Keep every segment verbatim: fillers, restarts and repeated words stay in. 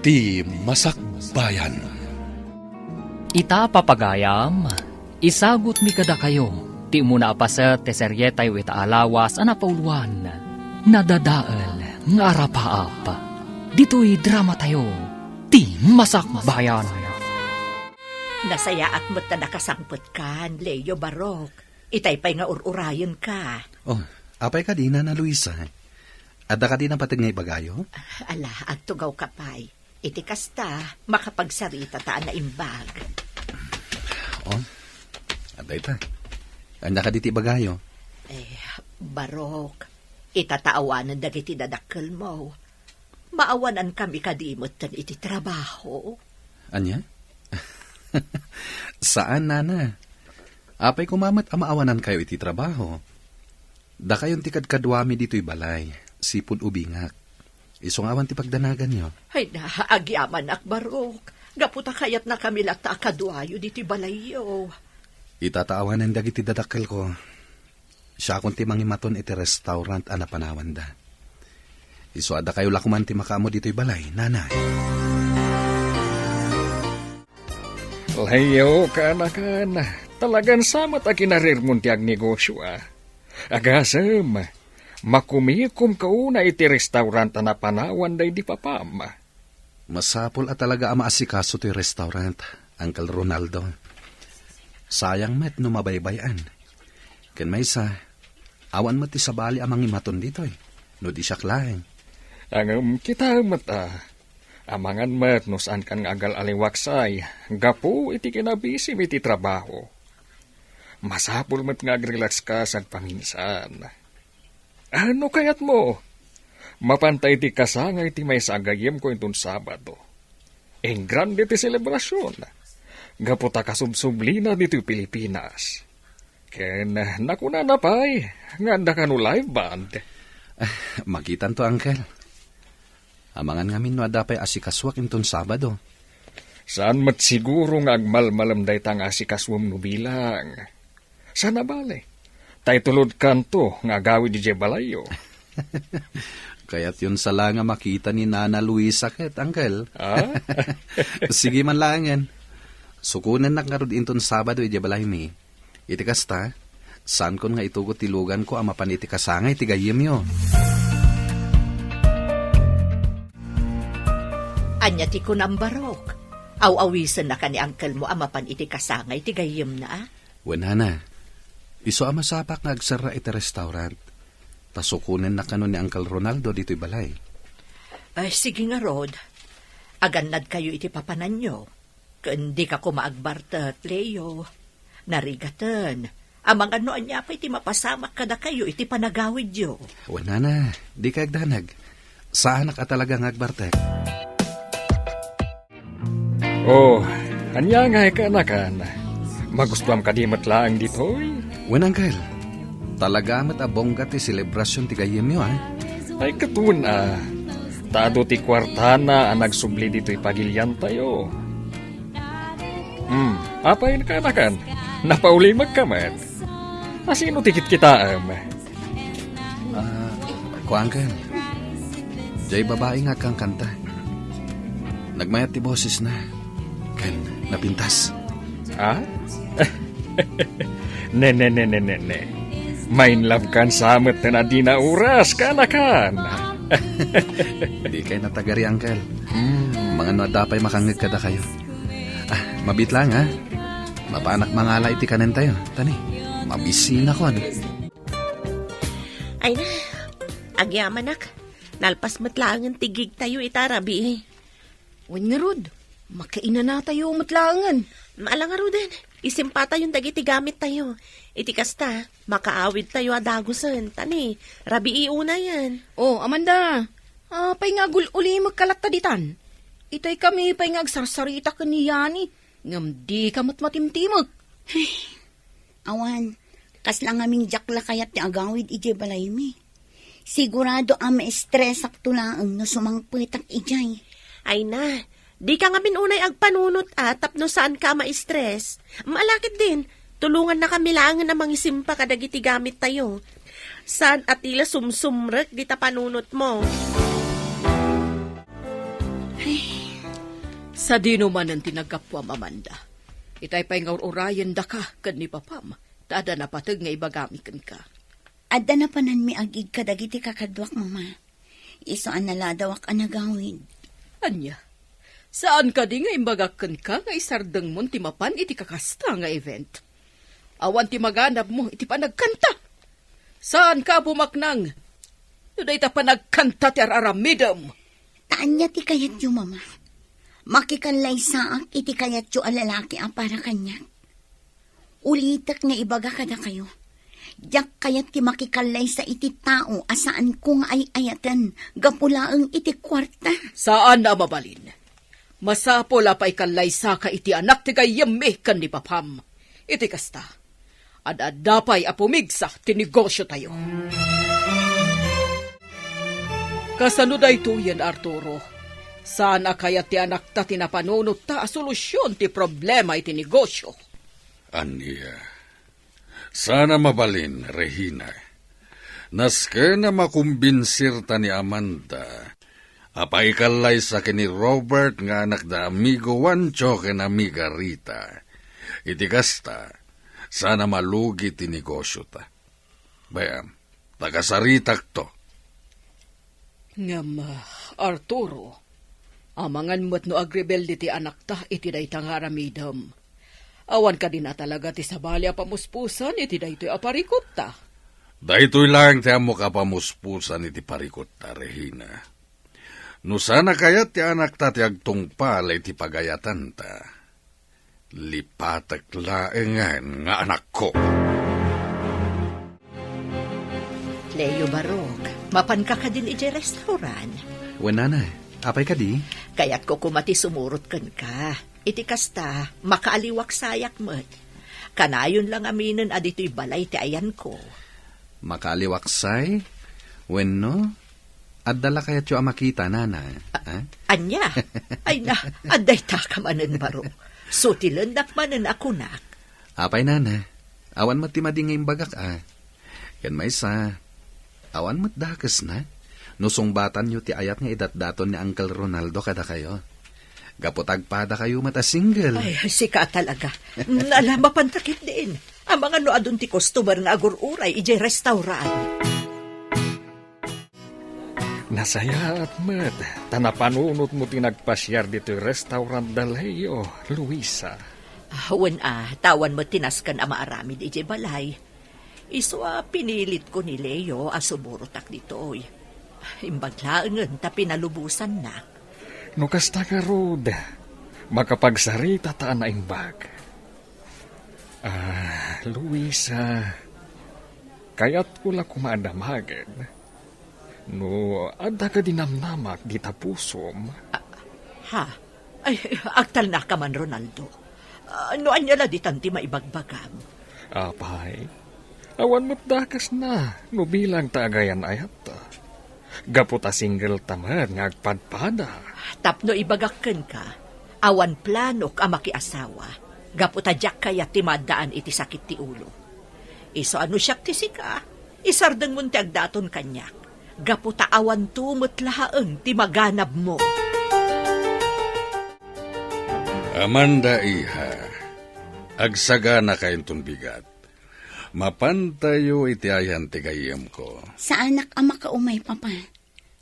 Ti Masakbayan. Ita, papagayam, isagutmi kadakayo ti umuna a paset ti serietayo ita a lawas a napauluan, Nadadael nga Arapaap. Ditoy dramatayo, Ti Masakbayan. Nasayaat met ta nakasangpetkan, Leo, Barok. Itay pay nga ur-urayenka. Oh, apay kadi, Nana Luisa? Adda kadi napateg nga ibagayo? Ala, agtugawka pay. Iti kasta, makapagsaritata a naimbag. Oh, adda ita. Ania kadi ti ibagayo? Eh, Barok, ita ta awanen dagiti dadakkelmo. Maawanankami kadi metten iti trabaho? Ania? Saan, Nana. Apay koma met a maawanankayo iti trabaho? Dakayon ti kadkaduami ditoy balay, sipud ubingak. Isu nga awan ti pagdanaganyo. Ay na, agyamanak, Barok. Gapu ta kayatnakami latta a kaduayo ditoy balayyo. Ita ta awanen dagiti dadakkelko. Siakon ti mangimaton iti restaurant a napanawanda. Isu a dakayo la koman ti makaammo ditoy balay, Nana. Leo, kaanakan, talagan sa met a kinarirmon ti agnegosio, a. Agasem, makumikomka unay iti restaurant a napanawanda idi papam. Masapul a talaga a maasikaso toy restaurant, Uncle Ronaldo. Sayang met no mabaybay-an. Ken maysa, awan met ti sabali a mangimaton ditoy, no di siak laeng. Ngem kitaem met, a, amangan met no saankan nga agal-aliwaksay gapu iti kinabisim iti trabaho. Masapul met nga agrelaxka sagpaminsan. A, no kayatmo, mapanta iti kasangay ti maysa a gayyemko inton Sabado. Engrande ti selebrasion, gapu ta kasubsublina ditoy Pilipinas. Ken nakunana pay nga adda kano live band. Ah, makitanto, Uncle. Amangan ngamin no adda pay asikasuak inton Sabado. Saan met siguro nga agmalmalem dayta nga asikasuem no bilang. Saan a bale, ta itulodkanto nga agawid idiay balayyo. Kayatyon sa la nga makita ni Nana Luisa ket, Uncle. Ah? Sige man laengen. Sukonennak ngarud inton Sabado idiay balaymi. Iti kasta, saankon nga itugot ti luganko a mapan iti kasangay ti gayyemyo. Ania ti kunam, Barok? Aw-awisennaka ni uncle mo a mapan iti kasangay ti gayyemna, a? Wen, Nana. Isu a masapak nga agserra iti restaurant. Ta sukonennak kano ni Uncle Ronaldo ditoy balay. Ay, sige ngarud. Agannadkayo iti papananyo. Ken dika koma agbartek, Leo. Narigaten. Amangan no ania pay ti mapasamak kadakayo iti panagawidyo. Wen, Nana, dika agdanag. Saanak a talaga nga agbartek. Oh, ania ngay kaanakan? Magustuam kadi met laeng ditoy? Wen, Uncle. Talaga met a bongga ti selebrasion ti gayyemyo, a. Ay, ket wen, a. Ta adu ti kuartana a nagsubli ditoy pagiliantayo. Hmm, apay kaanakan? Napaulimekka met. A, sino ti kitkitaem? Ah, kuankan. Diay babai nga agkankanta. Nagmayat ti bosesna. Ken napintas. Ah? Ne, ne, ne, ne, ne, ne. Mainlove kan sa met ten a dina oras, kaanakan. Dikay natagari, Uncle. Hmm. Amangan no adda pay makangngeg kadakayo. Ah, mabiit laeng, a. Mapanak mangala iti kanentayo. Tani, mabisinakon. Ay na, agyamanak. Nalpas met laengen ti gigtayo ita rabii. Wen ngarud, makainanatayo met laengen. Ala ngaruden, isimpatayon dagiti gamittayo. Iti kasta, makaawidtayo a dagusen. Tani, rabii unayen. Oh, Amanda, apay nga agul-ulimekka latta ditan? Itay kami pay nga agsarsarita ken ni Yani, ngem dika met matimtimek. Awan, kasla ngamin diak la kayat ti agawid idiay balaymi. Sigurado a maestresakto laeng no sumangpetak idiay. Ay na, dika ngamin unay agpanunot a tapno saanka a maestres. Ala ketdin, tulongannakami laengen a mangisimpa kadagiti gamittayo. Saan a ti la sumsumrek dita panunotmo. Ay, Sadino manen ti naggapuam, Amanda? Itay pay nga ur-urayendaka ken ni papam, ta adda napateg nga ibagami kenka. Adda napananmi agig kadagiti kakaduak, Mama. Isu a naladawak a nagawid. Ania? Saan kadi nga imbagak kenka nga isardengmon ti mapan iti kakasta nga event? Awan ti maganabmo iti panagkanta. Saanka a bumaknang no dayta panagkanta ti ar-aramidem. Ta ania ti kayatyo, Mama? Makikallaysaak iti kayatyo a lalaki a para kaniak? Ulitek nga ibaga kadakayo, diak kayat ti makikallaysa iti tao a saanko nga ay-ayaten gapu laeng iti kuarta. Saan a mabalin. Masapul a paikallaysa ka iti anak ti gayyemmi ken ni papam. Iti kasta, ad-adda pay a pumigsa ti negosyo tayo. Kasano daytoyen, Arturo? Saan a kayat ti anakta ti napanunotta a solusion ti problema iti negosyo? Ania? Saan a mabalin, Regina. Nasken a makumbinsirta ni Amanda a paikallaysa ken ni Robert nga anak da amigo Juancho ken amiga Rita. Iti kasta, saan a malugi ti negosyota. Bay-am, ta kasaritakto. Ngem, ah, Arturo, amangan met no agrebelde ti anakta iti dayta nga aramidem. Awan kadin a talaga ti sabali a pamuspusan iti daytoy a parikutta? Daytoy laeng ti ammok a pamuspusan iti parikutta, Regina. No saan a kayat ti anakta ti agtungpal iti pagayatanta, lipatek laengen nga anakko. Leo Barok, mapanka kadin idiay restaurant? Wen, nana, apay kadi? Kayatko koma ti sumurot kenka. Iti kasta, makaaliwaksayak met. Kanayon la ngaminen a ditoy balay ti ayanko. Makaaliwaksay? Wenno, adda la kayatyo a makita, nana? A-, ah? Ania? Ay na, adda ita ka manen, Barok. Sutilennak manen a kunak. Apay, nana, awan met ti madi nga imbagak, a. Ken maysa, awan met dakesna no sungbatanyo ti ayat nga idatdaton ni Uncle Ronaldo kadakayo. Gapu ta agpadakayo met a single. Ay, sika talaga. Nala, mapanta ketdin. Amangan no adun ti customer nga agur-uray idiay restaurant. Nasayaat met, ta napanunotmo ti nagpasiar ditoy restaurant da Leo, Luisa. Ah, wen a, ta awan met ti nasken a maaramid idiay balay. Isu a pinilitko ni Leo a sumurotak ditoy. Imbag laengen ta pinalubosannak. No kasta ngarud, makapagsarita ta a naimbag. Ah, Luisa, kayatko la koma a damagen no adda kadi namnamak dita pusom. Ah, ha? Ay, agtalnaka man, Ronaldo. Ah, no ania la ditan ti maibagbagam? Apay, awan met dakesna no bilang ta agayan-ayatta. Gapu ta single ta met nga agpadpada. Tapno ibagak kenka, awan planok a makiasawa. Gapu ta diak kayat ti maaddaan iti sakit ti ulo. Isu a no siak ti sika, isardengmon ti agdaton kaniak. Gapu ta awanto met laeng ti maganabmo. Amanda, iha, agsaganaka inton bigat. Mapantayo iti ayan ti gayyemko. Saanak a makaumay, Papa.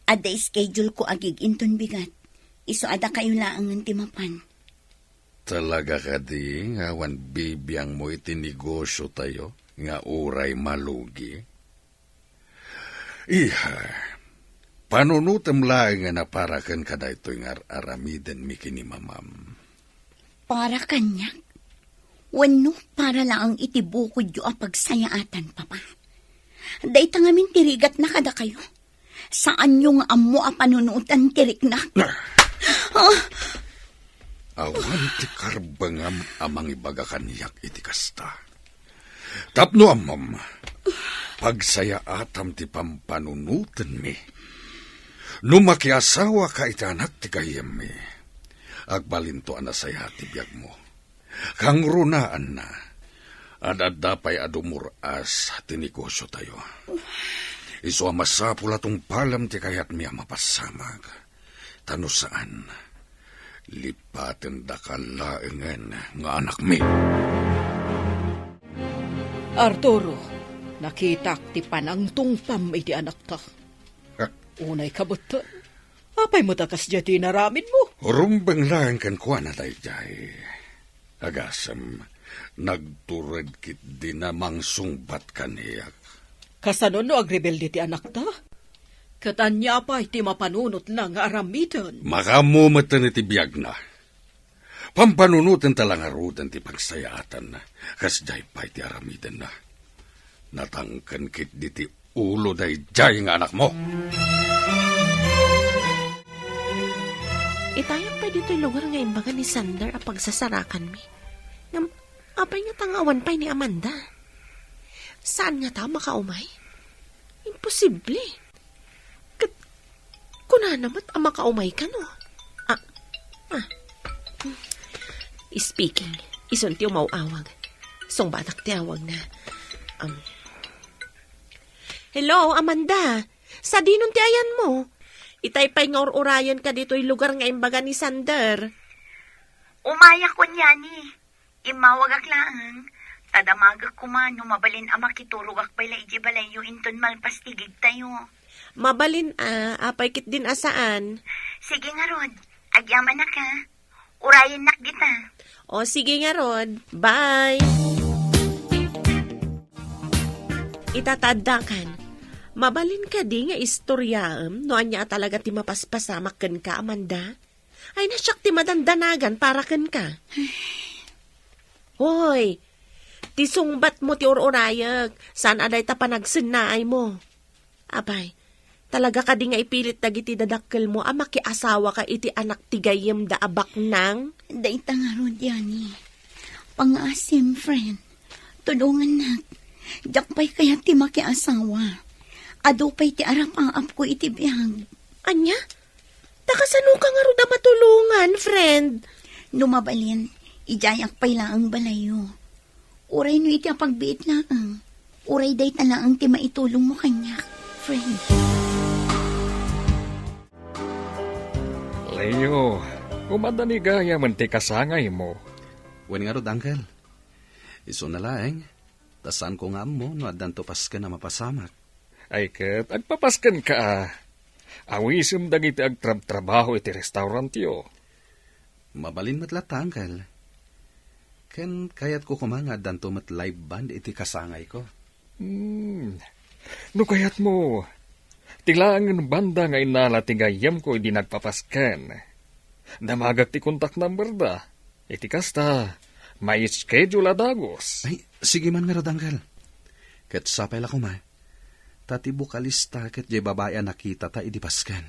Adda schedule ko agig inton bigat. Isu a dakayo laengen ti mapan. Talaga kadi nga awan bibiangmo iti negosyo tayo nga uray malugi? Iha, panunotem laengen a para ken kadaytoy nga ar-aramidenmi ken ni mamam. Para kaniak? Wenno para laeng iti bukodyo a pagsayaatan, Papa? Dayta ngamin ti rigatna kadakayo. Saanyo nga ammo a panunotan ti riknak. Ah! Ah! Awan ti karbengam a mangibaga kaniak iti kasta. Tapno ammom, pagsayaatam ti pampanunotenmi. No makiasawaka iti anak ti gayyemmi, agbalinto a nasayaat ti biagmo. Kangrunaan, ad-adda pay a dumur-as ti negosyo tayo. Isu a masapul a tungpalem ti kayatmi a mapassamag. Ta no saan, Lipatendakan laengen nga anakmi. Arturo, nakitak ti panangtungpam iti anakta. Unay kabutten. Apay met a kasdiay ti inaramidmo? Rumbeng laeng kenkuana daydiay. Agasem, nagtured ketdi a mangsungbat kaniak. Kasano no agrebelde ti anakta? Ket ania pay ti mapanunotna nga aramiden? Makaammo metten iti biagna. Pampanunotenta la ngaruden ti pagsayaatanna, kasdiay pay ti aramidenna. Natangken ketdi ti ulo daydiay nga anakmo. Itayak pay ditoy lugar nga imbaga ni Sander a pagsasarakanmi. Ngem, apay ngata nga awan pay ni Amanda? Saan ngata a makaumay? Imposible. Ket kunana met a makaumay kano. Ah, ah. Speaking, isun ti umaw-awag. Sungbatak ti awagna. Um. Hello, Amanda. Sadinon ti ayanmo? Itay pay nga ur-urayenka ditoy lugar nga imbaga ni Sander. Umayak, kunyani. Immawagak laeng, ta damagek koma no mabalin a makiturogak pay la idiay balayyo inton malpas ti gigtayo. Mabalin a, apay ketdin a saan? Sige ngarud, agyamanak a. Urayennak dita. O, sige ngarud. Bye! Ita ta addakan. Mabalin kadi nga istoriaem no ania a talaga ti mapaspasamak kenka, Amanda? Ay, na siak ti madandanagan para kenka. Hoy, ti sungbatmo ti ur-urayek, saan a dayta panagsennaaymo. Apay, talaga kadi nga ipilit dagiti dadakkelmo a makiasawaka iti anak ti gayyemda a baknang? Dayta ngarud, Yani. Pangngaasim, friend. Tulongannak. Diak pay kayat ti makiasawa. Adu pay ti arapaapko iti biag. Ania? Ta kasanoka ngarud a matulongan, friend? No mabalin, idiayak pay laeng balayyo. Uray no iti a pagbiit laeng, uray dayta laeng ti maitulongmo kaniak, friend. Leo, umadda ni gayamen ti kasangaymo. Wen ngarud, Uncle. Isuna laeng, ta saanko nga ammo no addanto pasken a mapasamak. Ay ket, agpapaskenka a. Awisem dagiti agtrabtrabaho iti restaurantyo. Mabalin met latta, Uncle. Ken kayatko koma nga addanto met live band iti kasangayko. Hmm. No kayatmo, ti laengen banda nga inala ti gayyemko idi nagpapasken. Damagek ti contact number da. Iti kasta, mai-schedule a dagus. Ay, sige man ngarud, Uncle. Ket sapay la koma, ta ti bokalista ket diay babai a nakitata idi pasken.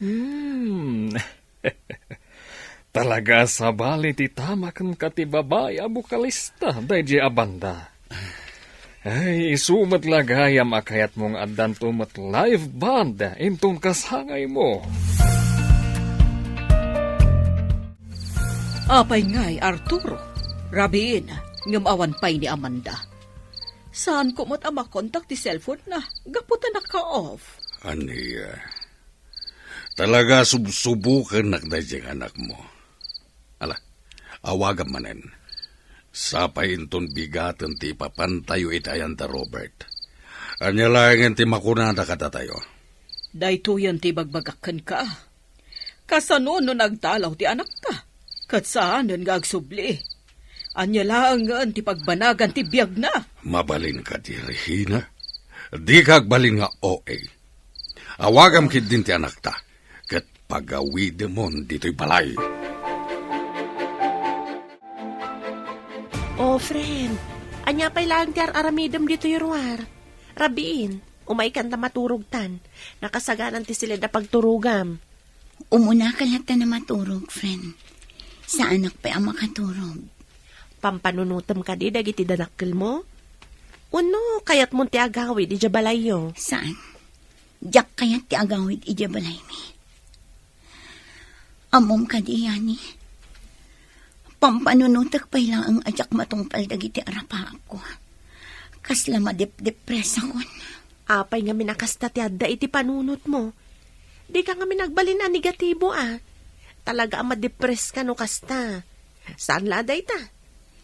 Hmm. Talaga a sabali ti tama kenka ti babai a bokalista daydiay a banda. Ay, isu met la gayam a kayatmo nga addanto met live band inton kasangaymo. Apay ngay, Arturo? Rabiin, ngem awan pay ni Amanda. Saanko met a makontak ti cellphone na, gapu ta naka-off. Ania? Talaga subsubukennak daydiay nga anakmo. Ala, awagam manen. Sapay inton bigaten ti ipapantayo iti ayan da Robert. Ania laengen ti makunada kadatayo? Daytoyen ti ibagbagak kenka. Kasano no nagdalaw ti anakta? Ket saanen nga agsubli. Ania laengen ti pagbanagan ti biagna? Mabalin kadi, Regina? Dika agbalin nga O A. Awagam ketdin ti anakta, ket pagawidemon ditoy balay. Oh, friend, ania pay laeng ti ar-aramidem ditoy ruar? Rabiin, umaykan ta maturogtan. Nakasaganan ti siled a pagturogam. Umunaka latta a maturog, friend. Saanak pay a makaturog. Pampanunotem kadi dagiti dadakkelmo? Wenno kayatmon ti agawid idiay balayyo? Saan. Diak kayat ti agawid idiay balaymi. Ammom kadi, Yani? Pampanunotek pay laeng a diak matungpal dagiti arapaapko. Kasla madepdepresakon. Apay ngamin a kasta ti adda iti panunotmo? Dika ngamin agbalin a negatibo a. talaga a madepress ka no kasta. Saan la a dayta?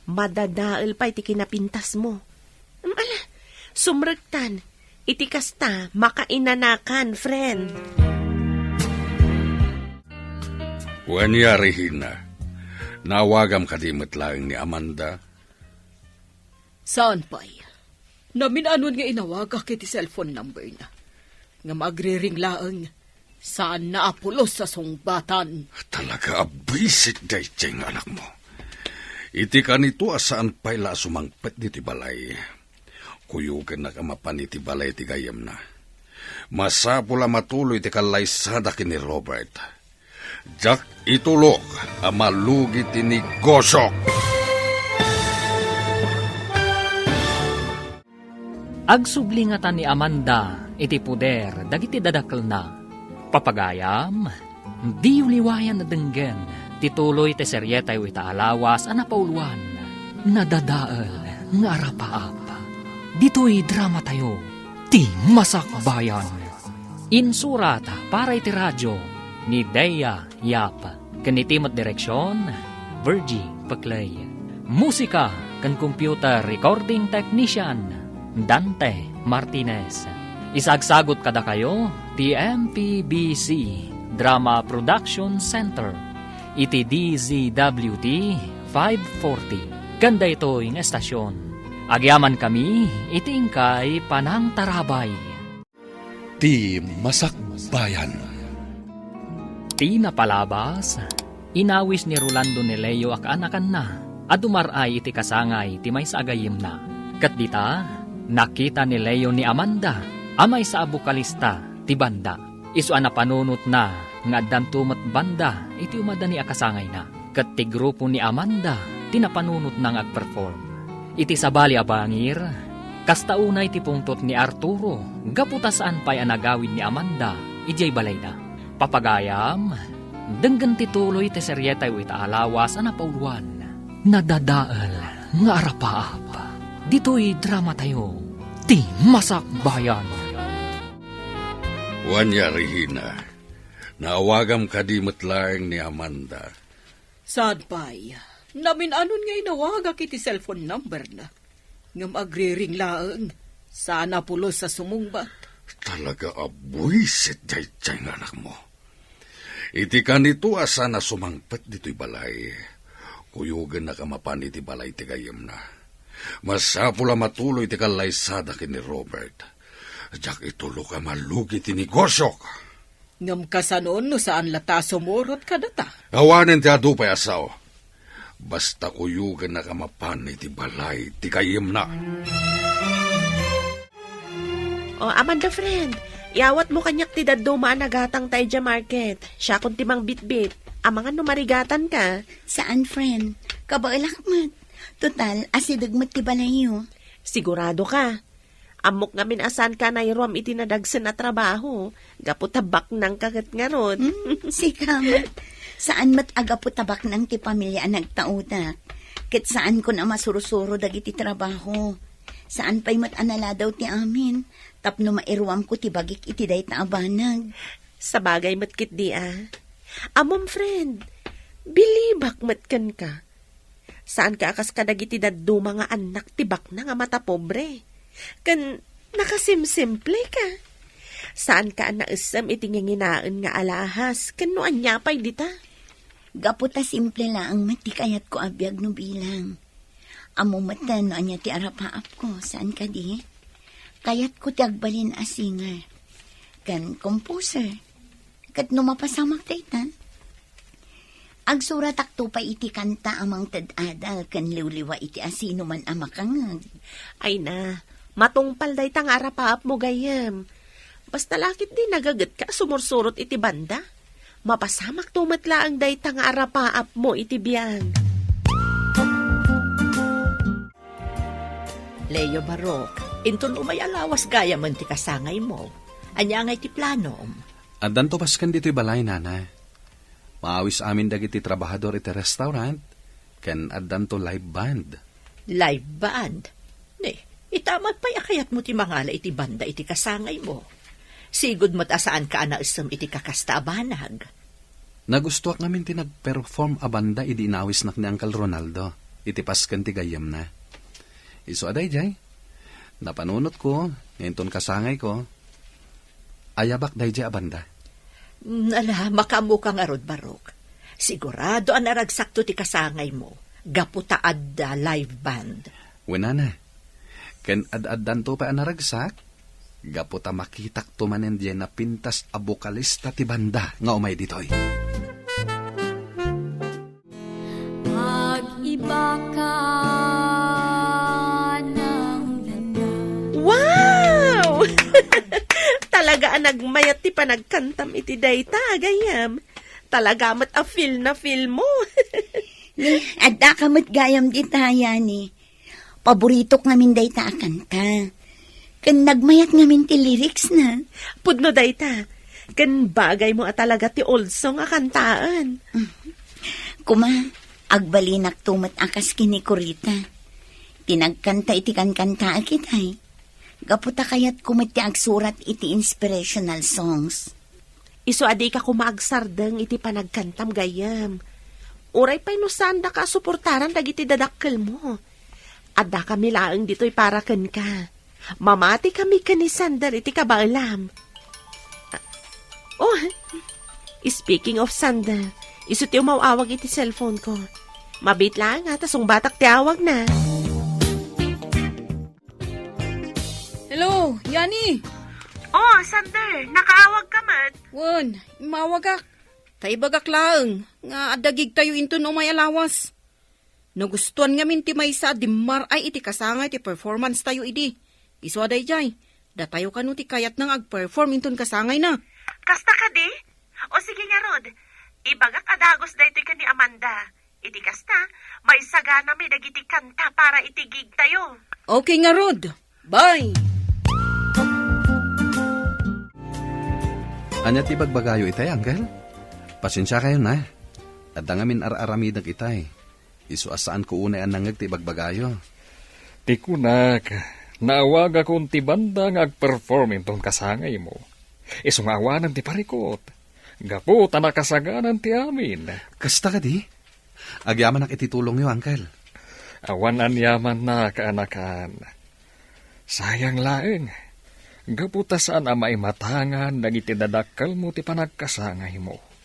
Madadael pay ti kinapintasmo. Em, ala, sumrektan. Iti kasta, makainanakan, friend. Wen, Regina, naawagam kadi met laeng ni Amanda? Saan pay. Namin-anon nga inawagak iti cellphone number na. Ngem agriring laeng, saanna a pulos a sungbatan. Talaga a buisit daydiay nga anakmo. Iti kanito a saan pay la a sumangpet ditoy balay, kuyogennak a mapan iti balay ti gayyemna. Masapul a matuloy ti kallaysada ken ni Robert. Diak itulok a malugi ti negosiok. Agsubli ngata ni Amanda iti poder dagiti dadakelna. Papagayam, diyo liwayan a denggen ti tuloy ti serietayo ita a lawas a napauluan, Nadadael nga Arapaap. Ditoy dramatayo, Ti Masakbayan. Insurat para iti radio ni Dea Yap, ken iti met direksion, Virgie Peclay. Musika ken computer recording technician, Dante Martinez. Isagsagut kadakayo ti M P B C Drama Production Center iti D Z W T five forty. Ken daytoy nga estasion, agyamankami iti inkay panangtarabay. Ti Masakbayan. Ti napalabas, inawis ni Rolando ni Leo a kaanakanna a dumar-ay iti kasangay ti maysa a gayyemna. Ket dita, nakita ni Leo ni Amanda a maysa a bokalista ti banda. Isu a napanunotna nga addanto met banda iti umadani a kasangayna. Ket ti grupo ni Amanda ti napanunotna nga agperform. Iti sabali a bangir, kasta unay ti pungtot ni Arturo gapu ta saan pay a nagawid ni Amanda idiay balayda. Papagayam, denggen ti tuloy ti serietayo ita a lawas a napauluan, Nadadael nga Arapaap. Ditoy dramatayo, Ti Masakbayan. Wen, Regina, naawagam kadi met laeng ni Amanda? Saan pay. Namin-anon nga inawagak iti cellphone number na. Ngem agriring laeng, saan a pulos a sumungbat. Talaga a buisit daydiay nga anakmo. Iti kanito a saan a sumangpet ditoy balay, kuyogennak a mapan iti balay ti gayyemna. Masapul a matuloy ti kallaysada ken ni Robert. Diak itulok a malugi ti negosiok. Ngem kasano no saan latta a sumurot kadata? Awanen ti adu pay a sao. Basta kuyogennak a mapan iti balay ti gayyemna. O, Amanda, friend, iyawatmo kaniak ti dadduma a nagatangta idiay market. Siakon ti mangbitbit. Amangan no marigatanka. Saan, friend. Kabaelak met. Total, asideg met ti balayyo. Sigurado ka? Ammok ngamin a saanka a nairuam iti nadagsen a trabaho, gapu ta baknangka ket ngarud. Hmm, sika met. Saan met a gapu ta baknang ti pamilia a nagtaudak. Ket saankon a masursuro dagiti trabaho. Saan pay met a naladaw ti amin, tapno mairuamko ti bagik iti dayta a banag. Sabagay met ketdi a. Ammom, friend, bilibak met kenka. Saanka a kas kadagiti dadduma nga annak ti baknang a matapobre. Ken nakasimsimpleka. Saanka a naessem iti nginginaen nga alahas ken no ania pay dita. Gapu ta simple laeng met ti kayatko a biag no bilang. Ammom met no ania ti arapaapko, saan kadi? Kayatko ti agbalin a singer ken composer. Ket no mapasamak dayta, agsuratakto pay iti kanta a mangted adal ken liwliwa iti asinoman a makangngeg. Ay na, matungpal dayta nga arapaapmo gayyem. Basta la ketdi nagagetka a sumursurot iti banda. Mapasamakto met laeng dayta nga arapaapmo iti biag. Leo Barok, inton umay a lawas gayamen ti kasangaymo, ania ngay ti planom? Addanto basken ditoy balay, Nana. Maawis amin dagiti trabahador iti restaurant, ken addanto live band. Live band? Ne, ita met pay a kayatmo ti mangala iti banda iti kasangaymo. Sigud met a saanka a naessem iti kakasta a banag. Nagustoak ngamin ti nagperform a banda idi inawisnak ni Uncle Ronaldo iti pasken ti gayyemna. Isu a daydiay, napanunotko nga inton kasangayko, ayabak daydiay a banda. Mm, ala, makaammoka ngarud, Barok. Sigurado a naragsakto ti kasangaymo, gapu ta adda live band. Wen a, ken ad-addanto pay a naragsak, gapu ta makitakto manen diay napintas a bokalista ti banda nga umay ditoy. Pag-iba ka ng landas. Wow! Talaga a nagmayat ti panagkantam iti dayta, gayyem. Talaga met a feel na feel mo. Ni, adda ka met gayam dita, Yani. Paboritok ngamin dayta a kanta. Ken nagmayat ngamin ti lyrics na. Pudno dayta. Ken bagay mo a talaga ti old song a kantaen. Kuma, agbalinakto met a kas ken ni Corita. Ti nagkanta iti kankantaek itay. Gapu ta kayatko met ti agsurat iti inspirational songs. Isu a dika koma agsardeng iti panagkantam, gayyem. Uray pay no saandaka a suportaran dagiti dadakkelmo. Addakami laeng ditoy para kenka. Mamatikami ken ni Sander iti kabaelam. Ah, oh, speaking of Sander, isu ti umaw-awag iti cellphone ko. Mabiit laeng, ha, ta sungbatak ti awagna. Hello, Yani! Oh, Sander, nakaawag ka met? Wen, immawagak. Ta ibagak laeng nga adda gigtayo inton umay a lawas. Nagustuan ngamin ti maysa a dimmar-ay iti kasangay ti performance tayo idi. Isu a daydiay, datayo kano ti kayatna nga agperform inton kasangayna. Kasta kadi? O sige ngarud, ibagak a dagus daytoy ken ni Amanda. Iti kasta, maisaganami dagiti kanta para iti gig tayo. Okay ngarud. Bye! Ania ti ibagbagayo itay, Uncle? Pasensiakayon, a. Adda ngamin ar-aramidek itay. Isu a saanko unay a nangngeg ti ibagbagayo. Ti kunak, naawagakon ti banda nga agperform inton kasangaymo. Isu nga awanen ti parikut. Gapu ta nakasaganan ti amin. Kasta kadi? Agyamanak iti tulongyo, Uncle. Awan aniamanna, kaanakan. Sayang laeng, gapu ta saan a maimatangan dagiti dadakkelmo ti panagkasangaymo.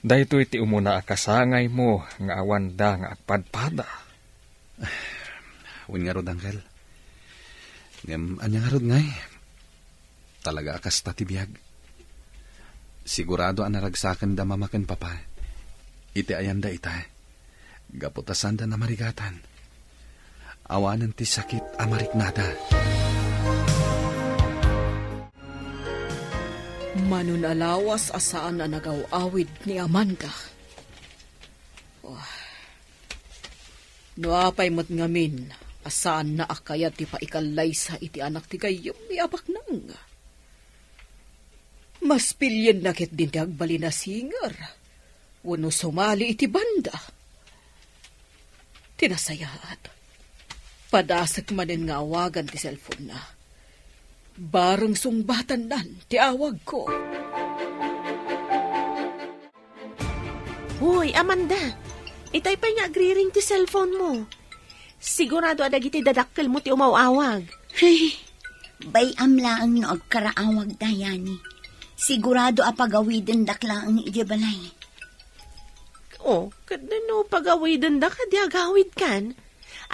Daytoy ti umuna a kasangaymo nga awanda nga agpadpada. Wen ngarud, Uncle. Ngem ania ngarud ngay? Talaga a kasta ti biag. Sigurado a naragsakenda Mama ken Papa iti ayanda ita, gapu ta sanda namarigatan. Awanen ti sakit a mariknada. Manun a lawas a saan a nagaw-awid ni Amanda. Oh. No apay met ngamin a saanna a kayat ti paikallaysa iti anak ti gayyem ni Abaknang. Mas pilienna ketdin ti agbalin a singer wenno sumali iti banda. Ti nasayaat, padasek manen nga awagan ti cellphone-na. Bareng sungbatannan ti awagko. Hoy, Amanda! Itay pay nga agriring ti cellphone-mo. Sigurado a dagiti dadakkelmo ti umaw-awag. Ay, bay-am laeng no agkaraawagda, Yani. Sigurado a pagawidendak laeng idiay balay. Oh, ket no pagawidenda, kadi agawidkan?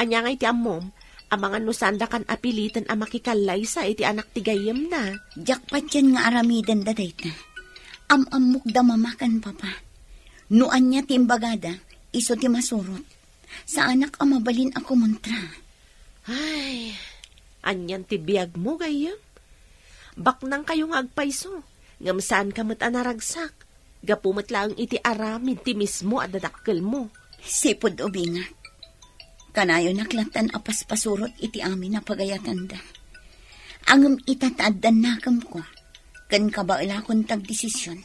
Ania ngay ti ammom? Amangan no saandakan a piliten a makikallaysa iti anak ti gayyemna. Diak patien nga aramidenda dayta. Am-ammok da Mama ken Papa. No ania ti imbagada, isu ti masurot. Saanak a mabalin a kumontra. Ay, anian ti biagmo, gayyem? Baknangkayo nga agpayso, ngem saanka met a naragsak. Gapu met laeng iti aramid ti mismo a dadakkelmo. Sipud ubingak, kanayonak lattan a paspasurot iti amin a pagayatanda. Ngem ita ta addan nakemko, ken kabaelakon ti agdesision.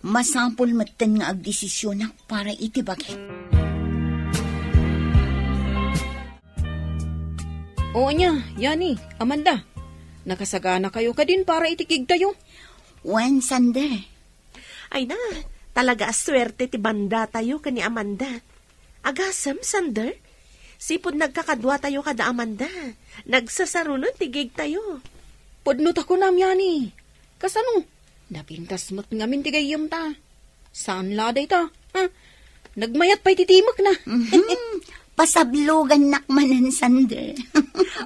Masapul metten nga agdesisionak para iti bagik. O ania, Yani, Amanda, nakasaganakayo kadin para iti gigtayo? Wen, Sander. Ay na, Talaga a suerte ti bandatayo ken ni Amanda. Agasem, Sander? Sipud nagkakaduatayo kada Amanda, nagsasarunen ti gigtayo. Pudno ta kunam, Yani. Kasano? Napintas met ngamin ti gayyemta. Saan la dayta? Ha? Nagmayat pay ti timekna. Mhm. Pasablogannak manen, Sander.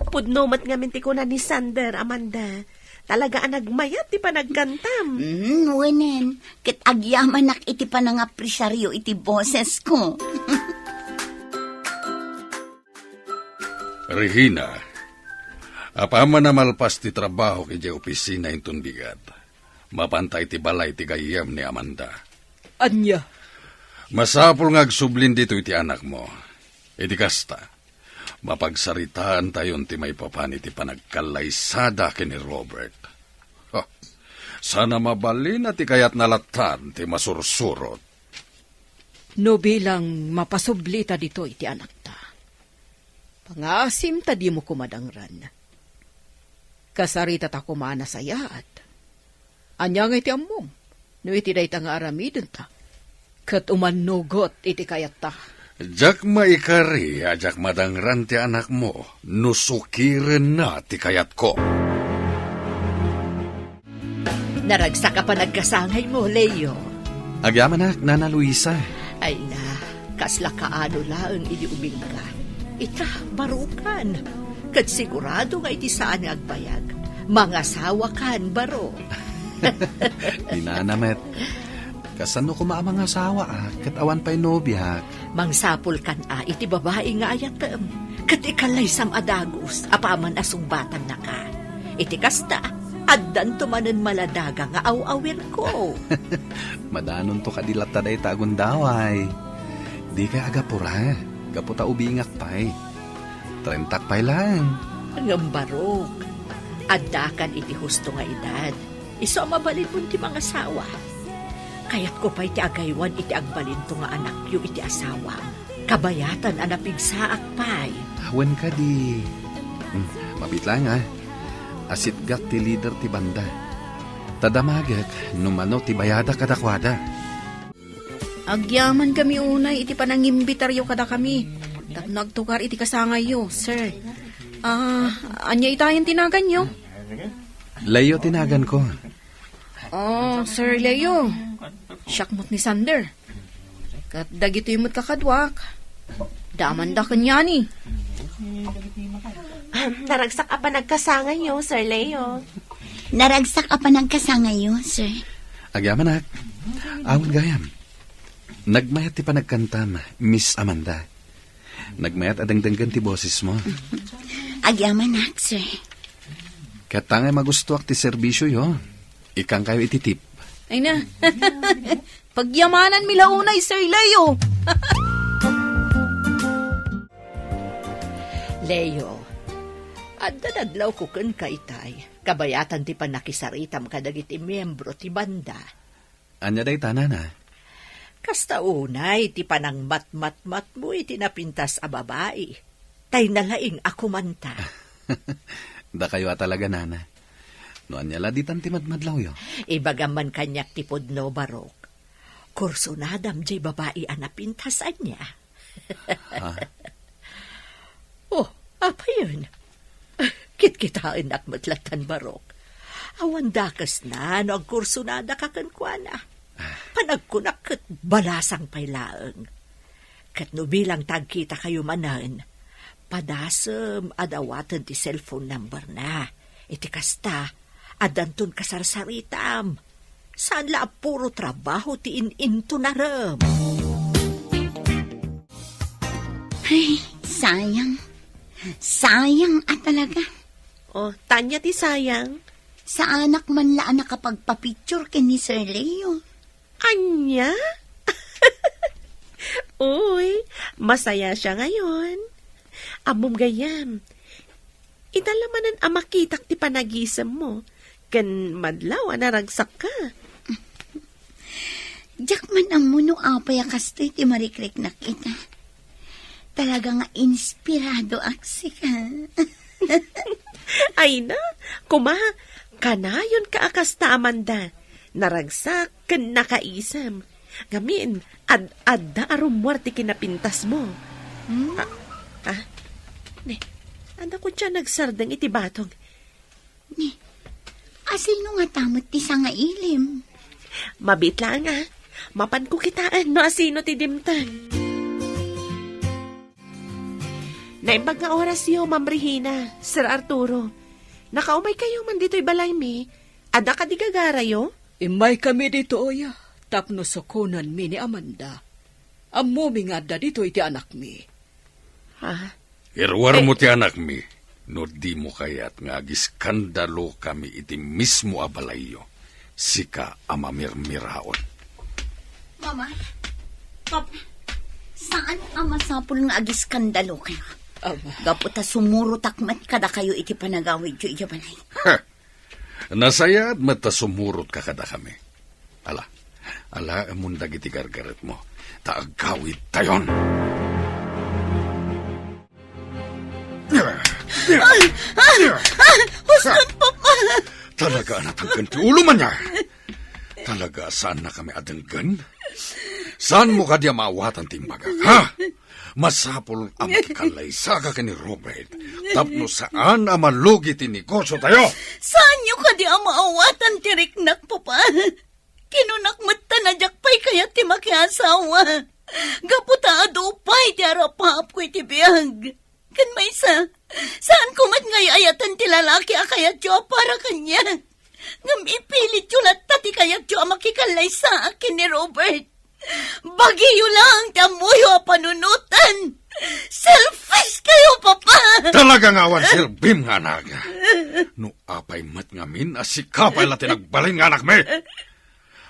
Pudno met ngamin ti kuna ni Sander, Amanda. Talaga a nagmayat ti panagkantam. Mhm, wenen. Ket agyamanak iti panangapresiaryo iti bosesko. Regina, apaman a malpas ti trabahok idiay opisina inton bigat, mapanta iti balay ti gayyem ni Amanda. Ania? Masapul nga agsublin ditoy ti anakmo. Iti kasta, mapagsaritaantayon ti maipapan iti panagkallaysada ken ni Robert. Ha, saan a mabalin a ti kayatna latta ti masursurot. No bilang mapasublita ditoy ti anakta, pangaasim ta dimo koma dangran. Kasaritata koma a nasayaat. Ania ngay ti ammom no iti dayta nga aramidenta ket umannugot iti kayatta? Diak maikari a diak madangran ti anakmo no sukirenna ti kayatko. Naragsak a panagkasangaymo, Leo. Agyamanak, Nana Luisa. Ay na, kasla kaano laeng idi ubingka. Ita, barukan. Ket sigurado nga iti saan nga agbayag, mangasawakan, barok. Ni Nana met. Kasano koma a mangasawa, a, ket awan pay nobiak? Mangsapulkan a iti babai nga ayatem, ket ikallaysam a dagus apaman a sungbatannaka. Iti kasta, addanto manen maladaga nga aw-awirko. Madanonto kadi latta dayta a gundaway. Dikay agapura, gapu ta ubingak pay. Trentak pay laeng. Ngem barok, addakan iti husto nga edad. Isu a mabalinmon ti mangasawa. Kayatko pay ti agaywan iti agbalinto nga anakyo iti asawam. Kabayatan a napigsaak pay. Wen kadi. Hmm, mabiit laeng, a. Asitgak ti lider ti banda. Ta damagek no mano ti bayadak kadakuada. Agyamankami unay iti panangimbitaryo kadakami tapno agtukar iti kasangayyo, sir. Ah, ania itayen ti naganyo? Leo ti naganko. Oh, Sir Leo. Siak met ni Sander. Ket dagitoy met kakaduak. Damanda ken Yani. Ahem, naragsak a panagkasangayyo, Sir Leo. Naragsak a panagkasangayyo, sir. Agyamanak. Awan gayam. Nagmayat ti panagkantam, Miss Amanda. Nagmayat a dengdenggen ti bosesmo. Agyamanak, sir. Ket ta ngay magustuak ti serbisioyo, ikkankayo iti tip. Ay na. Pagyamananmi la unay, Sir Leo. Leo, adda nadlawko kenka itay, kabayatan ti pannakisaritam kadagiti miembro ti banda. Ania dayta, nana? Kasta unay ti panangmatmatmatmo iti napintas a babai. Tay nalaing a kumanta. Dakayo a talaga, nana. No ania la ditan ti madmadlawyo? Ibagam man kaniak ti pudno, Barok. Kursunadam jay babai a napintas, ania? Ha? Oh, apayen? Kitkitaennak met lattan, Barok. Awan dakesna no agkursunadaka kenkuana. Panagkunak ket balasang pay laeng. Ket no bilang ta agkitakayo manen, padasem a dawaten ti cellphone number na. Iti kasta, addanton kasarsaritam. Saan la a puro trabaho ti in-intonarem. Ay, sayang. Sayang a talaga. Oh, ania ti sayang? Saanak man la a nakapagpapicture ken ni Sir Leo. Ania? Uy, masaya siya ngayon. Ammom gayam, ita la manen a makitak ti panagisemmo, ken madlaw a naragsakka. Diak man ammo no apay a kastoy ti marikriknak ita. Talaga nga inspiradoak sika. Ay na, kuma, kanayonka a kasta, Amanda. Naragsak ken nakaisem. Ngamin, ad-adda a rummuar ti kinapintasmo. Hmm? Ah, ah. Ne, adda kua ti nagsardeng iti batong. Ni, asino ngata met ti sangailim? Mabiit laeng, a. Mapanko kitaen no asino ti dimteng. Naimbag nga orasyo, Ma'am Regina, Sir Arturo. Nakaumaykayo man ditoy balaymi. Adda kadi gagarayo? Immaykami ditoy tapno sukonenmi ni Amanda. Ammomi nga adda ditoy ti anakmi. Ha? Iruarmo ti anakmi, no dimo kayat nga agiskandalokami iti mismo a balayyo. Sika a mamirmiraon. Mama, Papa, saan a masapul nga agiskandalokayo? Ama. Gapu ta sumurotak met kadakayo iti panagawidyo idiay balay. Ha! Nasayaat met ta sumurotka kadakami. Ala, alaemon dagiti gargaretmo, ta agawidtayon. Ay! Ay! Ay! Ay! Huston, Papa! Talaga a natangken ti ulo, Manya? Talaga a saannakami a denggen? Saanmo kadi a maawatan ti imbagak, ha? Masapul a makikallaysaka ken ni Robert tapno saan a malugi ti negosyotayo. Saanyo kadi a maawatan ti riknak, Papa? Kinunak met ta a diak pay kayat ti makiasawa. Gapu ta adu pay ti arapaapko iti biag. Ken maysa, saanko met nga ay-ayatan ti lalaki a kayatyo a para kaniak. Ngem ipilityo latta ti kayatyo a makikallaysaak ken ni Robert. Bagiyo laeng ti ammoyo a panunoten. Selfish kayo, Papa! Talaga nga awan serbim nga anak. No apay met ngamin a sika pay la ti nagbalin nga anakmi.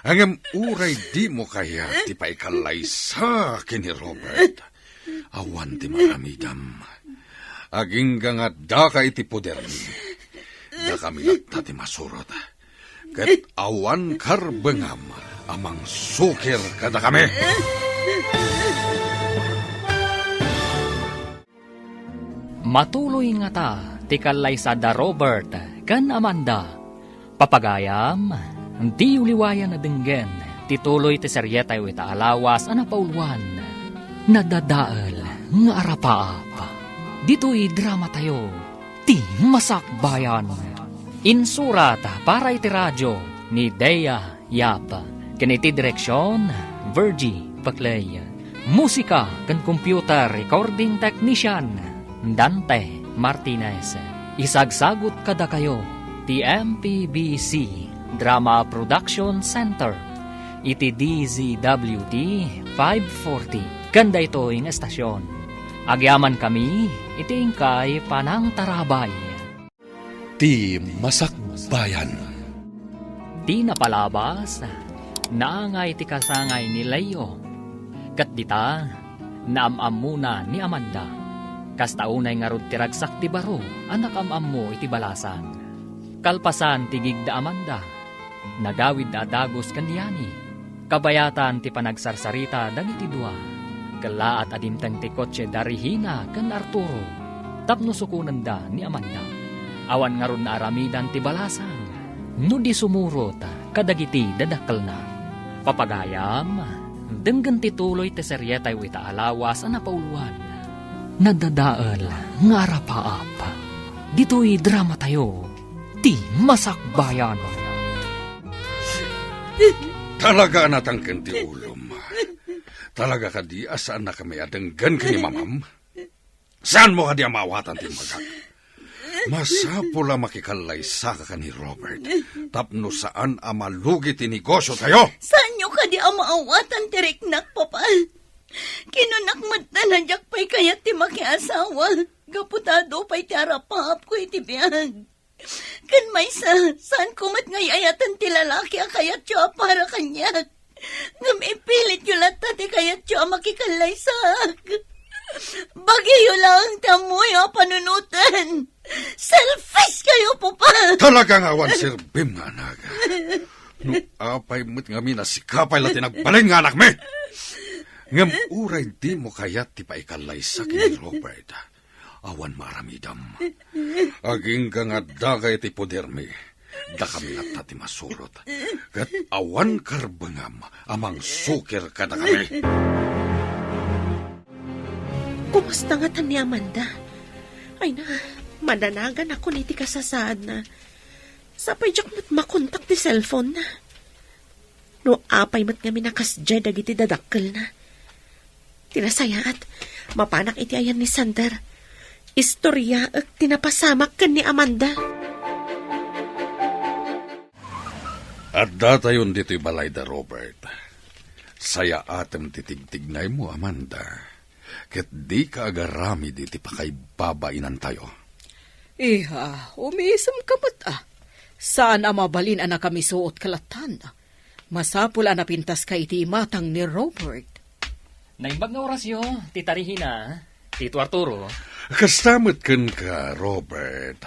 Ngem uray dimo kayat ti paikallaysa ken ni Robert, awan ti maaramidam. Agingga nga addaka iti podermi. Dakami latta ti masurot. Ket awan karbengam a mangsukir kadakami. Matuloy ngata ti kallaysa da Robert ken Amanda. Papagayam, diyo liwayan a denggen ti tuloy ti serietayo ita a lawas a napauluan, Nadadael nga Arapaap. Ditoy dramatayo, Ti Masakbayan. Insurat para iti radio ni Dea Yap, ken iti direksion, Virgie Paclay. Musika ken computer recording technician, Dante Martinez. Isagsagut kadakayo ti M P B C Drama Production Center iti D Z W T five forty ken daytoy nga estasion. Agyamankami iti inkay panangtarabay. Ti Masakbayan. Ti napalabas, naangay ti kasangay ni Leo. Ket dita, naam-ammona ni Amanda. Kasta unay ngarud ti ragsak ti baro a nakaam-ammo iti balasang. Kalpasan ti gig da Amanda, nagawidda a dagus ken ni Yani. Kabayatan ti panagsarsarita dagiti dua. Kellaat a dimteng ti kotse da Regina ken Arturo tapno sukonenda ni Amanda. Awan ngarud naaramidan ti balasang no di sumurot kadagiti dadakkelna. Papagayam, denggen ti tuloy ti serietayo ita a lawas a napauluan, Nadadael nga Arapaap. Ditoy dramatayo, Ti Masakbayan. Talaga a natangken ti ulom. Talaga kadi a saannakami a denggen ken ni Mamam? Saanmo kadi a maawatan ti imbagak? Masapul a makikallaysaka ken ni Robert tapno saan a malugi ti negosyotayo. Saanyo kadi a maawatan ti riknak, Papa? Kinunak met a diak pay kayat ti makiasawa gapu ta adu pay ti arapaapko iti biag. Ken maysa, saanko met nga ay-ayatan ti lalaki a kayatyo a para kaniak. Ngem ipilityo latta ti kayatyo a makikallaysaak. Bagiyo laeng ti ammoyo a panunoten. Selfish kayo, Papa! Talaga nga awan serbim nga anak. No apay met ngamin a sika pay la ti nagbalin nga anakmi. Ngem uray dimo kayat ti paikallaysa ken ni Robert, awan maaramidam. Agingga nga addaka iti podermi, Dakami latta ti masurot, ket awan karbengam a mangsukir kadakami. Kumusta ngata ni Amanda? Ay na, madanagan ako ni ti kasasaadna. Sapay diak met makontak ti cellphone na. No apay met ngamin a kasdiay dagiti dadakkelna. Ti nasayaat, mapanak iti ayan ni Sander. Istoryaek ti napasamak ken ni Amanda. Addatayon ditoy balay da Robert. Sayaatem ti tigtignaymo, Amanda. Ket dika agaramid iti pakaibabainantayo. Iha, umisemka met a. Saan a mabalin a nakamisuot ka lattan. Masapul a napintaska iti imatang ni Robert. Naimbag nga orasyo, ti tarihina, Tito Arturo. Kasta met kenka, Robert.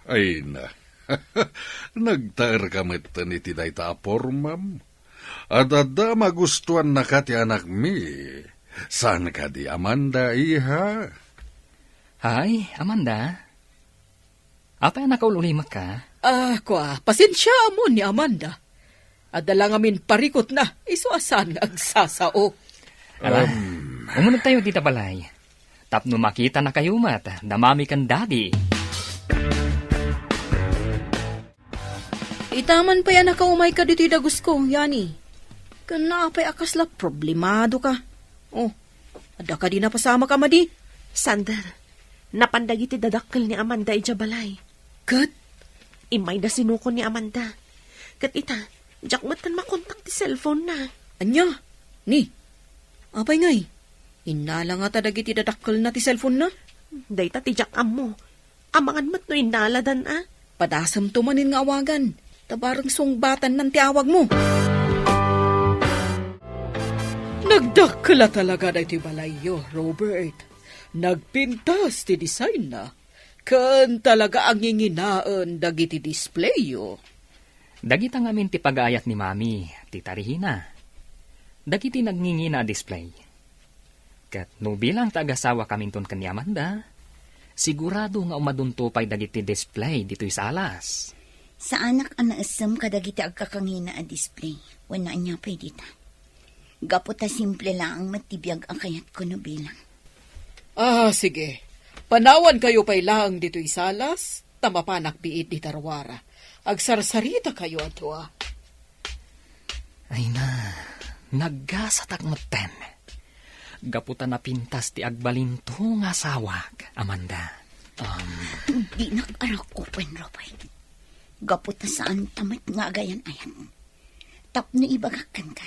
Ay na. Nagtaerka metten iti dayta a pormam. Adda a magustuannaka ti anakmi. Saan kadi, Amanda, iha? Hay, Amanda. Apay a nakaul-ulimekka? Ah, kua, pasensiaam ni Amanda. Adda la ngamin parikutna, isu a saan nga agsasao. Ala, Um. Umunegtayo dita balay. Tapno makitanakayo met da Mami ken Daddy. Ita man pay a nakaumayka ditoy dagusko, Yani. Ken apay a kasla problemadoka? Oh, adda kadi napasamak a madi? Sander, napan dagiti dadakkel ni Amanda idiay balay. Ket? Immayda sinuko ni Amanda. Ket ita, diak met makontak ti cellphone na. Ania? Ni? Apay ngay? Innala ngata dagiti dadakkelna ti cellphone na? Dayta ti diak ammo. Amangan met no innaladan a. Padasemto manen nga awagan. Ta bareng sungbatannan ti awagmo. Nagdakkel a talaga daytoy balayyo, Robert. Nagpintas ti designna, ken talaga a nginginaen dagiti displayyo. Dagita ngamin ti pagaayat ni Mami, ti tarihina. Dagiti nagngingina a display. Ket no bilang ta agasawakaminton ken ni Amanda, sigurado nga umadunto pay dagiti display ditoy salas. Saanak a naessem kadagiti agkakangina a display, wenno ania pay dita. Gapu ta simple laeng met ti biag a kayatko no bilang. Ah, sige. Panawankayo pay laeng ditoy salas, ta mapanak biit dita ruara. Agsarsaritakayo a dua. Ay na, naggasatak metten. Gapu ta napintas ti agbalinto nga asawak, Amanda. Um, Dinak arakupen, Robert. Gapu ta saan ta met nga agayan-ayat. Tapno ibagak kenka,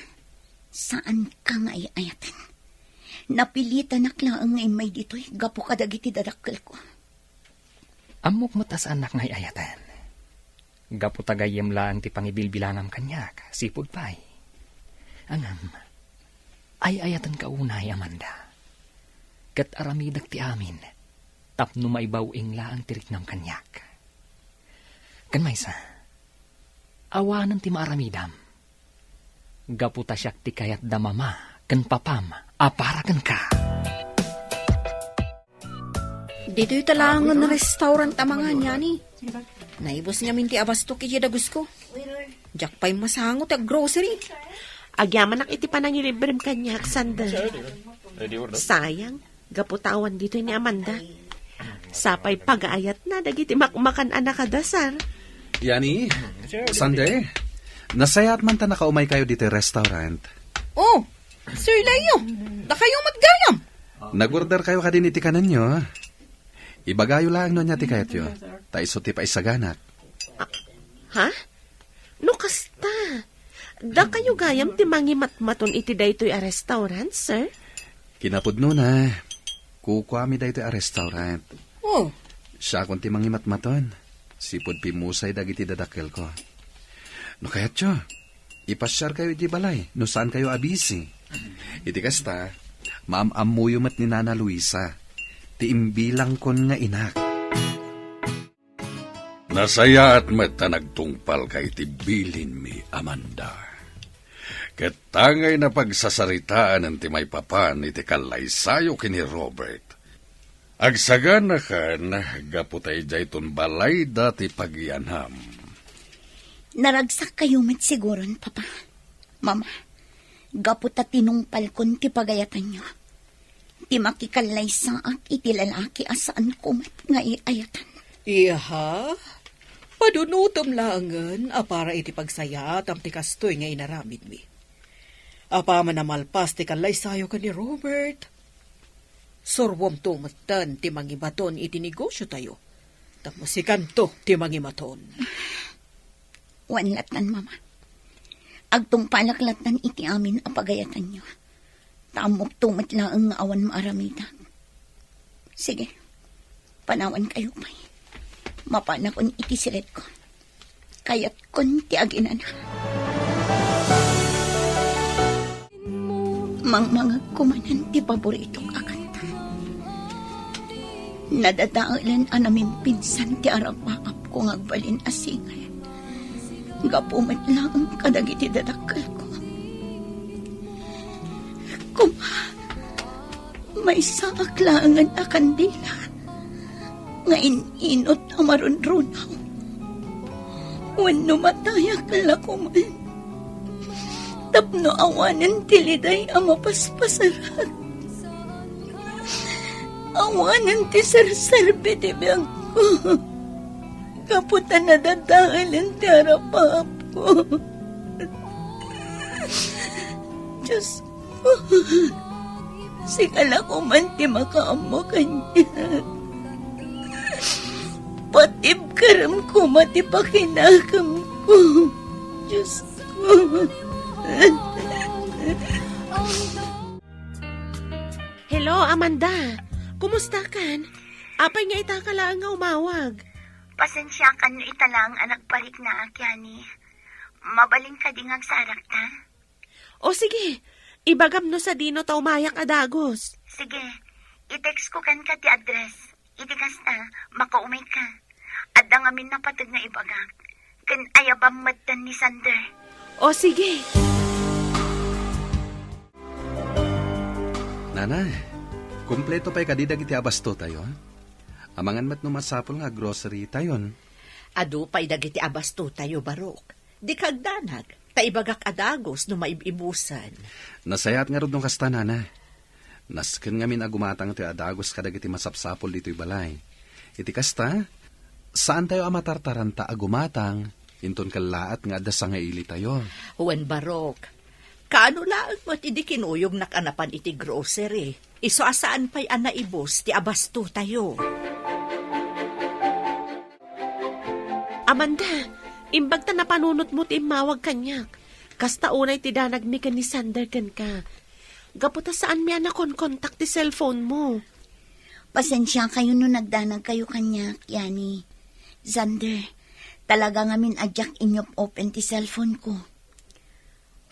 saanka nga ay-ayaten. Napilitanak laeng nga immay ditoy gapu kadagiti dadakkelko. Ammok met a saannak nga ay-ayaten. Gapu ta gayyem laeng ti pangibilbilangam kaniak, sipud pay. Ngem, ay-ayatenka unay, Amanda. Ket aramidek ti amin, tapno maibaw-ing laeng ti riknam kaniak. Ken maysa, awanen ti maaramidam. Gapu ta siak ti kayat da mama ken papam a para kenka. Ditoy ta laengen restaurant a mangan, Yani. Naibus ngamin ti abastok iti dagusko. Diak pay masango ti aggrocery. Agyamanak iti panangilibrem kaniak, Sander. Sayang, gapu ta awan ditoy ni Amanda. Sapay pagaayatna dagiti makmakan a nakadasar. Yani, Sander, nasayaat man ta nakaumaykayo ditoy restaurant. Oh, Sir Leo, dakayo met gayam. Nag-order kayo kadin iti kanenyo. Ibagayo laeng no ania ti kayatyo, ta isu ti paisaganak. Ha? No kasta, dakayo gayam ti mangimatmaton iti daytoy a restaurant, sir? Kinapudnona, kukuami daytoy a restaurant. Oh. Siakon ti mangimatmaton. Sipud pimusay dagiti dadakkelko. No kayatyo, ipasiarkayo iti balay no saankayo a busy. Iti kasta, maam-ammoyo met ni Nana Luisa, ti imbilangkon nga inak. Nasayaat met ta nagtungpalka iti bilinmi, Amanda. Ket tangay napagsasaritaanen ti maipapan iti kallaysayo ken ni Robert. Agsaganakan gapu ta idiayton balayda ti pagiyanam. Naragsakkayo met siguron, Papa. Mama, gapu ta tinungpalkon ti pagayatanyo, ti makikallaysaak iti lalaki a saanko met nga iayatan. Iha, padunutem laengen a para iti pagsayaatam ti kastoy nga inaramidmi. Apaman a malpas ti kallaysayo ken ni Robert, suroamto metten ti mangibaton iti negosiotayo, tapno sikanto ti mangimaton. Wen lattan, Mama. Agtungpalak lattan iti amin a pagayatanyo. Ta ammokto met laeng nga awan maaramidak. Sige, panawankayo pay. Mapanakon iti siledko. Kayatkon ti aginana. Mangmangegko manen ti paboritok a kanta. Nadadaelen a namimpinsan ti arapaapko nga agbalin a singer. Gapu met laeng kadagiti dadakkelko. Koma, maysaak laengen a kandila nga in-inut a marunrunaw. Wenno matayak la koman tapno awanen ti liday a mapaspasarak. Awanen ti serserbi ti biagko. Gapu ta nadadaelen ti arapaapko. Diosko, sika la koman ti makaammo kaniak. Patibkerem koma ti pakinakemko, Diosko. Hello, Amanda. Kumusta kan? Apay nga ita ka laeng nga umawag? Pasensiakan no ita laeng a nagpariknaak, Yani. Mabalin kadi nga agsarakta? O sige, ibagam no sadino ta umayak a dagus. Sige, i-text ko kenka ti address. Iti kasta, makaumay ka. Adda ngamin napateg nga ibagak. Ken ayabam metten ni Sander. O sige. Nanay, kompleto pay kadi dagiti abastotayo, a? Amangan met no masapul nga aggrocery tayon. Adu pay dagiti abastotayo, Barok. Dika agdanag, ta ibagak a dagus no maib-ibusen. Nasayaat ngarud no kasta, Nana. Nasken ngamin a gumatang ti adagus kadagiti masapsapul ditoy balay. Iti kasta, saantayo a matartaranta a gumatang, inton kellaat nga adda sangailitayo. Wen, Barok, kaano laeng met idi kinuyognak a napan iti grocery, isu a saan pay a naibus ti abastotayo? Amanda, imbag ta napanunotmo ti immawag kaniak. Kasta unay ti danagmi ken ni Sander kenka. Gapu ta saanmi a nakonkontak ti cellphone mo. Pasensiakayo no nagdanagkayo kaniak, Yani. Sander, talaga ngamin a diak inyop-open ti cellphone ko.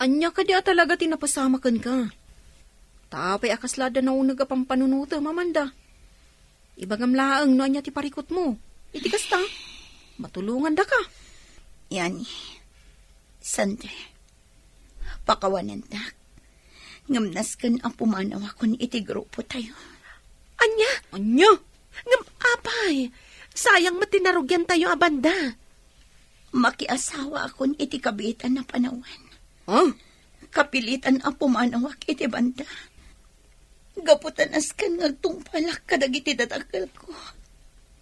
Ania kadi a talaga ti napasamak kenka? Ta apay a kasla adda nauneg a pampanunotem, Amanda? Ibagam laeng no ania ti parikutmo. Iti kasta, matulongandaka. Yani, Sander, pakawanendak. Ngem nasken a pumanawakon iti grupotayo. Ania? Ania? Ngem apay, sayang met ti narugiantayo a banda. Makiasawaakon iti kabiitan a panawen. Ha? Kapilitan a pumanawak iti banda. Gapu ta nasken nga agtungpalak kadagiti dadakkelko.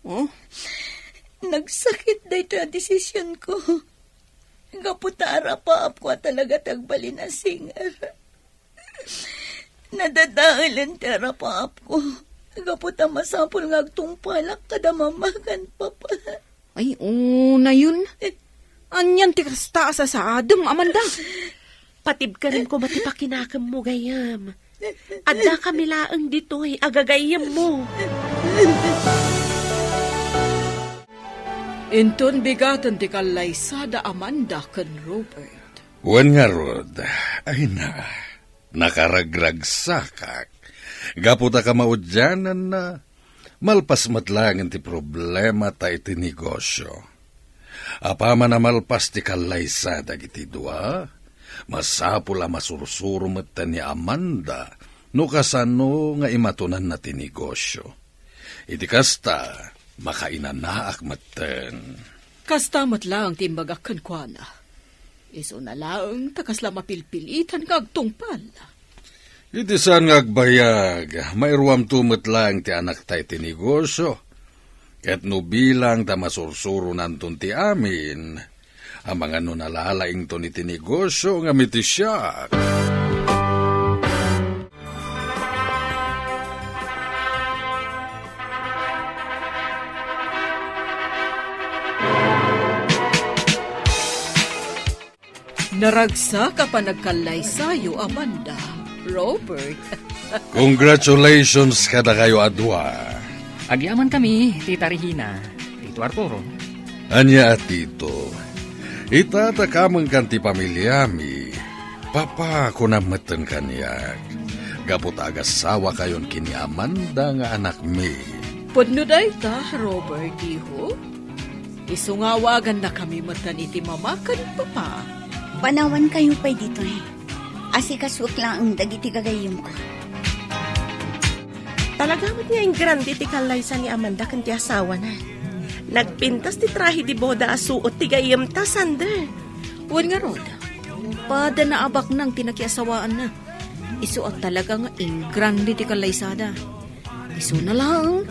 Oh? Nagsakit daytoy a desisionko. Gapu ta arapaapko a talaga ti agbalin a singer. Nadadaelen ti arapaapko. Gapu ta masapul nga agtungpalak kada mama ken papa. Ay, unayon. Anian ti kasta a sasaadem, Amanda? Patibkerem koma ti pakinakemmo, gayyem. Addakami laeng ditoy a gagayyemmo. Inton bigaten ti kallaysa da Amanda ken Robert. Wen ngarud, ay na, nakaragragsakak. Gapu ta kamaudiananna, malpas met laengen ti problemata iti negosio. Apaman a malpas ti kallaysa dagiti dua, masapul a masursuro metten ni Amanda no kasano nga imatonanna ti negosio. Iti kasta, makainanaak metten. Kasta met laeng ti imbagak kenkuana. Isuna laeng ta kasla mapilpilitan nga agtungpal. Iti saan nga agbayag, mairuamto met laeng ti anakta iti negosio. Ket no bilang ta masursuronanton ti amin, amangan no nalalaington iti negosio ngem iti siak. Naragsak a panagkallaysayo, Amanda, Robert. Congratulations kadakayo a dua. Agyamankami, Tita Regina, Tito Arturo. Ania a Tito, ita ta kamengkan ti pamiliami, Papa, kunam metten kaniak, gapu ta agasawakayon ken ni Amanda nga anakmi. Pudno dayta, Robert, iho? Isu nga awagannakami metten iti mama ken papa. Panawankayo pay ditoy. Asikasuek laeng dagiti gagayyemko. Talaga met nga ingrande ti kallaysa ni Amanda ken ti asawana. Nagpintas ti trahe de boda a suot ti gayyemta, Sander. Wen ngarud, pada naabaknang ti nakiasawaanna. Isu a talaga nga ingrande ti kallaysada. Isuna laeng,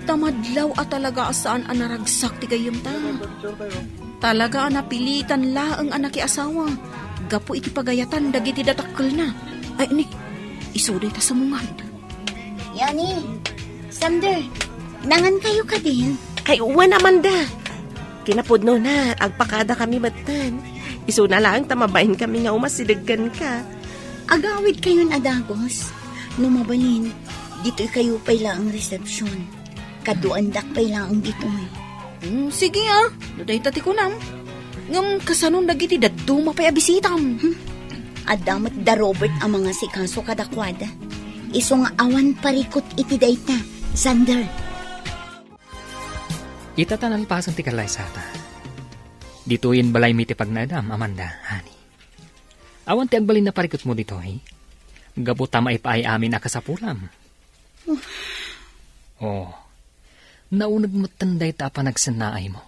ta madlaw a talaga a saan a naragsak ti gayyemta. Talaga a napilitan laeng a nakiasawa gapu iti pagayatan dagiti dadakkelna. Ay, ni, isu dayta sumungad. Yani, Sander, nangankayo kadin? Ay, wen, Amanda. Kinapudnona, agpakadakami metten. Isuna laeng ta mabain kami nga umasideg kenka. Agawidkayon a dagus. No mabalin, ditoykayo pay laeng resepsion. Kaduaendak pay laeng ditoy. Hmm, sige, a. No dayta ti kunam. Ngem kasanon dagiti dadduma pay a bisitam? Hmm. Adda met da Robert a mangasikaso kadakuada. Isu nga awan parikut iti dayta, Sander. Ita ta nalpasen ti kallaysata. Ditoyen balaymi ti pagnaedam, Amanda, honey. Awan ti agbalin a parikutmo ditoy. Gapu ta maipaay amin a kasapulam. Oh. Nauneg metten dayta a panagsennaaymo.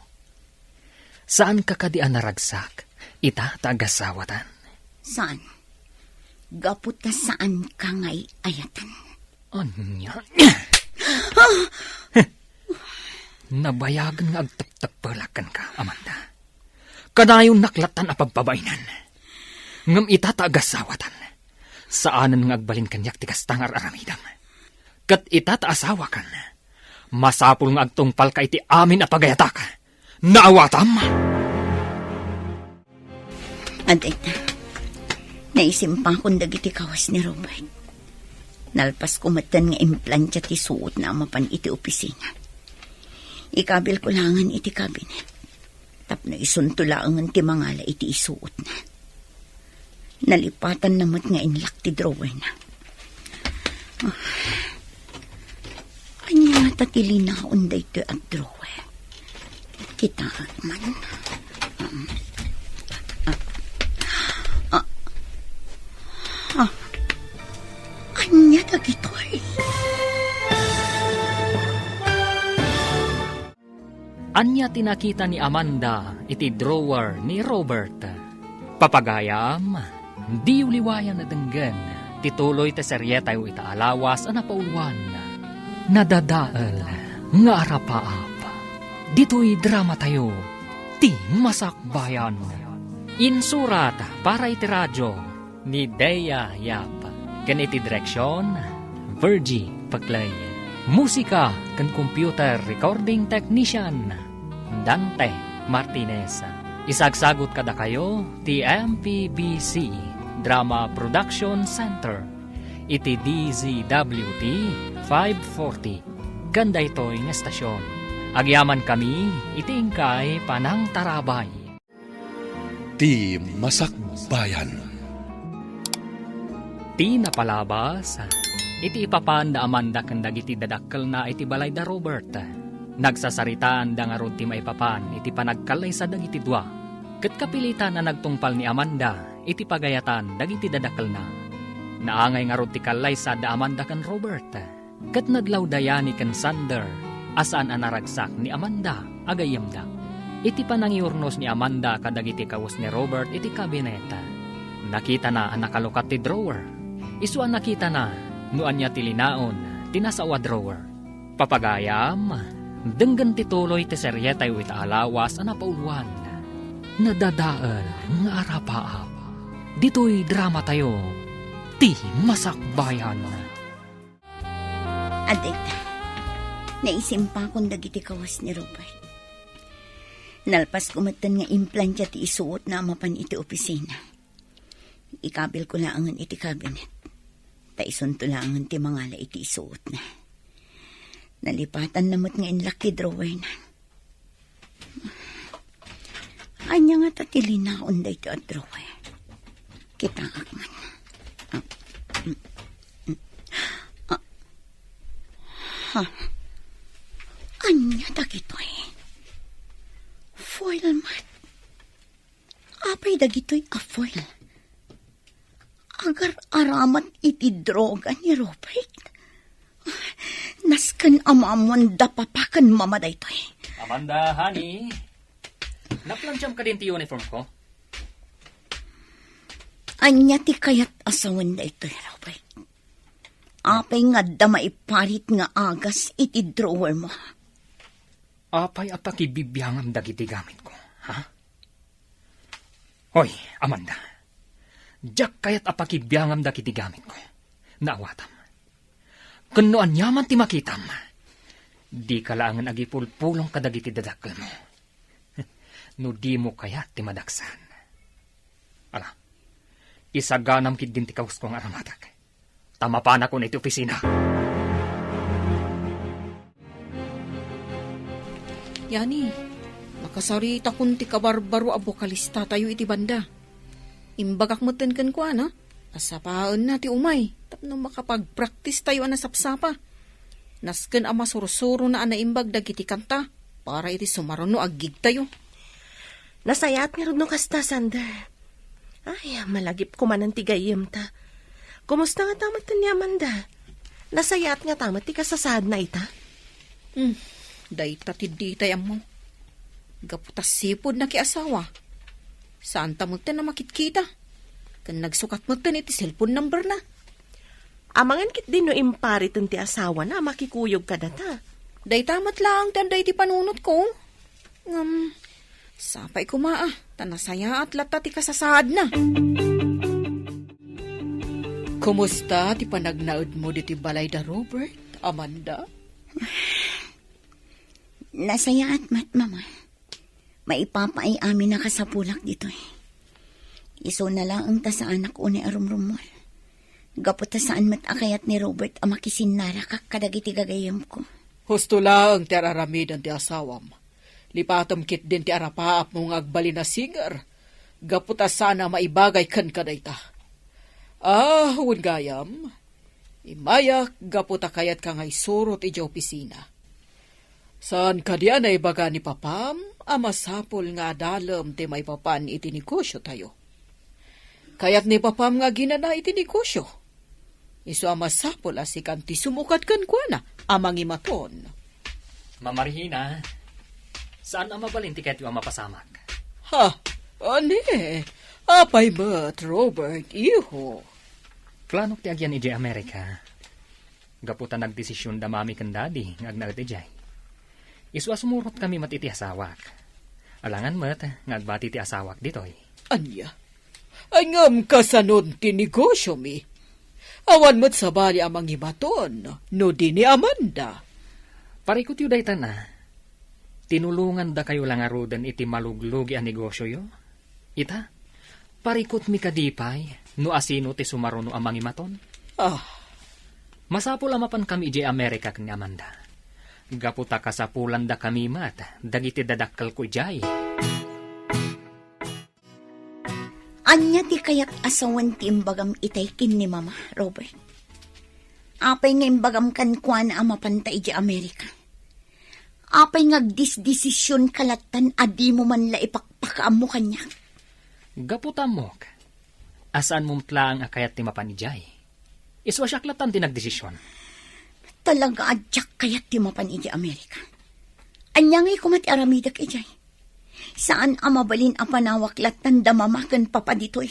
Saanka kadi a naragsak ita ta agasawatan? Saan? Gapu ta saanka nga ay-ayatan. Ania? Nabayagen nga agteptepelak kenka, Amanda. Kanayon naklatan a pagpabainan. Ngem ita ta agasawatan, saanen nga agbalin kaniak ti kasta nga ar-aramidem. Ket ita ta asawakan, masapul nga agtungpalka iti amin a pagayatak. Naawatam? Adda ita, naisimpakon dagiti kawes ni Robert. Nalpasko metten nga implantia ti suotna a mapan iti opisina. Ikabilko laengen iti cabinet tapno isunto laengen ti mangala iti isuotna. Nalipatanna met nga inlock ti drawerna. Ah. Ania ngata ti linaon daytoy a drawer? Kitaek man. Ah, ah, ah. Ania dagitoy? Ania ti nakita ni Amanda iti drawer ni Robert? Papagayam, diyo liwayan a denggen ti tuloy ti serietayo ita a lawas a napauloan, Nadadael nga Arapaap. Ditoy dramatayo, Ti Masakbayan. Insurat para iti radio ni Dea Yap, ken iti direksion, Virgie Paclay. Musika ken computer recording technician, Dante Martinez. Isagsagut kadakayo ti M P B C Drama Production Center iti D Z W T five forty ken daytoy nga estasion. Agyamankami iti inkay panangtarabay. Ti Masakbayan. Ti napalabas, iti ipapan da Amanda ken dagiti dadakkelna iti balay da Robert. Nagsasaritaan da ngarud ti maipapan iti panagkallaysa dagiti dua. Ket kapilitan a nagtungpal ni Amanda iti pagayatan dagiti dadakkelna. Naangay ngarud ti kallaysa da Amanda ken Robert. Ket nadlawda yani ken Sander a saan a naragsak ni Amanda a gayyemda. Iti panangiurnos ni Amanda kadagiti kawes ni Robert iti kabinet, nakitana a nakalukat ti drawer. Isu a nakitana no ania ti linaon ti nasao a drawer. Papagayam, denggen ti tuloy ti serietayo ita a lawas a napauluan, Nadadael nga Arapaap. Ditoy dramatayo, Ti Masakbayan. Adda ita, naisimpakon dagiti kawes ni Robert. Nalpasko metten nga implantia ti isuotna a mapan iti opisina. Ikabilko laengen iti kabinet. Ta isunto laengen ti mangala iti isuotna. Nalipatanna met nga inlock ti drawerna. Ania ngata ti linaon daytoy a drawer? Kitaak man. Ah, mm, mm. Ah. Ha? Ania dagitoy? Foil met. Apay dagitoy a foil? Agar-aramat iti droga ni Robert. Nasken a maammoan da papa ken mama daytoy. Amanda, honey. Naplantiam kadin ti uniform ko? Ania ti kayat a sawen daytoy, Robert? Apay nga adda maiparit nga agas iti drawer mo? Apay a pakibibiangam dagiti gamitko, ha? Hoy, Amanda. Diak kayat a pakibiangam dagiti gamitko. Naawatam. Ken no aniaman ti makitam, dika laengen agipulpulong kadagiti dadakkelmo. No dimo kayat ti madaksan. Ala, isaganam ketdin ti kawesko nga aramatek. Ta mapanakon iti opisina. Yani, nakasaritakon ti kabarbaro a bokalistatayo iti banda. Imbagak metten kenkuana a sapaenna ti umay tapno makapagpraktistayo a nasapsapa. Nasken a masursurona a naimbag dagiti kanta para iti sumaruno a gigtayo. Nasayaat ngarud no kasta, Sander. Ay, malagipko manen ti gayyemta. Kumusta ngata metten ni Amanda? Nasayaat ngata met ti kasasaadna ita? Hmm, dayta ti ditay ammo. Gapu ta sipud nakiasawa, saanta metten a makitkita. Ken nagsukat metten iti cellphone numberna. Amangan ketdi no impariten ti asawana a makikuyog kadata. Dayta met laeng ti adda iti panunotko. Ngem, sapay koma a, ta nasayaat latta ti kasasaadna. Kumusta ti panagnaedmo ditoy balay da Robert, Amanda? Nasayaat met, Mama. Maipapaay amin a kasapulak ditoy. Isuna laeng ta saanak unay a rumrummuar. Gapu ta saan met a kayat ni Robert a makisinnarakak kadagiti gagayyemko. Husto laeng ti ar-aramiden ti asawam. Lipatem ketdin ti arapaapmo nga agbalin a singer. Gapu ta saan a maibagay kenka dayta. Ah, wen gayam, immayak gapu ta kayatka nga isurot idiay opisina. Saan kadi a naibaga ni papam a masapul nga adalem ti maipapan iti negosiotayo? Kayat ni papam nga aginana iti negosio. Isu a masapul a sikan ti sumukad kenkuana a mangimaton. Mama Regina, saan a mabalin ti kayatyo a mapasamak? Ha? Ani? Apay met, Robert, iho? Planok ti agyan idiay Amerika. Gapu ta nagdesision da Mami ken Daddy nga agnaed idiay. Isu a sumurotkami met iti asawak. Alangan met nga agbati ti asawak ditoy. Ania? Ay, ngem kasanon ti negosiomi? Awan met sabali a mangimaton no di ni Amanda. Parikutyo dayta na. Tinulongandakayo la ngaruden iti maluglugi a negosioyo. Ita, parikutmi kadi pay no asino ti sumaruno a mangimaton? Ah. Masapul a mapankami idiay Amerika ken ni Amanda. Gapu ta kasapulandakami met dagiti dadakkelko idiay. Ania ti kayat a sawen ti imbagam itay ken ni Mama, Robert? Apay nga imbagam kenkuana a mapanta idiay Amerika? Apay nga agdisdesisionka lattan a dimo man la ipakpakaammo kaniak? Gapu ta ammok a saanmo met laeng a kayat ti mapan idiay. Isu a siak lattan ti nagdesision. Talaga a diak kayat ti mapan idiay Amerika. Ania ngay koma ti aramidek idiay? Saan a mabalin a panawak lattan da mama ken papa ditoy.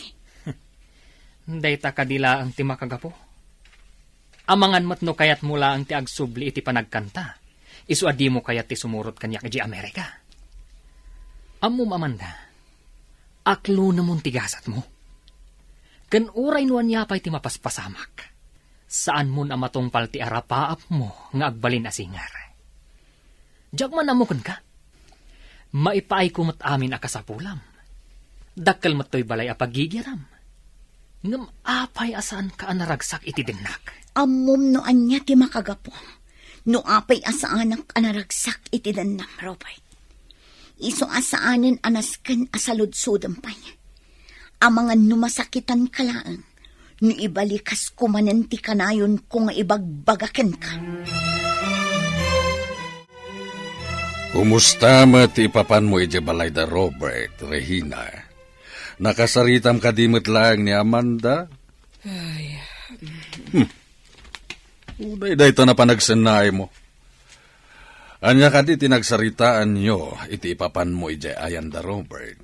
Dayta kadi laeng ti makagapu. Amangan met no kayatmo laeng ti agsubli iti panagkanta, isu a dimo kayat ti sumurot kaniak idiay Amerika. Ammom, Amanda, aklonemon ti gasatmo. Ken uray no ania pay ti mapaspasamak, saanmon a matungpal ti arapaapmo nga agbalin a singer. Diak man ammo kenka. Maipaayko met amin a kasapulam. Dakkel met toy balay a pagigiram. Ngem apay a saanka a naragsak iti dennak? Ammom no ania ti makagapu no apay a saanak a naragsak iti dennam, Robert. Isu a saanen a nasken a saludsodem pay. Amangan no masakitanka laeng no ibalikas ko manen ti kanayonko nga ibagbaga kenka. Kumusta met ti ipapanmo idiay balay da Robert, Regina? Nakasaritam kadi met laeng ni Amanda? Ay. Hmm. Uray dayta na panagsennaaymo. Ania kadi ti nagsaritaanyo iti ipapanmo idiay ayan da Robert?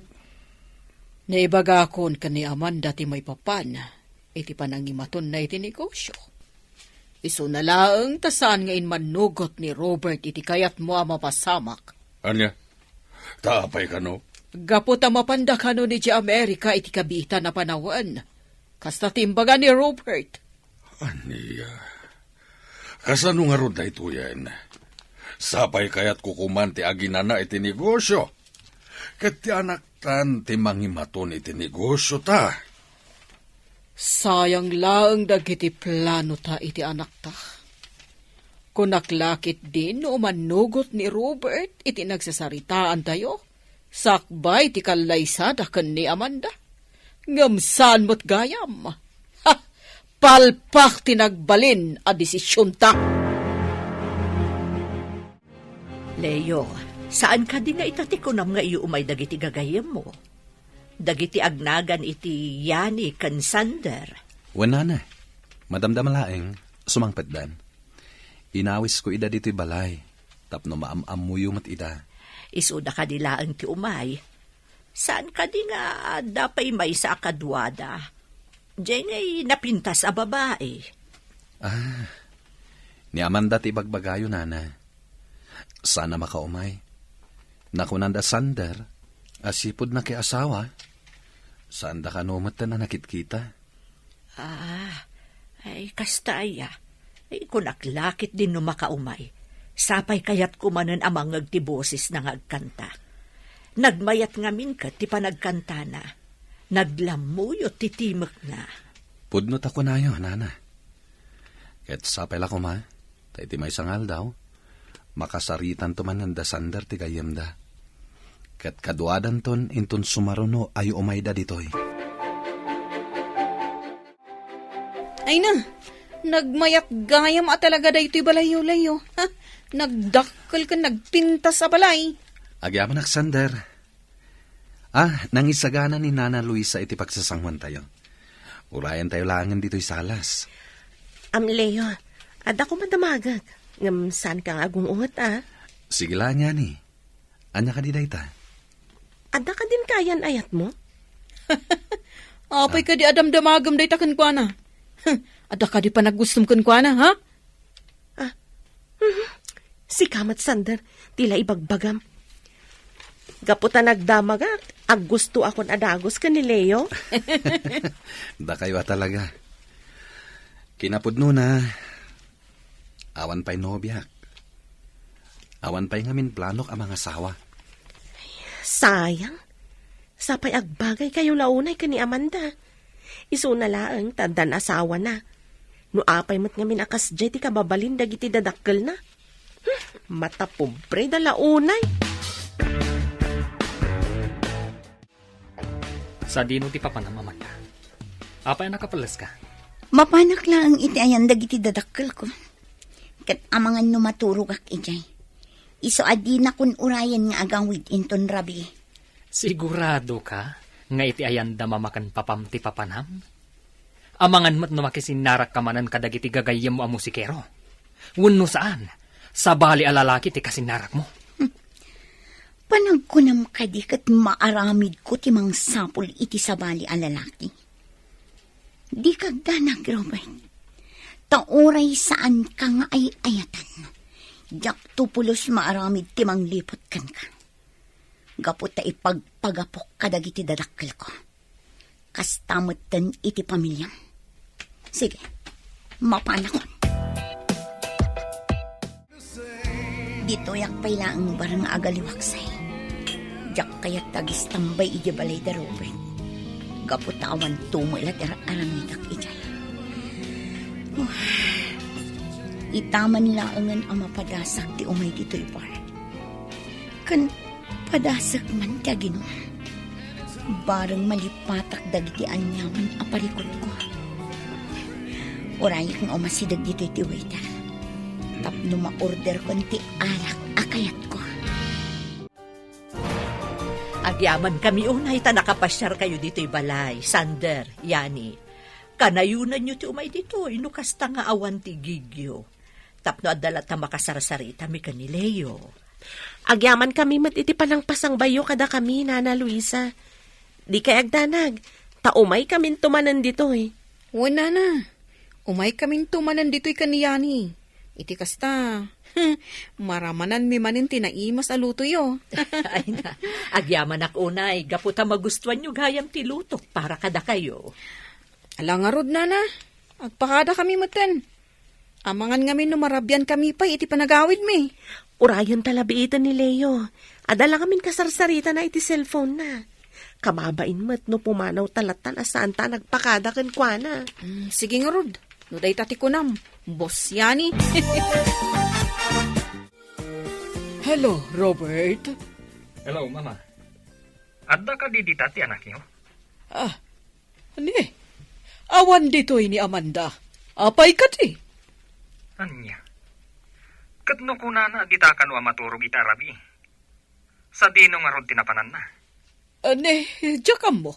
Naibagakon ken ni Amanda ti maipapan iti panangimatonna iti negosio. Isuna laeng ta saan nga immannugot ni Robert iti kayatmo a mapasamak. Ania? Ta apay kano? Gapu ta mapanda kanon idiay Amerika iti kabiitan a panawen. Kasta ti imbaga ni Robert. Ania? Kasano ngarud daytoyen? Sapay kayatko koman ti aginana iti negosio. Ket ti anaktan ti mangimaton iti negosio ta. Sayang laeng dagiti planota iti anakta. Kunak la ketdin no umannugot ni Robert iti nagsasaritaantayo, sakbay ti kallaysada ken ni Amanda. Ngem saan met gayam. Ha! Palpak ti nagbalin a desisionta. Leo, saan kadi nga ita ti kunam nga iyu umay dagiti gagayyemmo? Dagiti agnagan iti Yani ken Sander. Wen, nana, madamdama laeng, sumangpetdan. Inawisko ida ditoy balay, tapno maam-ammoyo met ida. Isuda kadi laeng ti umay. Saan kadi nga adda pay maysa a kaduada? Diay ngay napintas a babai. Ah, ni Amanda ti ibagbagayo, nana. Saan a makaumay. Nakunanda Sander a sipud nakiasawa, saanda kano metten a nakitkita. Ah, ay, kasta aya. Ay, kunak la ketdin no makaumay. Sapay kayatko manen a mangngeg ti bosesna nga agkanta. Nagmayat ngamin ket ti panagkantana. Naglammuyot ti timekna. Pudno ta kunayo, nana. Ket sapay la koma, ta iti maysa nga aldaw, makasaritanto manen da Sander ti gayyemda. Ket kaduadanton inton sumaruno a iumayda ditoy. Ay na, nagmayat gayam a talaga daytoy balayyo, Leo. Ha? Nagdakkel ken nagpintas a balay. Agyamanak, Sander. Ah, nangisagana ni Nana Luisa iti pagsasanguantayo. Urayantayo laengen ditoy salas. Am, Leo, adda koma damagek, ngem saanka nga agung-unget, a? Sige la, Nyani. Ania kadi dayta? Adda kadin kayan-ayatmo? Apay kadi a damdamagem dayta kenkuana? Huh, adda kadi panagustom kenkuana, ha? Ah, mhm. Sika met, Sander, ti la ibagbagam. Gapu ta nagdamagak, aggustoakon a dagus ken ni Leo. Dakayo a talaga. Kinapudnona, awan pay nobiak. Awan pay ngamin planok a mangasawa. Sayang. Sapay agbagaykayo la unay ken ni Amanda. Isuna laeng ta addan asawana. No apay met ngamin a kasdiay ti kababalin dagiti dadakkelna. Hmm, matapobre da la unay. Sadino ti papanam, Amanda? Apay a nakapelleska? Mapanak laeng iti ayan dagiti dadakkelko. Ket amangan no maturogak idiay. Isu a dinakon urayen nga agawid inton rabii. Siguradoka nga iti ayanda mama ken papam ti papanam? Amangan met no makisinnarakka manen kadagiti gagayyemmo a musikero. Wenno saan, sabali a lalaki ti kasinnarakmo. Panagkunam kadi ket maaramidko ti mangsapul iti sabali a lalaki? Dika agdanag, Robert. Ta uray saanka nga ay-ayatan, diakto pulos maaramid ti mangliput kenka. Gapu ta ipagpagapok kadagiti dadakkelko. Kasta metten iti pamiliam. Sige, mapanakon. Ditoyak pay laeng bareng nga agaliwaksay. Diak kayat agistambay idiay balay da Robert. Gapu ta awan tumo la ti ar-aramidak idiay. Uf. Itaman laengen a mapadasak ti umay ditoy bar. Ken padasek man ti aginum. Bareng malipatak dagiti aniaman a parikutko. Urayek nga umasideg ditoy ti waiter tapno ma-orderkon ti arak a kayatko. Agyamankami unay ta nakapasiarkayo ditoy balay, Sander, Yani. Kanayonanyo ti umay ditoy no kasta nga awan ti igigyo. Tapno adda latta makasarsaritami ken ni Leo. Agyamankami met iti panangpasangbayyo kadakami, Nana Luisa. Dikay agdanag, ta umaykaminto manen ditoy. Wen, Nana. Umaykaminto manen ditoy ken ni Yani. Iti kasta, maramananmi manen ti naimas a lutoyo. Ay na, agyamanak unay, gapu ta magustuanyo gayam ti lutok para kadakayo. Ala ngarud, Nana. Agpakadakami metten. Amangan ngamin no marabiankami pay iti panagawidmi. Urayen ta la biiten ni Leo. Adda la ngamin kasarsaritana iti cellphone-na. Kababain met no pumanawta lattan a saanta a nagpakada kenkuana. Mm, sige ngarud. No dayta ti kunam, Boss Yani. Hello, Robert. Hello, Mama. Adda kadi dita ti anakyo? Ah, ni, awan ditoy ni Amanda. Apay kadi? Ania? Ket no kunana, dita kano a maturog ita a rabii? Sadino ngarud ti napananna? Ah, ni, diak ammo.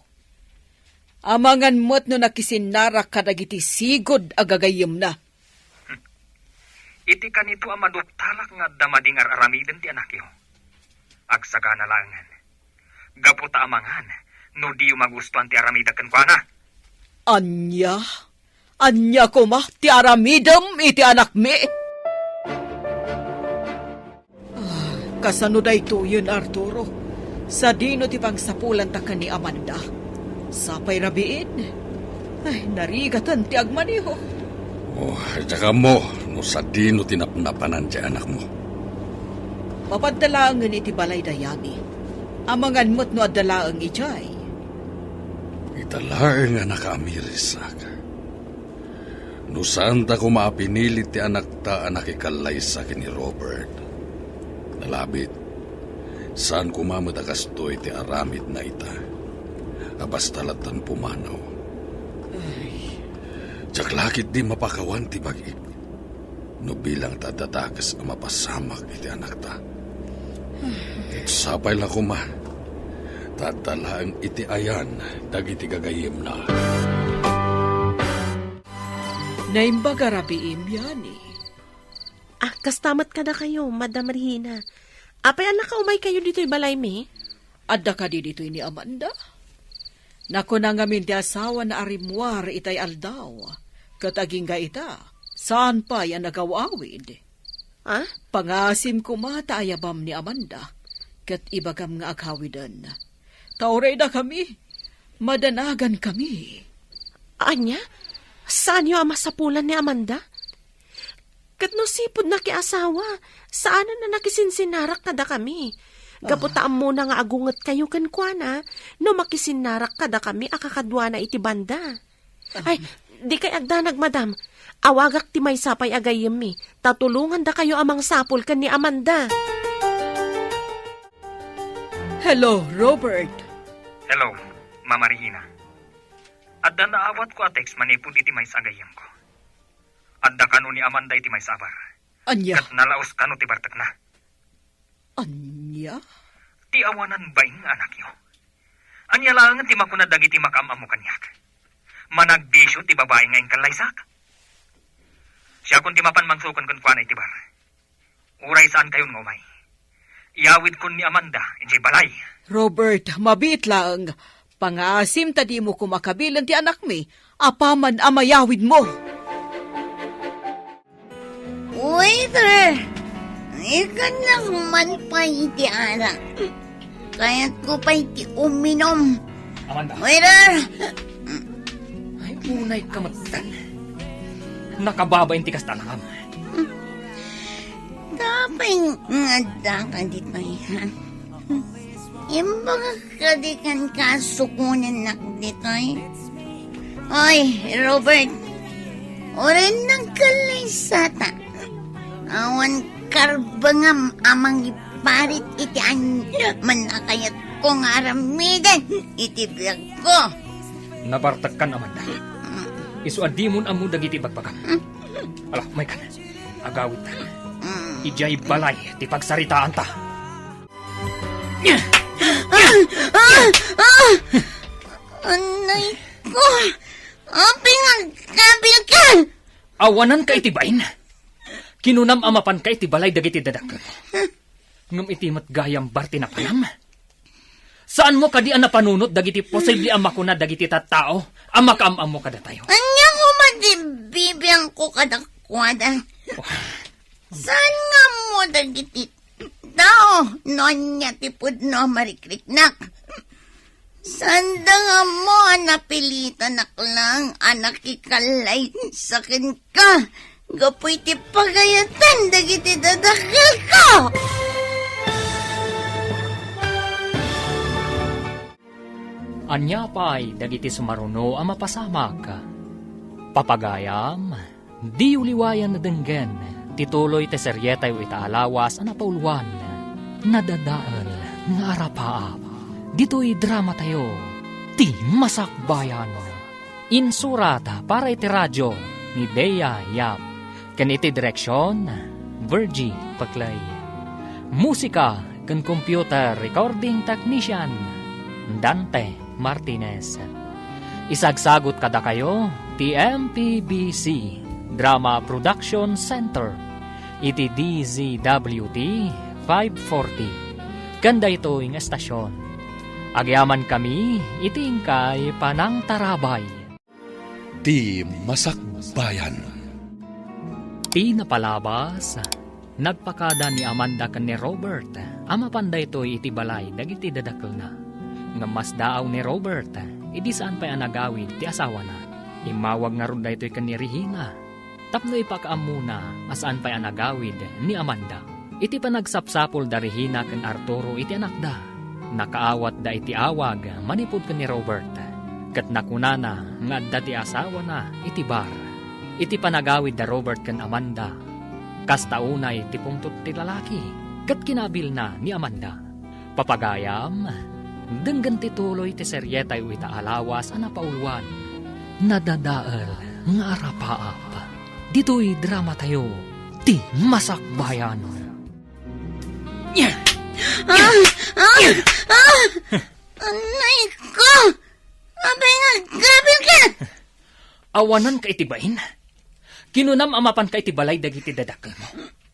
Amangan met no nakisinnarak kadagiti sigud a gagayyemna. Iti kanito a maduktalak nga adda madi nga ar-aramiden ti anakyo. Agsagana laengen. Gapu ta amangan no diyo magustuan ti aramidek kenkuana. Ania? Ania koma ti aramidem iti anakmi? Ah, kasano daytoyen, Arturo? Sadino ti pangsapulanta ken ni Amanda? Sapay rabiin? Ay, narigaten ti agmaneho. Oh, diak ammo no sadino ti napnapanan ti anakmo. Mapadta laengen iti balay da Yani. Amangan met no adda laeng idiay. Ita laeng a nakaamirisak. No saanta koma a pinilit ti anakta a nakikallaysa ken ni Robert, nalabit, saan koma met a kastoy ti aramidna ita, a basta lattan pumanaw. Ay. Diak la ketdi mapakawan ti bag-ik no bilang ta adda dakes a mapasamak iti anakta. Ket sapay la koma, ta adda laeng iti ayan dagiti gagayyemna. Naimbag a rabiim, Yani. Ah, kasta met kadakayo, Madam Regina. Apay a nakaumaykayo ditoy balaymi? Adda kadi ditoy ni Amanda? Nakuna ngamin ti asawana a rimmuar itay aldaw, ket agingga ita, saan pay a nagaw-awid. Ah? Pangasim koma ta ayabam ni Amanda, ket ibagam nga aghawiden. Ta uray dakami, madanagankami. Ania? Saanyo a masapulan ni Amanda? Ket no sipud nakiasawa, saanen a nakisinsinnarak kadakami. Gapu ta ammona nga agungetkayo kenkuana no makisinnarak kadakami a kakaduana iti banda. Ay, dikay agdanag, madam. Awagak ti maysa pay a gayyemmi, ta tulongandakayo a mangsapul ken ni Amanda. Hello, Robert. Hello, Mama Regina. Adda naawatko a text manipud iti maysa a gayyemko. Adda kano ni Amanda iti maysa a bar. Ania? Ket nalaos kano ti bartekna. Ania? Ti awanan baing nga anakyo. Ania laengen ti makuna dagiti makaam-ammo kaniak? Managbisio ti babai nga inkallaysak? Siakon ti mapan mangsuken kenkuana iti bar. Uray saankayon nga umay. Iyawidkon ni Amanda idiay balay. Robert, mabiit laeng. Pangaasim ta dimo koma kabilen ti anakmi apaman a mayawidmo. Waiter! Ikannak man pay iti arak. Kayatko pay ti uminom. Amanda. Waiter! Ay, unay ka met. Nakababain ti kasta, anakam. Apay nga addaka ditoy, ha? Imbagak kadi kenka a sukonennak ditoy. Oy, Robert, uray nagkallaysata. Awan karbengam a mangiparit iti aniaman a kayatko nga aramiden iti biagko. Nabartekkan, Amanda. Isu a dimon ammo dagiti ibagbagam. Ala, umaykan. Agawidta. Idiay balay ti pagsaritaanta. Ah! Ah! Ah! Anay ko! Apay nga agkabilka? Awananka iti bain. Kinunam a mapanka iti balay dagiti dadakkel. Ngem iti met gayam bar ti napanam. Saanmo kadi a napanunot dagiti posible a makuna dagiti tattao a makaam-ammo kadatayo? Ania koma ti bibiangko kadakuada? Oh. Saan nga ammo dagiti tao no ania ti pudno a marikriknak? Saanda nga ammo a napilitanak laeng a nakikallaysa kenka gapu iti pagayatan dagiti dadakkelko. Ania pay dagiti sumaruno a mapasamak? Papagayam, diyo liwayan a denggen ti tuloy ti serietayo ita a lawas a napauluan, Nadadael nga Arapaap. Ditoy dramatayo, Ti Masakbayan. Insurat para iti radio ni Bea Yap, ken iti direksion, Virgie Peclay. Musika ken computer recording technician, Dante Martinez. Isagsagut kadakayo ti M P B C Drama Production Center iti D Z W T five forty, ken daytoy nga estasion. Agyamankami iti inkay panangtarabay. Ti Masakbayan. Ti napalabas, nagpakada ni Amanda ken ni Robert a mapan daytoy iti balay dagiti dadakkelna. Ngem masdaaw ni Robert idi saan pay a nagawid ti asawana. Immawag ngarud daytoy ken ni Regina tapno ipakaammona a saan pay a nagawid ni Amanda. Iti panagsapsapul da Regina ken Arturo iti anakda, nakaawatda iti awag manipud ken ni Robert, ket nakunana nga adda ti asawana iti bar. Iti panagawid da Robert ken Amanda, kasta unay ti pungtot ti lalaki ket kinabilna ni Amanda. Papagayam, denggen ti tuloy ti serietayo ita a lawas a napauluan, Nadadael nga Arapaap. Ditoy dramatayo, Ti Masakbayan. Ah! Ah! Ah! Anay ko! Apay nga agkabilka? Awananka iti bain? Kinunam a mapanka iti balay dagiti dadakkelmo.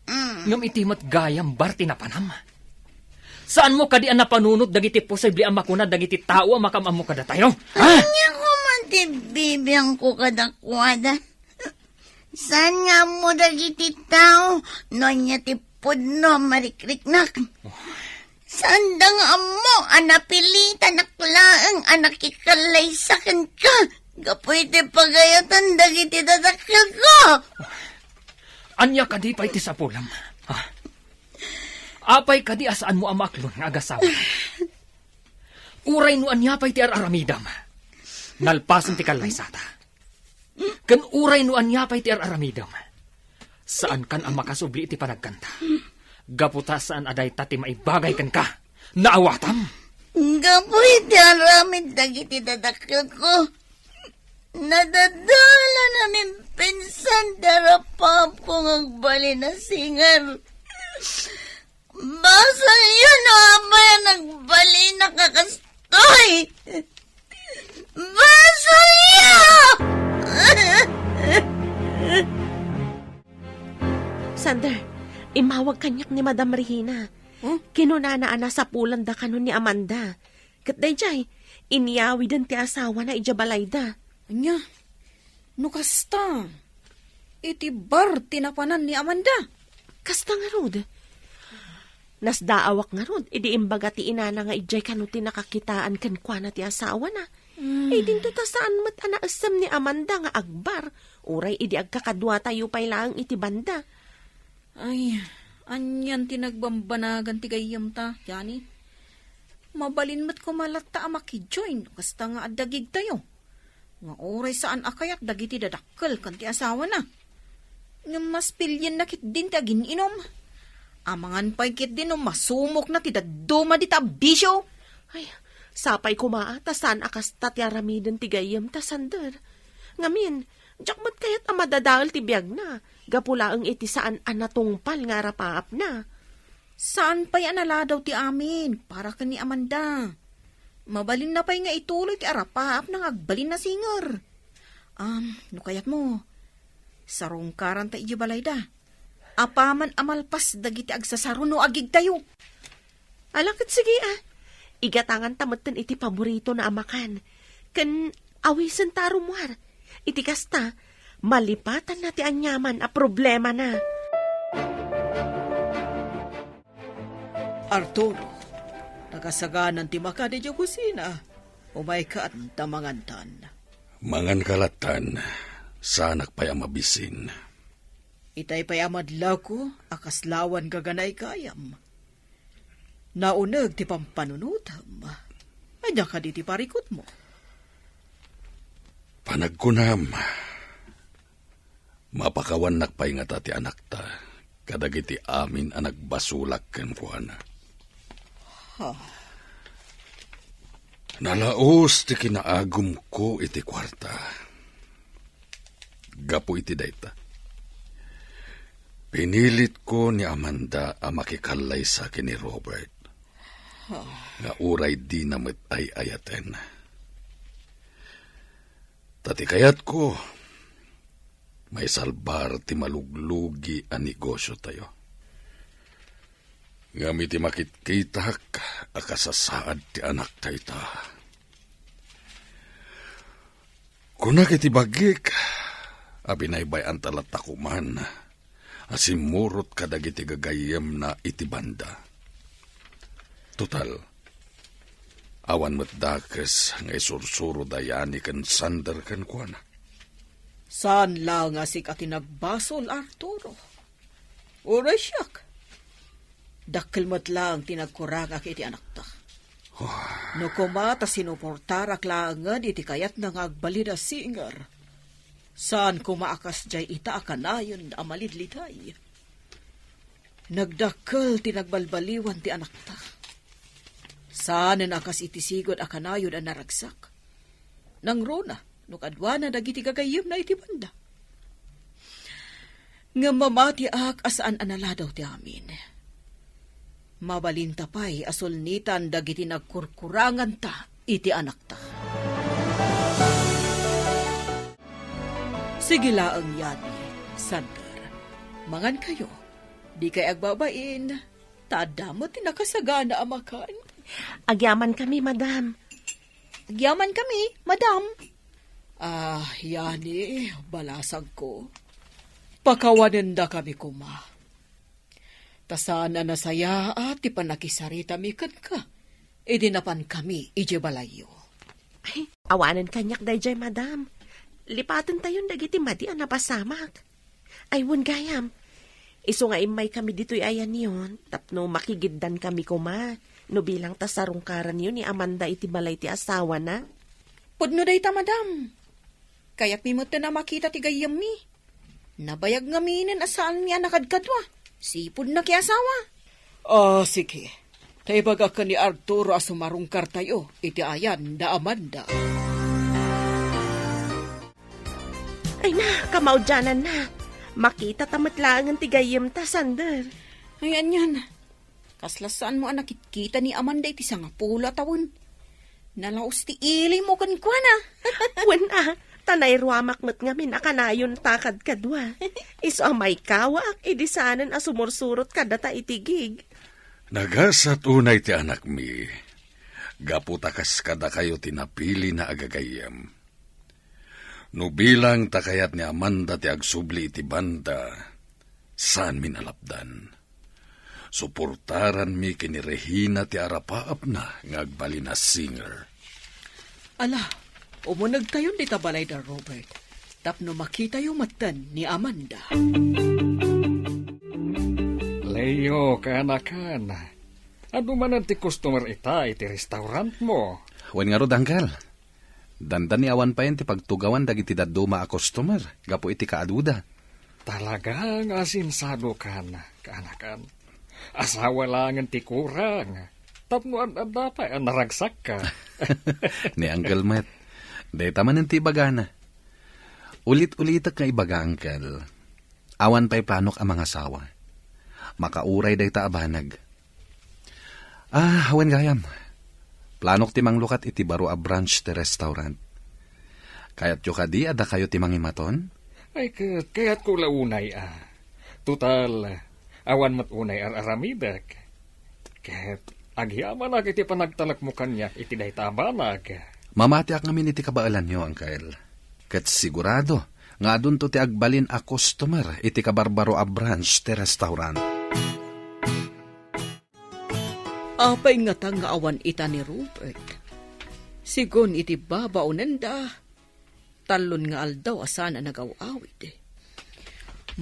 Mm. Ngem iti met gayam bar ti napanam. Saanmo kadi a napanunot dagiti posible a makuna dagiti tao a makaam-ammo kadatayo? Ha? Ania koma ti bibiangko kadakuada? Saan nga ammo dagiti tao no ania ti pudno a marikriknak? Saanda nga ammo a napilitanak laeng a nakikallaysa kenka gapu iti pagayatan dagiti dadakkelko. Ania kadi pay ti sapulem? Ha? Apay kadi a saanmo a maaklon nga agasawa? Uray no ania pay ti ar-aramidem, nalpasen ti kallaysata. Ken uray no ania pay ti ar-aramidem, saankan a makasubli iti panagkanta. Gapu ta saan a dayta ti maibagay kenka. Naawatam? Gapu iti aramid dagiti dadakkelko, nadadalan a mimpinsan ti arapaapko nga agbalin a singer. Basolyo no apay a nagbalin a kastoy! Basolyo! Sander, imawag kaniak ni Madam Regina. Hmm? Kinunana a nasapulanda kano ni Amanda. Ket daydiay, inyawiden ti asawana idiay balayda. Ania? No kasta, iti bar ti napanan ni Amanda. Kasta ngarud. Nasdaawak ngarud, idi imbaga ti inana nga idiay kano ti nakakitaan kenkuana ti asawana. Hmm. Ay, dinto ta saan met a naessem ni Amanda nga agbar, uray idi agkakaduatayo pay laeng iti banda. Ay, anian ti nagbambanagan ti gayyemta, Yani? Mabalin met koma latta a makijoin, kasta nga adda gigtayo. Nga uray saan a kayat dagiti dadakkel ken ti asawana. Ngem mas pilienna ketdin ti agin-inom. Amangan pay ketdin no masumokna ti dadduma dita a bisio. Ay, sapay koma a ta saan a kasta ti aramiden ti gayyemta, Sander. Ngamin, diak met kayat a madadael ti biagna, gapu laeng iti saan a natungpal nga arapaapna. Saan pay a naladaw ti amin para ken ni Amanda. Mabalinna pay nga ituloy ti arapaapna nga agbalin a singer. Am, no kayatmo, sarungkaranta idiay balayda. Apaman a malpas dagiti agsasaro no agigtayo. Ala ket sige a. Igatanganta metten iti paboritona a makan. Ken awisenta a rummuar. Iti kasta, malipatanna ti aniaman a problemana. Arturo, nakasaganan ti makan idiay kusina. Umayka ta mangantan. Manganka lattan, saanak pay a mabisin. Itay pay a madlawko a kasla awan gaganay gayam. Nauneg ti pampanunotem. Ania kadi ti parikutmo? Panagkunam, mapakawannak pay ngata ti anakta kadagiti amin a nagbasolak kenkuana. Ha? Nalaos ti kinaagumko iti kuarta. Gapu iti dayta, pinilitko ni Amanda a makikallaysa ken ni Robert, nga uray dina met ay-ayaten. Ta ti kayatko, maisalbar ti maluglugi a negosiotayo. Ngem iti makitkitak a kasasaad ti anakta ita, kunak iti bagik a binaybay-anta latta koman a simmurot kadagiti gagayyemna iti banda. Total, awan met dakes nga isursuro da Yani ken Sander kenkuana. Saan la nga sika ti nagbasol, Arturo. Uray siak. Dakkel met laeng ti nagkurangak iti anakta. Oh. No koma ta sinuportarak laengen iti kayatna nga agbalin a singer, saan koma a kasdiay ita a kanayon a malidliday. Nagdakkel ti nagbalbaliwan ti anakta. Saanen a kas iti sigud a kanayon a naragsak. Nangruna no kaduana dagiti gagayyemna iti banda. Ngem mamatiak a saan a naladaw ti amin. Mabalinta pay a sulnitan dagiti nagkurkuranganta iti anakta. Sige laeng, Yani, Sander. Mangankayo. Dikay agbabain, ta adda met ti nakasagana a makan. Agyamankami, madam. Agyamankami, madam. Ah, Yani, balasangko. Pakawanendakami koma. Ta saan a nasayaat ti pannakisaritami kenka idi napankami idiay balayyo. Ay, awanen kaniak daydiay, madam. Lipatentayon dagiti madi a napasamak. Ay, wen gayam. Isu nga immaykami ditoy ayanyo tapno makigiddankami koma no bilang ta sarungkaranyo ni Amanda iti balay ti asawana. Pudno dayta, madam. Kayatmi metten a makita ti gayyemmi. Nabayag ngaminen a saanmi a nakadkadua. Sipud nakiasawa. Ah, sige. Ta ibagak ken ni Arturo a sumarungkartayo iti ayan da Amanda. Ay na, kamaudianan na. Makita ta met laengen ti gayyemta, Sander. Ay, anian. Kasla saanmo a nakitkita ni Amanda iti sangapulo a tawen. Nalaos ti ilimo kenkuana. Wen a, ta nairuamak met ngamin a kanayonta kadkadua. Isu a maikawaak idi saanen a sumursurot kadata iti gig. Nagasat unay ti anakmi, gapu ta kas kadakayo ti napilina a gagayyem. No bilang ta kayat ni Amanda ti agsubli iti banda, saanmin a lapdan. Suportaranmi ken ni Regina ti arapaapna nga agbalin a singer. Ala, umunegtayon dita balayda, Robert, tapno makitayo metten ni Amanda. Leo, kaanakan, adu manen ti customer ita iti restaurantmo? Wen ngarud, Uncle. Dandani awan payen ti pagtugawan dagiti dadduma a customer gapu iti kaaduda. Talaga nga asinsadokan, kaanakan. Asawa laengen ti kurang. Tapno ad-adda pay a naragsakka. Ni Uncle met, dayta manen ti ibagana. Ulit-ulitek nga ibaga, Uncle. Awan pay planok a mangasawa. Makauray dayta a banag. Ah, wen gayam. Planok ti manglukat iti baro a branch ti restaurant. Kayatyo kadi a dakayo ti mangimaton? Ay, ket kayatko la unay a. Total, awan met unay ar-aramidek. Ket agyamanak iti panagtalekmo kaniak iti dayta a banag. Mamatiak ngamin iti kabaelanyo, Uncle. Ket sigurado nga adunto ti agbalin a customer iti kabarbaro a branch ti restaurant. Apay ngata nga awan ita ni Robert? Sigun iti babaonenda, tallon nga aldaw a saan a nagaw-awid.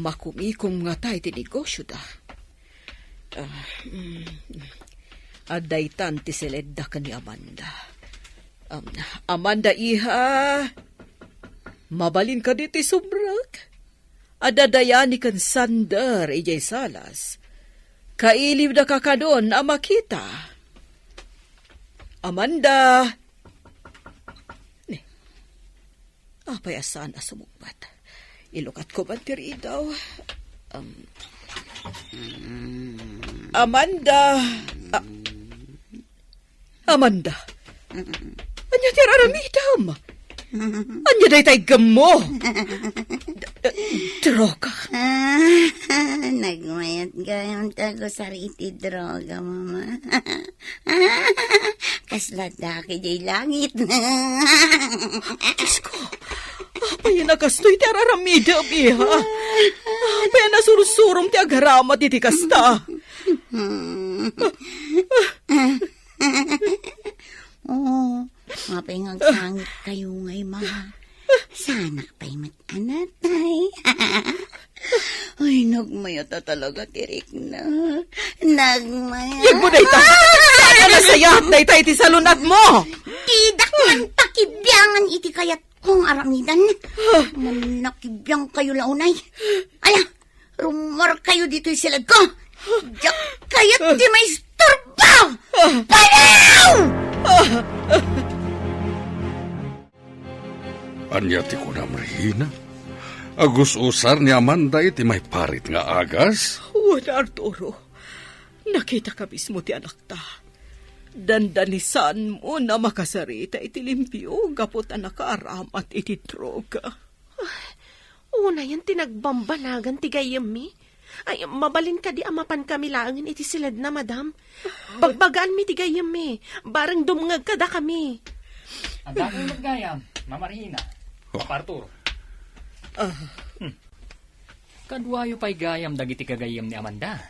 Makumikom ngata iti negosyoda. Ah, mm, adda itan ti siledda ken ni Amanda. Um, Amanda, iha, mabalin kadi ti subrek? Adda Dayani ken Sander idiay salas. Kailiwda kakanon a makita. Amanda! Ni, apay a saan a sumungbat? Ilukatko man ti ridaw. Um, Amanda! Ah, Amanda, ania ti ar-aramidem? Ania dayta iggemmo? D-, d-, droga? Ah, nagmayat gayam ti agusar iti droga, Mama. Kasla dake diay langit. Diyos ko, apay a kastoy ti ar-aramidem, iha? Apay a nasursurom ti agaramat iti kasta? Oo, apay nga agsangit kayo ngay, Mama. Saanak pay met a natay. Ay, nagmayat a talaga ti rikna. Nagmayat. Yegmo dayta. Saan a nasayaat dayta iti salun-atmo? Didak man pakibiangan iti kayat kong aramidan. Mannakibiang kayo la unay. Ala, rummuar kayo ditoy siledko. Diak kayat ti maisturbo! Baliw! Ania ti kunam, Regina? Agus-usar ni Amanda iti maiparit nga agas? Wen, Arturo. Nakitaka mismo ti anakta. Dandanisanmo a makasarita iti limpio gapu ta nakaaramat iti droga. Ay, unayen ti nagbambanagan ti gayyemmi. Ay, mabalin kadi a mapankami laengen iti siledna, madam? Bagbagaanmi ti gayyemmi. Bareng dumngeg kadakami. Adda met gayam, Mama Regina. Oh. Papa Arturo. Ah. Hmm. Kaduayo pay gayam dagiti gagayyem ni Amanda.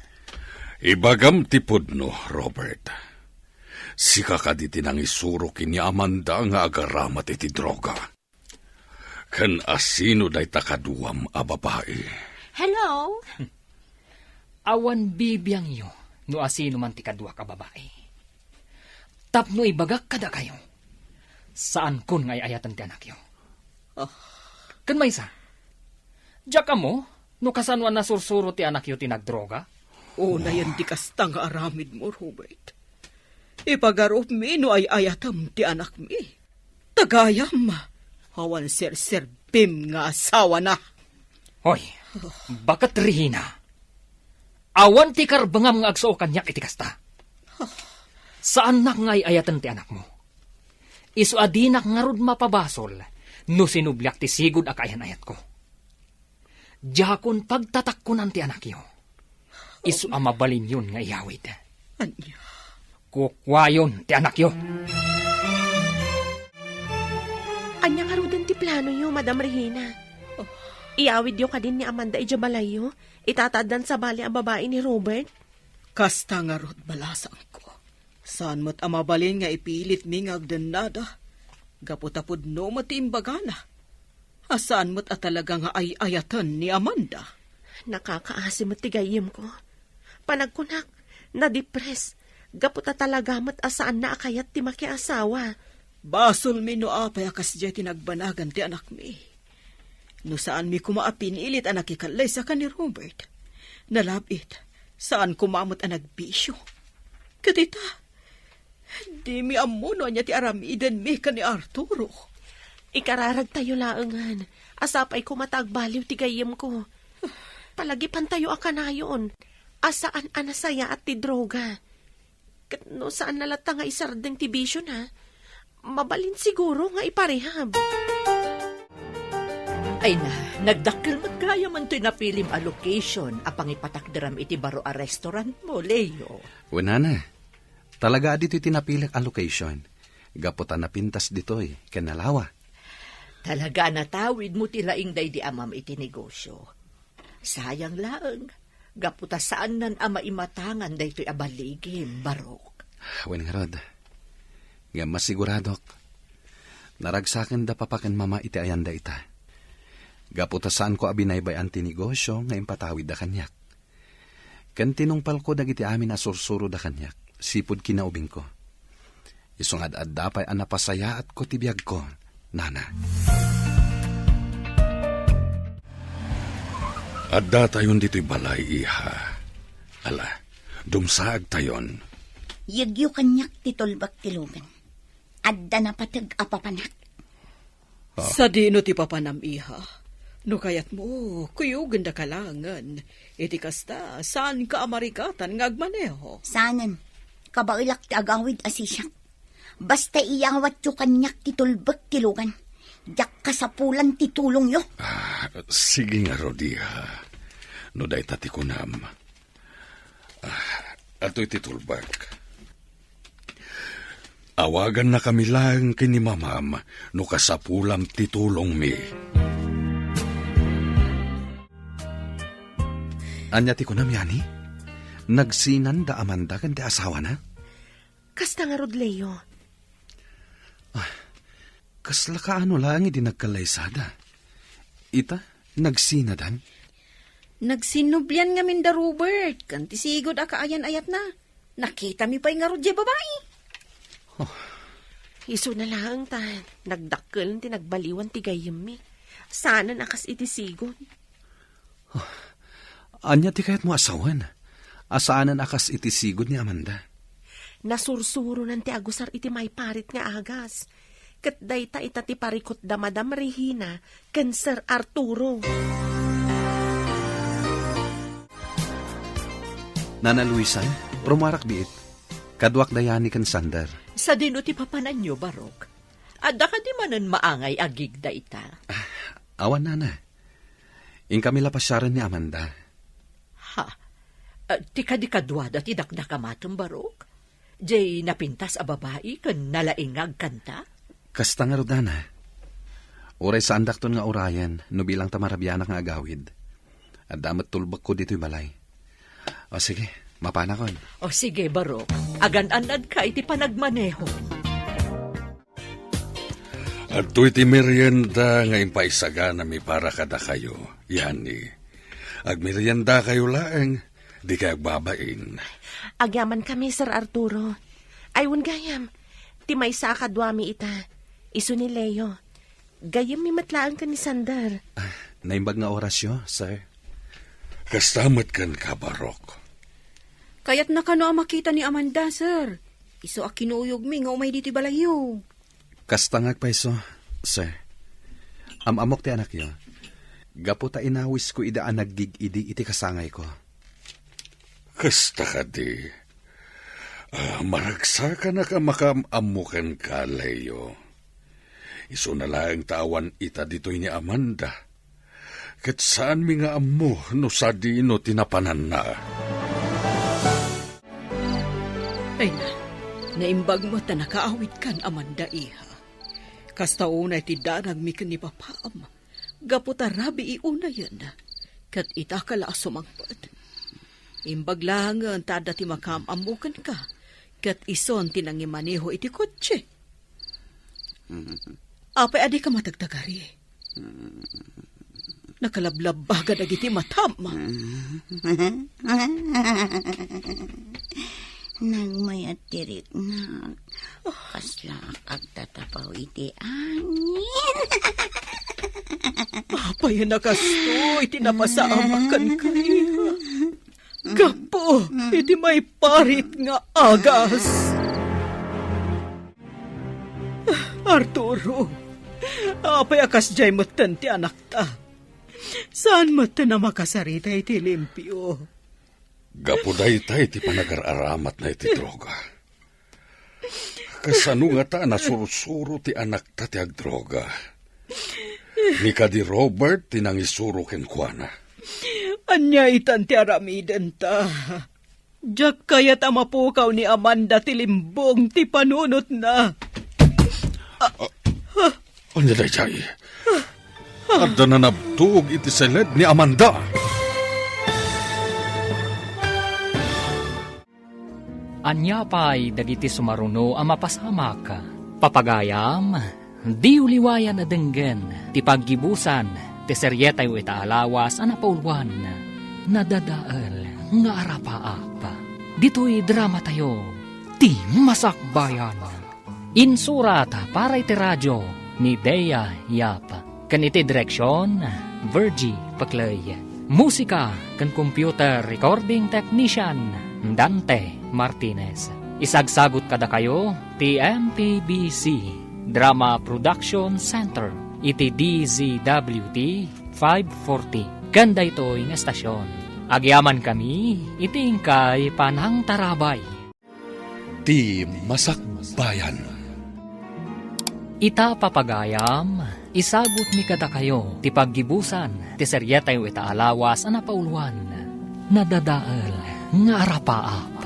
Ibagam ti pudno, Robert. Sika kadi ti nangisuro ken ni Amanda nga agaramat iti droga? Ken asino dayta kaduam a babai? Hello? Awan bibiangyo no asino man ti kaduak a babai. Tapno ibagak kadakayo, saankon nga ay-ayaten ti anakyo. Ah. Ken maysa, diak ammo no kasano a nasursuro ti anakyo ti nagdroga? Unayen ti kasta nga aramidmo, Robert. Ipagarupmi no ay-ayatem ti anakmi. Ta gayam, awan serserbim nga asawana. Hoy, baket Regina. Awan ti karbengam nga agsao kaniak iti kasta. Saannak nga ay-ayaten ti anakmo. Isu a dinak ngarud mapabasol no sinubliak ti sigud a kaayan-ayatko. Diakon pagtatakkonan ti anakyo. Isu a mabalinyon nga iyawid. Ania? Kukuayon ti anakyo. Ania ngaruden ti planoyo, Madam Regina? Oh. Iyawidyo kadin ni Amanda idiay balayyo? Ita ti addan sabali a babai ni Robert? Kasta ngarud, balasangko. Saan met a mabalin nga ipilitmi nga agdennada. Gapu ta pudno met ti imbagana. A saan met a talaga nga ay-ayaten ni Amanda. Nakakaasi met ti gayyemko. Panagkunak, nadipres. Gapu ta talaga met a saanna a kayat ti makiasawa. Basolmi no apay a kasdiay ti nagbanagan ti anakmi. No saanmi koma a pinilit a nakikallaysa ken ni Robert, nalab-it, saan koma met a nagbisio. Ket ita, dimi ammo no ania ti aramidenmi ken ni Arturo. Ikararagtayo laengen a sapay koma ta agbaliw ti gayyemko. Palagipantayo a kanayon a saan a nasayaat ti droga. Ket no saanna latta nga isardeng ti bisiona, mabalin siguro nga iparehab. Ay na, nagdakkel met gayam toy napilim a location a pangipatakderam iti baro a restaurantmo, Leo. Wen, nana, talaga a ditoy ti napilik a location, gapu ta napintas ditoy ken nalawa. Talaga a natawidmo ti laing daydi amam iti negosio. Sayang laeng, gapu ta saannan a maimatangan daytoy a baligim, Barok. Wen ngarud, ngem masiguradok, naragsakenda papa ken mama iti ayanda ita. Gapu ta saanko a binaybay-an ti negosio nga impatawidda kaniak. Ken tinungpalko dagiti amin a sursuroda kaniak, sipud kinaubingko. Isu nga ad-adda pay a napasayaatko ti biagko, nana. Addatayon ditoy balay, iha. Ala, dumsaagtayon. Yegyo kaniak ti tulbek ti lugan. Adda napateg a papanak. Ah. Sadino ti papanam, iha? No kayatmo, kuyogenda ka laengen. Iti kasta, saanka a marikatan nga agmaneho. Saanen. Kabaelak ti agawid a sisiak. Basta iyawatyo kaniak ti tulbek ti lugan. Diak kasapulan ti tulongyo. Ah, sige ngarud, iha. No dayta ti kunam. Ah, adtoy ti tulbek. Awagannakami laeng ken ni mamam no kasapulam ti tulongmi. Ania ti kunam, Yani? Nagsinan da Amanda ken ti asawana? Kasta ngarud, Leo. Ah, kasla kaano laeng idi nagkallaysada? Ita, nagsinadan? Nagsinnublian ngamin da Robert, ken ti sigud a kaayan-ayatna. Nakitami pay ngarud diay babai. Oh. Isuna laeng ta nagdakkel ti nagbaliwan ti gayyemmi. Saanen a kas iti sigud. Oh. Ania ti kayatmo a sawen? A saanen a kas iti sigud ni Amanda. Nasursuronan ti agusar iti maiparit nga agas. Ket dayta ita ti parikut da Madam Regina ken Sir Arturo. Nana Luisa, rummuarak biit. Kaduak da Yani ken Sander. Sadino ti papananyo, Barok? Adda kadi manen maangay a gig dayta? Ah, awan, nana. Inkami la pasiaren ni Amanda. Ha? Ah, ti kadi kaduada ti dakdakamatem, Barok? Jay napintas a babai ken nalaingag kanta? Kasta ngarud, nana. Uray saandakton nga urayen no bilang ta marabianak nga agawid. Adda met tulbekko ditoy balay. O sige, mapanakon. O sige, Barok. Agan-annadka iti panagmaneho. Adtoy ti merienda nga impaisaganami para kadakayo, Yani. Agmeriendakayo laeng, dikay agbabain. Agyamankami, Sir Arturo. Ay, wen gayam, ti maysa a kaduami ita, isu ni Leo. Gayyemmi met laeng ken ni Sander. Ah, naimbag nga orasyo, sir. Kasta met kenka, Barok. Kayatna kano a makita ni Amanda, sir. Isu a kinuyogmi nga umay ditoy balayyo. Kasta nga agpayso, sir. Am-ammok ti anakyo. Gapu ta inawisko ida a naggig-idi iti kasangayko. Kasta kadi. Ah, maragsakanak a makaam-ammo kenka, Leo. Isuna laeng ta awan ita ditoy ni Amanda. Ket saanmi nga ammo no sadino ti napananna. Ay na, naimbag met ta nakaawidkan, Amanda, iha. Kasta unay ti danagmi ken ni Papam, gapu ta rabii unayen, ket ita ka la a sumangpet. Imbag laengen ta adda ti makaam-ammo kenka, ket isun ti nangimaneho iti kotse. Apay a dika matagtagari? Nakalablabbaga dagiti matam. Nagmayat ti riknak. Kasla agtatapaw iti angin. Apay a nakastoy ti napasamak kenka, iha? Gapu iti maiparit nga agas. Arturo, apay a kasdiay metten ti anakta? Saan metten a makasarita iti limpio? Gapu dayta iti panagar-aramatna iti droga. Kasano ngata a nasursuro ti anakta ti agdroga? Ni kadi Robert ti nangisuro kenkuana. Ania itan ti aramidenta? Diak kayat a mapukaw ni Amanda ti limbong ti panunotna. Ania daydiay? Adda nanabtog iti seled ni Amanda. Ania pay dagiti sumaruno a mapasamak? Papagayam, diyo liwayan a denggen ti paggibusan ti serietayo ita a lawas a napauluan, Nadadael nga Arapaap. Ditoy dramatayo, Ti Masakbayan. Insurat para iti radio ni Dea Yap, ken iti direksion, Virgie Paclay. Musika ken computer recording technician, Dante Martinez. Isagsagut kadakayo ti M P B C Drama Production Center iti D Z W T five forty. Ken daytoy nga estasion, agyamankami iti inkay panangtarabay. Ti Masakbayan. Ita, papagayam, isagutmi kadakayo ti paggibusan ti serietayo ita a lawas a napauluan, Nadadael nga Arapaap.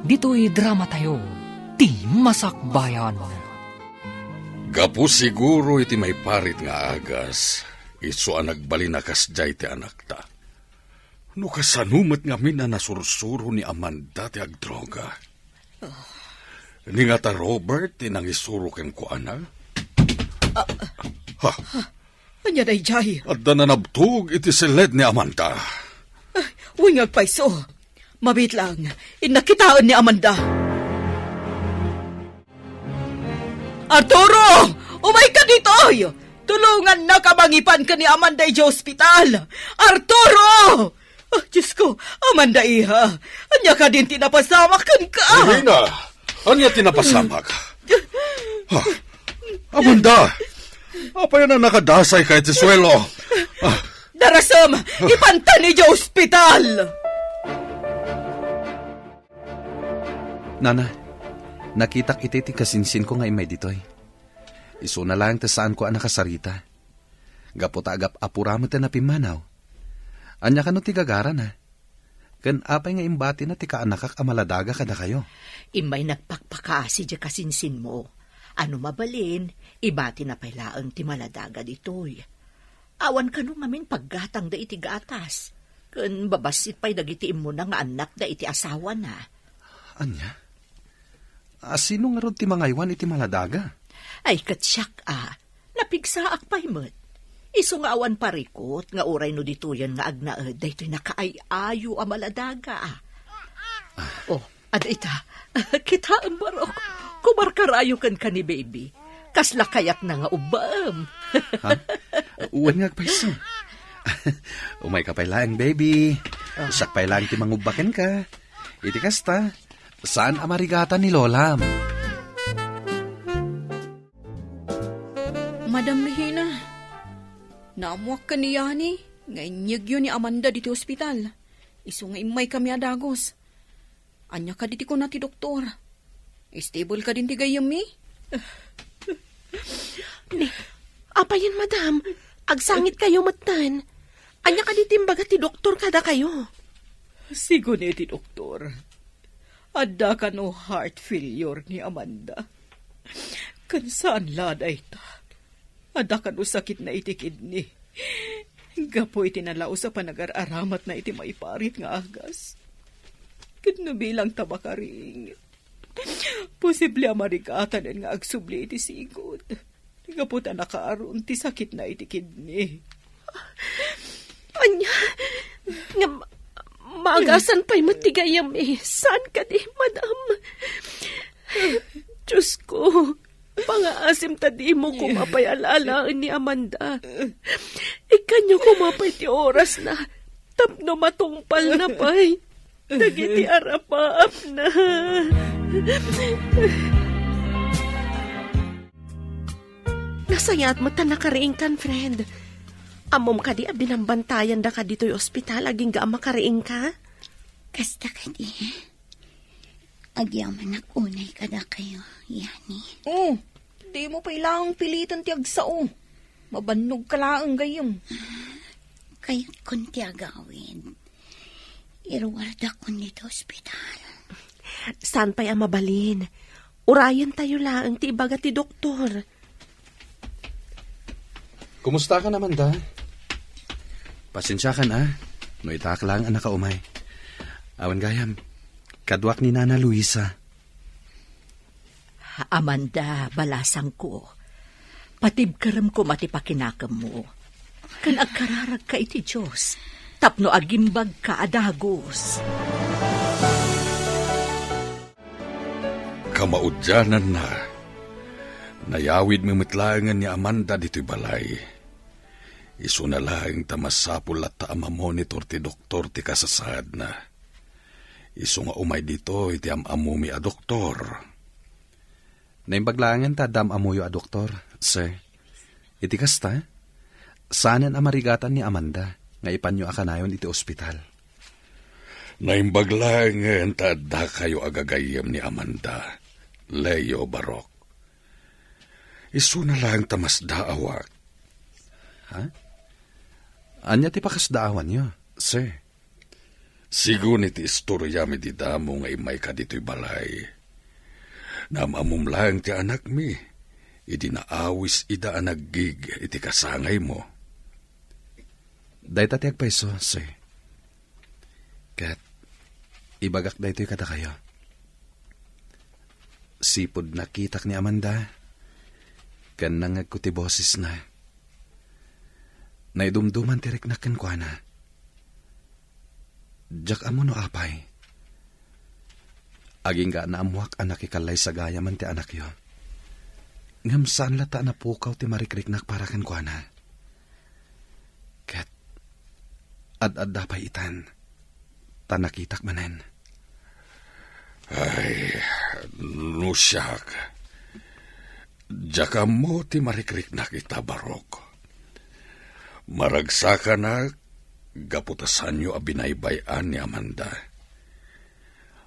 Ditoy dramatayo, Ti Masakbayan. Gapu siguro iti maiparit nga agas, isu a nagbalin a kasdiay ti anakta. No kasano met ngamin a nasursuro ni Amanda ti agdroga? Ni ngata Robert ti nangisuro kenkuana? Ha? Ania daydiay? Adda nanabtog iti seled ni Amanda. Wen nga agpayso. Mabiit lang, innak kitaen ni Amanda. Arturo! Umayka ditoy! Tulongannaka mangipan ken ni Amanda idiay ospital! Arturo! Ah, Diyos ko, Amanda, iha, ania kadin ti napasamak kenka? Regina, ania ti napasamak? Ha? Amanda! Apay a nakadasayka iti suelo? Ah. Darasem, ipantan idiay ospital! Nana, nakitak iti ti kasinsinko nga immay ditoy. Isuna laeng ti saanko a nakasarita. Gapu ta agap-apura met ti napimmanaw. Ania kano ti gagarana? Ken apay nga imbatina ti kaanakak a maladaga kadakayo? Immay nagpakpakaasi diay kasinsinmo. A no mabalin, ibatina pay laeng ti maladaga ditoy. Awan kano ngamin paggatangda iti gatas, ken babassit pay dagiti immuna nga annakda iti asawana. Ania? A, sino ngarud ti mangaywan iti maladaga? Ay, ket siak a, napigsaak pay met. Isu nga awan parikut nga uray no ditoyen nga agnaed daytoy nakaay-ayo a maladaga. Oh, Ada ita, kitaem, Barok. Kumarkarayo kenka ni Baby. Kasla kayatna nga ubbaem. Ha? Wen nga agpayso. Umayka pay laeng, Baby. Ah. Siak pay laeng ti mangubba kenka. Iti kasta, saan a marigatan ni Lolam. Madam Regina, naammoak ken ni Yani nga inyegyo ni Amanda ditoy ospital. Isu nga immaykami a dagus. Ania kadi ti kuna ti doktor? Stable kadin ti gayyemmi? Ni, apayen, madam? Agsangitkayo metten. Ania kadi ti imbaga ti doktor kadakayo? Sigun iti doktor, Adda kano heart failure ni Amanda. Ken saan la dayta. Adda kano sakitna iti kidney. Gapu iti nalaus a panagar-aramatna iti maiparit nga agas. Ket no bilang ta makaring, posible a marigatanen nga agsubli iti sigud. Gapu ta nakaaron ti sakitna iti kidney. Ania? Nga ma-, maagasan pay met ti gayyem, eh. Saan kadi, madam? Diyos ko, pangaasim ta dimo koma pay alaalaen ni Amanda. Ikkanyo koma pay ti orasna tapno matungpalna pay dagiti arapaapna. Nasayaat met ta nakariingkan, friend. Ammom kadi a binambantayan daka ditoy ospital agingga a makariingka? Kasta kadi. Agyamanak unay kadakayo, Yani. Oh, dimo pay laeng piliten ti agsao. Mabannogka laeng gayyem. Kayatkon ti agawid. Iruardakon ditoy ospital. Saan pay a mabalin? Urayentayo laeng ti ibaga ti doktor. Kumustakan, Amanda? Pasensiakan, a. No itaak laeng a nakaumay. Awan gayam, kaduak ni Nana Luisa. Amanda, balasangko, patibkerem koma ti pakinakemmo, ken agkararagka iti Dios tapno agimbagka a dagus. Kamaudiananna, nayawidmi met laengen ni Amanda ditoy balay. Isuna laeng ta masapul latta a mamonitor ti doktor ti kasasaadna. Isu nga umay ditoy ti am-ammomi a doktor. Naimbag laengen ta adda am-ammoyo a doktor, sir. Iti kasta, saanen a marigatan ni Amanda nga ipanyo a kanayon iti ospital. Naimbag laengen ta addakayo a gagayyem ni Amanda, Leo, Barok. Isuna laeng ta masdaawak. Ha? Ania ti pakasdaawanyo, sir? Sigun iti istoriam idi damo nga immayka ditoy balay, naam-ammom laeng ti anakmi idi naawis ida a naggig iti kasangaymo. Dayta ti agpayso, sir. Ket ibagak daytoy kadakayo. Sipud nakitak ni Amanda, ken nangngegko ti bosesna. Naidumduman ti riknak kenkuana. Diak ammo no apay. Agingga naammoak a nakikallaysa gayamen ti anakyo. Ngem saan latta a napukaw ti marikriknak para kenkuana. Ket ad-adda pay itan, ta nakitak manen. Ay, no siak, diak ammo ti marikriknak ita, Barok. Maragsakanak gapu ta saanyo a binaybay-an ni Amanda.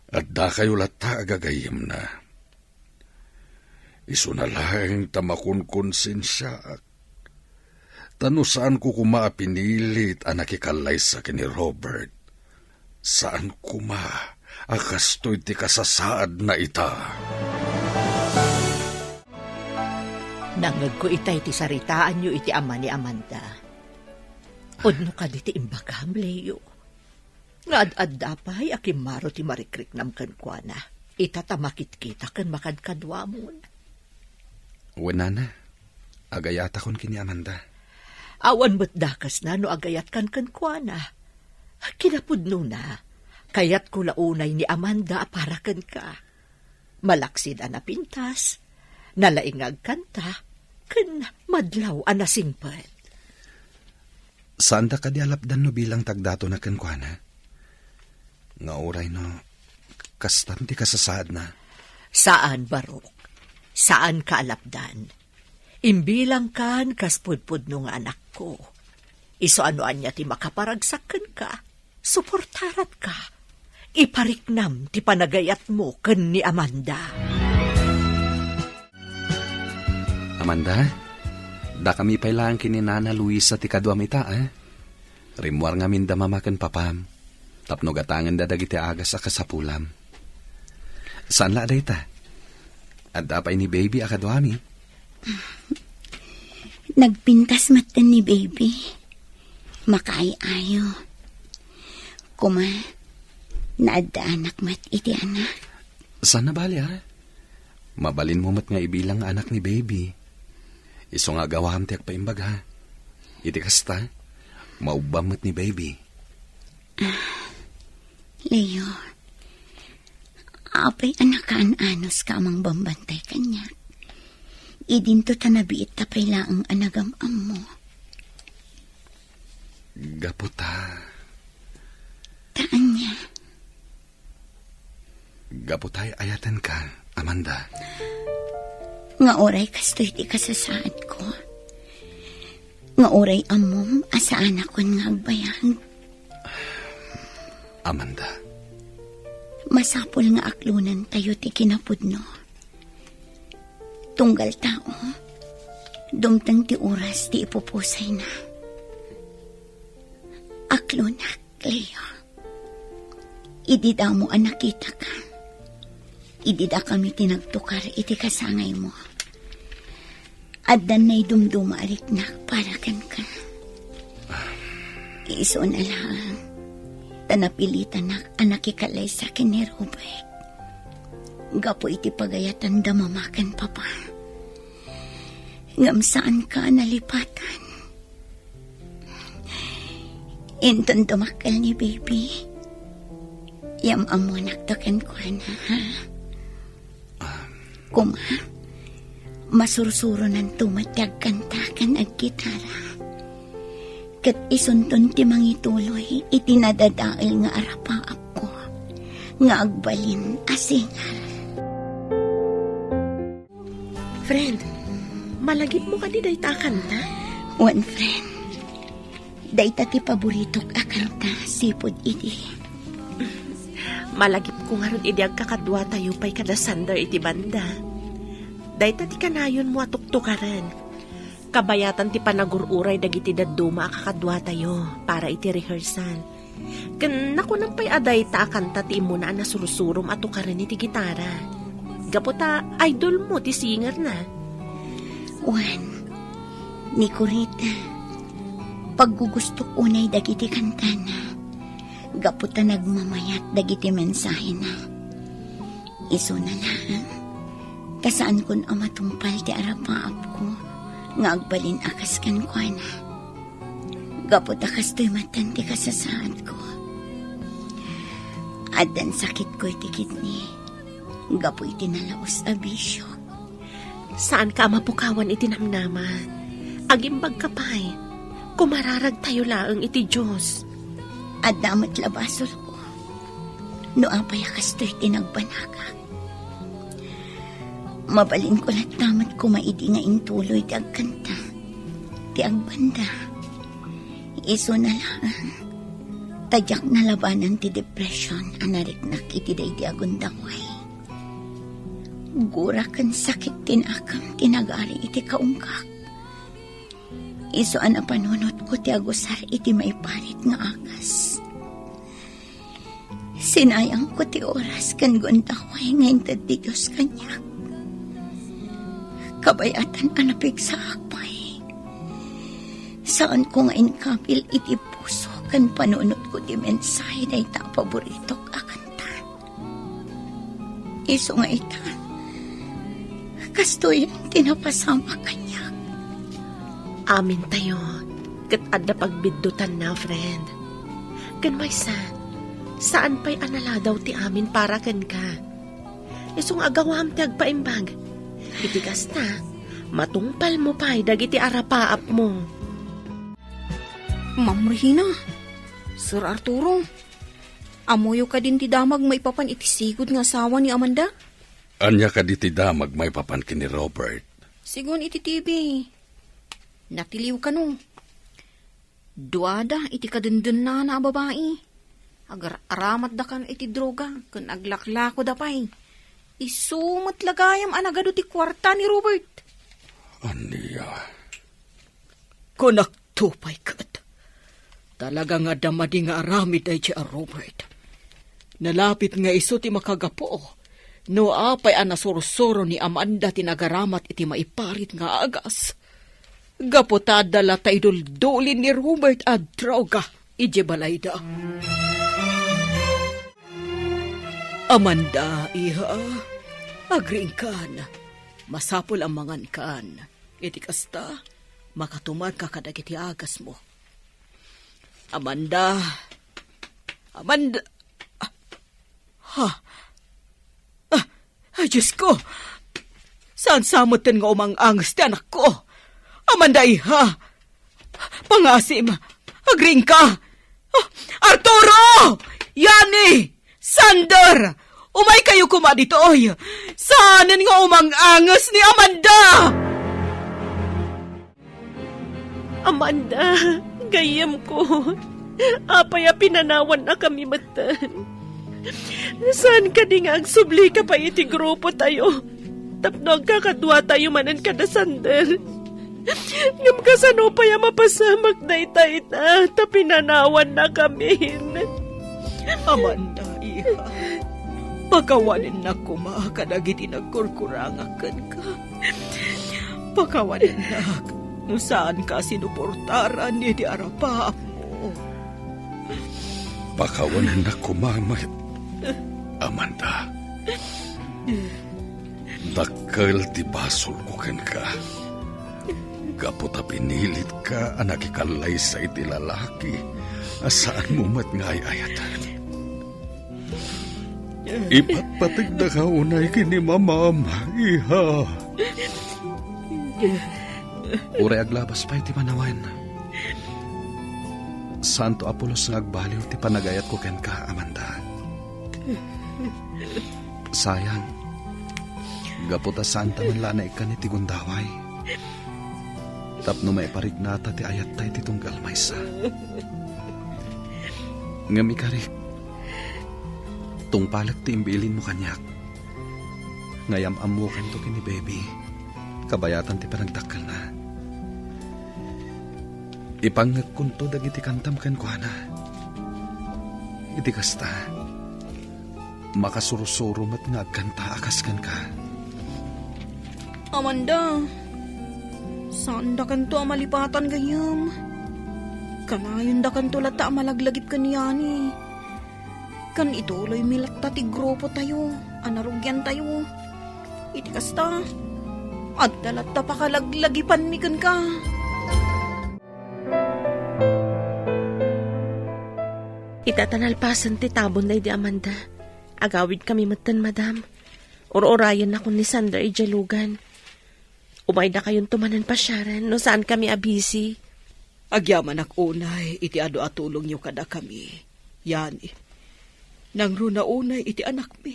Addakayo latta a gagayyemna. Isuna laeng ta makonkonsensiaak. Ta no saanko koma a pinilit a nakikallaysa ken ni Robert, saan koma a kastoy ti kasasaadna ita. Nangngegko itay ti saritaanyo iti ama ni Amanda. Pudno kadi ti imbagam, Leo? Nga ad-adda pay a kimmaro ti marikriknam kenkuana, ita ta makitkita ken makadkaduamon. Wen, nana, agayatakon ken ni Amanda. Awan met dakesna no agayatkan kenkuana. Kinapudnona, kayatko la unay ni Amanda a para kenka. Malaksid a napintas, nalaing nga agkanta, ken madlaw a nasingpet. Saanda kadi a lapdan no bilang ti agdatona kenkuana? Nga uray no, kastan ti kasasaadna. Saan, Barok. Saanka a lapdan. Imbilangkan kas pudpudno nga anakko. Isu a no ania ti makaparagsak kenka, suportaratka. Ipariknam ti panagayatmo ken ni Amanda. Amanda, dakami pay laeng ken ni Nana Luisa ti kaduam ita, a? Rimmuar ngamin da mama ken papam, tapno gatangenda dagiti agas a kasapulam. Saan la a dayta? Adda pay ni baby a kaduami? Nagpintas metten ni baby. Makaay-ayo. Kuma, naaddaanak met iti anak. Saan a bali, a? Mabalinmo met nga ibilang nga anak ni baby. Isu nga agawam ti agpaimbag, ha? Iti kasta, maubbam met ni baby. Leo, apay a nakaan-anos ka a mangbambantay kaniak? Idinto ta nabiit ta pay laeng a nagam-ammo. Gapu ta. Ta ania? Gapu ta ay-ayatenka, Amanda. Nga uray kastoy ti kasasaadko. Nga uray ammom a saanakon nga agbayag. Amanda. Masapul nga aklonentayo ti kinapudno. Tunggal tao, dumteng ti oras ti ipupusayna. Aklonak, Leo. Idi damo a nakitaka, idi dakami ti nagtukar iti kasangaymo, addan naidumduma a riknak para kenka. Isuna laeng ta napilitanak a nakikalaysa ken ni Robert gapu iti pagayatanda mama ken papa. Ngem saanka a nalipatan. Inton dumakkel ni baby, yam-ammonakto kenkuana, ha? Kuma, masursuronanto met ti agkanta ken aggitara. Ket isunton ti mangituloy iti nadadael nga arapaapko nga agbalin a singer. Friend, malagipmo kadi dayta a kanta? Wen, friend. Dayta ti paboritok a kanta, sipud idi. Malagipko ngarud idi agkakaduatayo pay kada Sander iti banda. Dayta ti kanayonmo a tuktukaren. Kabayatan ti panagur-uray dagiti dadduma a kakaduatayo para iti rehearsal. Ken nakunam pay a dayta a kanta ti immuna a nasursurom a tukaren iti gitara. Gapu ta idolmo ti singerna. Wen, ni Corita, paggugustok unay dagiti kantana. Gapu ta nagmamayat dagiti mensahena. Isuna laeng, ta saankon a matungpal ti arapaapko nga agbalin a kas kenkuana. Gapu ta kastoy metten ti kasasaadko. Addan sakitko iti kidney gapu iti nalaus a bisio. Saanka a mapukawan iti namnama. Agimbagka pay. Kumararagtayo laeng iti Dios. Adda met la basolko. No apay a kastoy ti nagbanagak. Mabalinko latta met koma idi nga intuloy ti agkanta, ti agbanda. Isuna laeng, ta diak nalabanan ti depression a nariknak iti daydi a gundaway. Gura ken sakit ti nakem ti nagari iti kaunggak. Isu a napanunotko ti agusar iti maiparit nga agas. Sinayangko ti oras ken gundaway nga inted ti Dios kaniak. Kabayatan a napigsaak pay. Saanko nga inkabil iti puso ken panunotko ti mensahe dayta a paboritok a kanta. Isu nga ita, kastoy ti napasamak kaniak. Amintayo, ket adda pagbiddutanna, friend. Ken maysa, saan pay a naladaw ti amin para kenka. Isu nga agawam ti agpaimbag. Iti kasta, matungpalmo pay dagiti arapaapmo. Ma'am Regina, Sir Arturo, ammoyo kadin ti damag maipapan iti sigud nga asawa ni Amanda? Ania kadi ti damag maipapan ken ni Robert? Sigun iti T V, natiliw kano. Duada iti kadendennana a babai. Agar-aramatda kan iti droga ken aglaklakoda pay. Isu met la gayam a nagadu ti kuarta ni Robert. Ania? Kunakto pay ket, talaga nga adda madi nga aramid daydiay a Robert. Nalapit nga isu ti makagapu No apay a nasursuro ni Amanda ti nagaramat iti maiparit nga agas, gapu ta adda latta iduldulin ni Robert a droga idiay balayda. Amanda, iha, agriingkan. Masapul a mangankan. Iti kasta, makatumarka kadagiti agasmo. Amanda. Amanda. Ah, ha? Ah, ay, Diyos ko! Saan sa metten nga umang-anges ti anakko? Amanda, iha! Pangasim! Agriingka! Ah, Arturo! Yani! Sander! Umaykayo koma ditoy! Saanen nga umang-anges ni Amanda! Amanda, gayyemko, apay a pinanawannakami metten? Saan kadi nga agsublika pay iti grupotayo tapno agkakaduatayo manen kada Sander? Ngem kasano pay a mapasamak dayta ita ta pinanawannakamin? Amanda, iha, pakawanennak koma kadagiti nagkurkurangak kenka. Pakawanennak no saanka a sinuportaran iti arapaapmo. Pakawanennak koma met, Amanda. Dakkel ti basolko kenka. Gapu ta pinilitka a nakikallaysa iti lalaki a saanmo met nga ay-ayaten. Ipatpategdaka unay ken ni mamam, iha. Uray aglabas pay ti panawen, saanto a pulos nga agbaliw ti panagayatko kenka, Amanda. Sayang, gapu ta saanta man la a naikkan iti gundaway tapno maipariknata ti ayatta iti tunggal maysa. Ngem ikarik, tungpalek ti imbilinmo kaniak. Nga yam-ammokanto ken ni Baby, kabayatan ti panagdakkelna. Ipangngegkonto dagiti kantam kenkuana. Iti kasta, makasursuro met nga agkanta a kas kenka. Amanda, saandakanto a malipatan gayyem. Kanayondakanto latta a malaglagip ken Yani. Ken ituloymi latta ti grupotayo a narugiantayo. Iti kasta, adda latta pakalaglagipanmi kenka. Ita ta nalpasen ti tabon daydi Amanda, agawidkami metten, madam. Ur-urayennakon ni Sander idiay lugan. Umaydakayonto manen pasiaren no saankami a busy. Agyamanak unay iti adu a tulongyo kadakami. Yani, nangruna unay iti anakmi.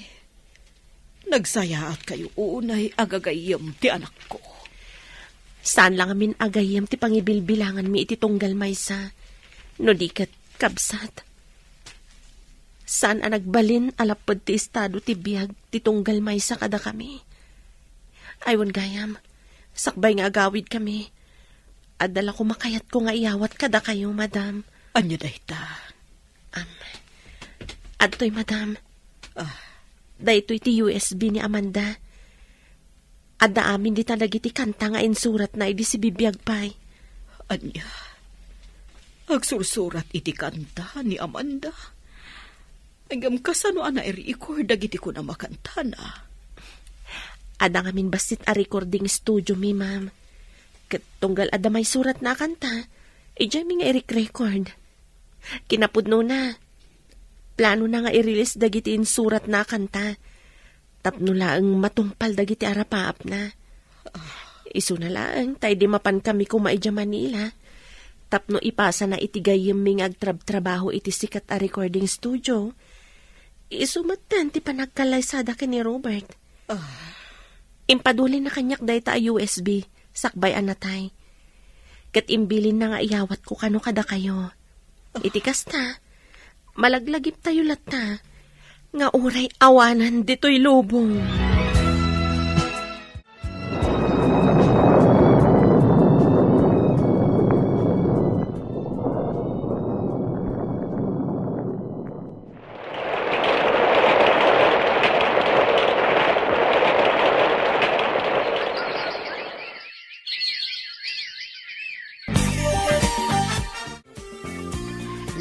Nagsayaatkayo unay a gagayyem ti anakko. Saan la ngamin a gayyem ti pangibilbilanganmi iti tunggal maysa, no di ket kabsat. Saan a nagbalin a lapped ti estado ti biag ti tunggal maysa kadakami. Ay, wen gayam, sakbay nga agawidkami, adda la koma kayatko nga iyawat kadakayo, madam. Ania dayta? Am, adtoy, madam. Ah. Daytoy ti U S B ni Amanda. Adda amin dita dagiti kanta nga insuratna idi sibibiag pay. Ania? Agsursurat iti kanta ni Amanda? Ngem kasano a nai-record dagiti kunam a kantana? Adda ngamin bassit a recording studio mi, ma'am. Ket tunggal adda maisuratna a kanta, idiaymi nga irik-record. Kinapudnona, planona nga i-release dagiti insuratna a kanta tapno laeng matungpal dagiti arapaapna. Isuna laeng ta idi mapankami koma idiay Manila tapno ipasana iti gayyemmi nga agtrabtrabaho iti sikat a recording studio, isu metten ti panagkallaysada ken ni Robert. Ah. Impadulinna kaniak dayta a U S B sakbay a natay. Ket imbilinna nga iyawatko kano kadakayo. Iti kasta, malaglagiptayo latta nga uray awanan ditoy lubong.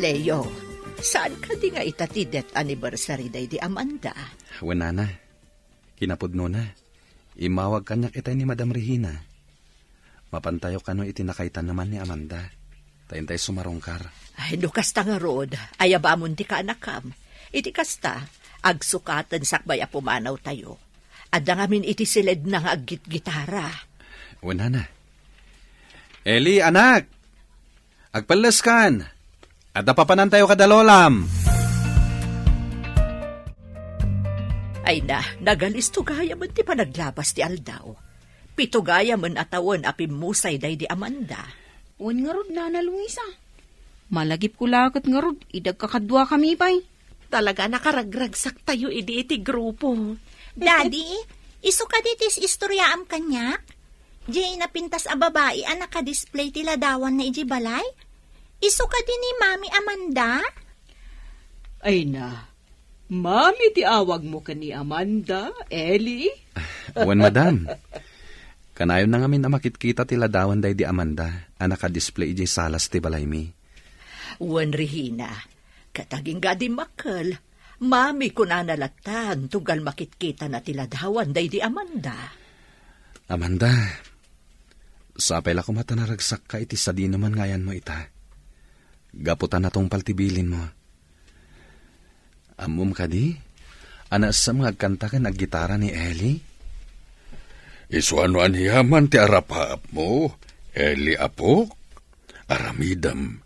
Teo, saan kadi nga ita ti death anniversary daydi Amanda? Wen, nana. Kinapudnona, immawag kaniak itay ni Madam Regina. Mapantayo kano iti nakaitaneman ni Amanda. Ta intay sumarungkar. Ay, no kasta ngarud, ayabamon ti kaanakam. Iti kasta, agsukaten sakbay a pumanawtayo. Adda ngamin iti siledna nga aggitgitara. Wen, nana. Eli, anak! Agpelleskan! Adda papanantayo kada lolam! Ay na, nagalisto gayamen ti panaglabas ti aldaw. Pito gayamen a tawen a pimmusay daydi Amanda. Wen ngarud, Nana Luisa. Malagipko la ket ngarud, idi agkakaduakami pay. Talaga, nakaragragsaktayo idi iti grupo. Daddy, isu kadi ti is-istoriaam kaniak? Diay napintas a babai a nakadisplay ti ladawanna idiay balay? Isu kadi ni Mami Amanda? Ay na, Mami ti awagmo ken ni Amanda, Eli? Wen, madam. Kanayonna ngamin a makitkita ti ladawan daydi Amanda a nakadisplay idiay salas ti balaymi. Wen, Regina, ket agingga dimmakkel, Mami, kunana latta, tugal makitkitana ti ladawan daydi Amanda. Amanda, sapay la koma ta naragsakka iti sadinoman nga ayanmo ita. Gapu ta natungpal ti bilinmo. Ammom kadi a naessem nga agkanta ken aggitara ni Eli? Isu a no aniaman ti arapaapmo, Eli, apok, aramidem.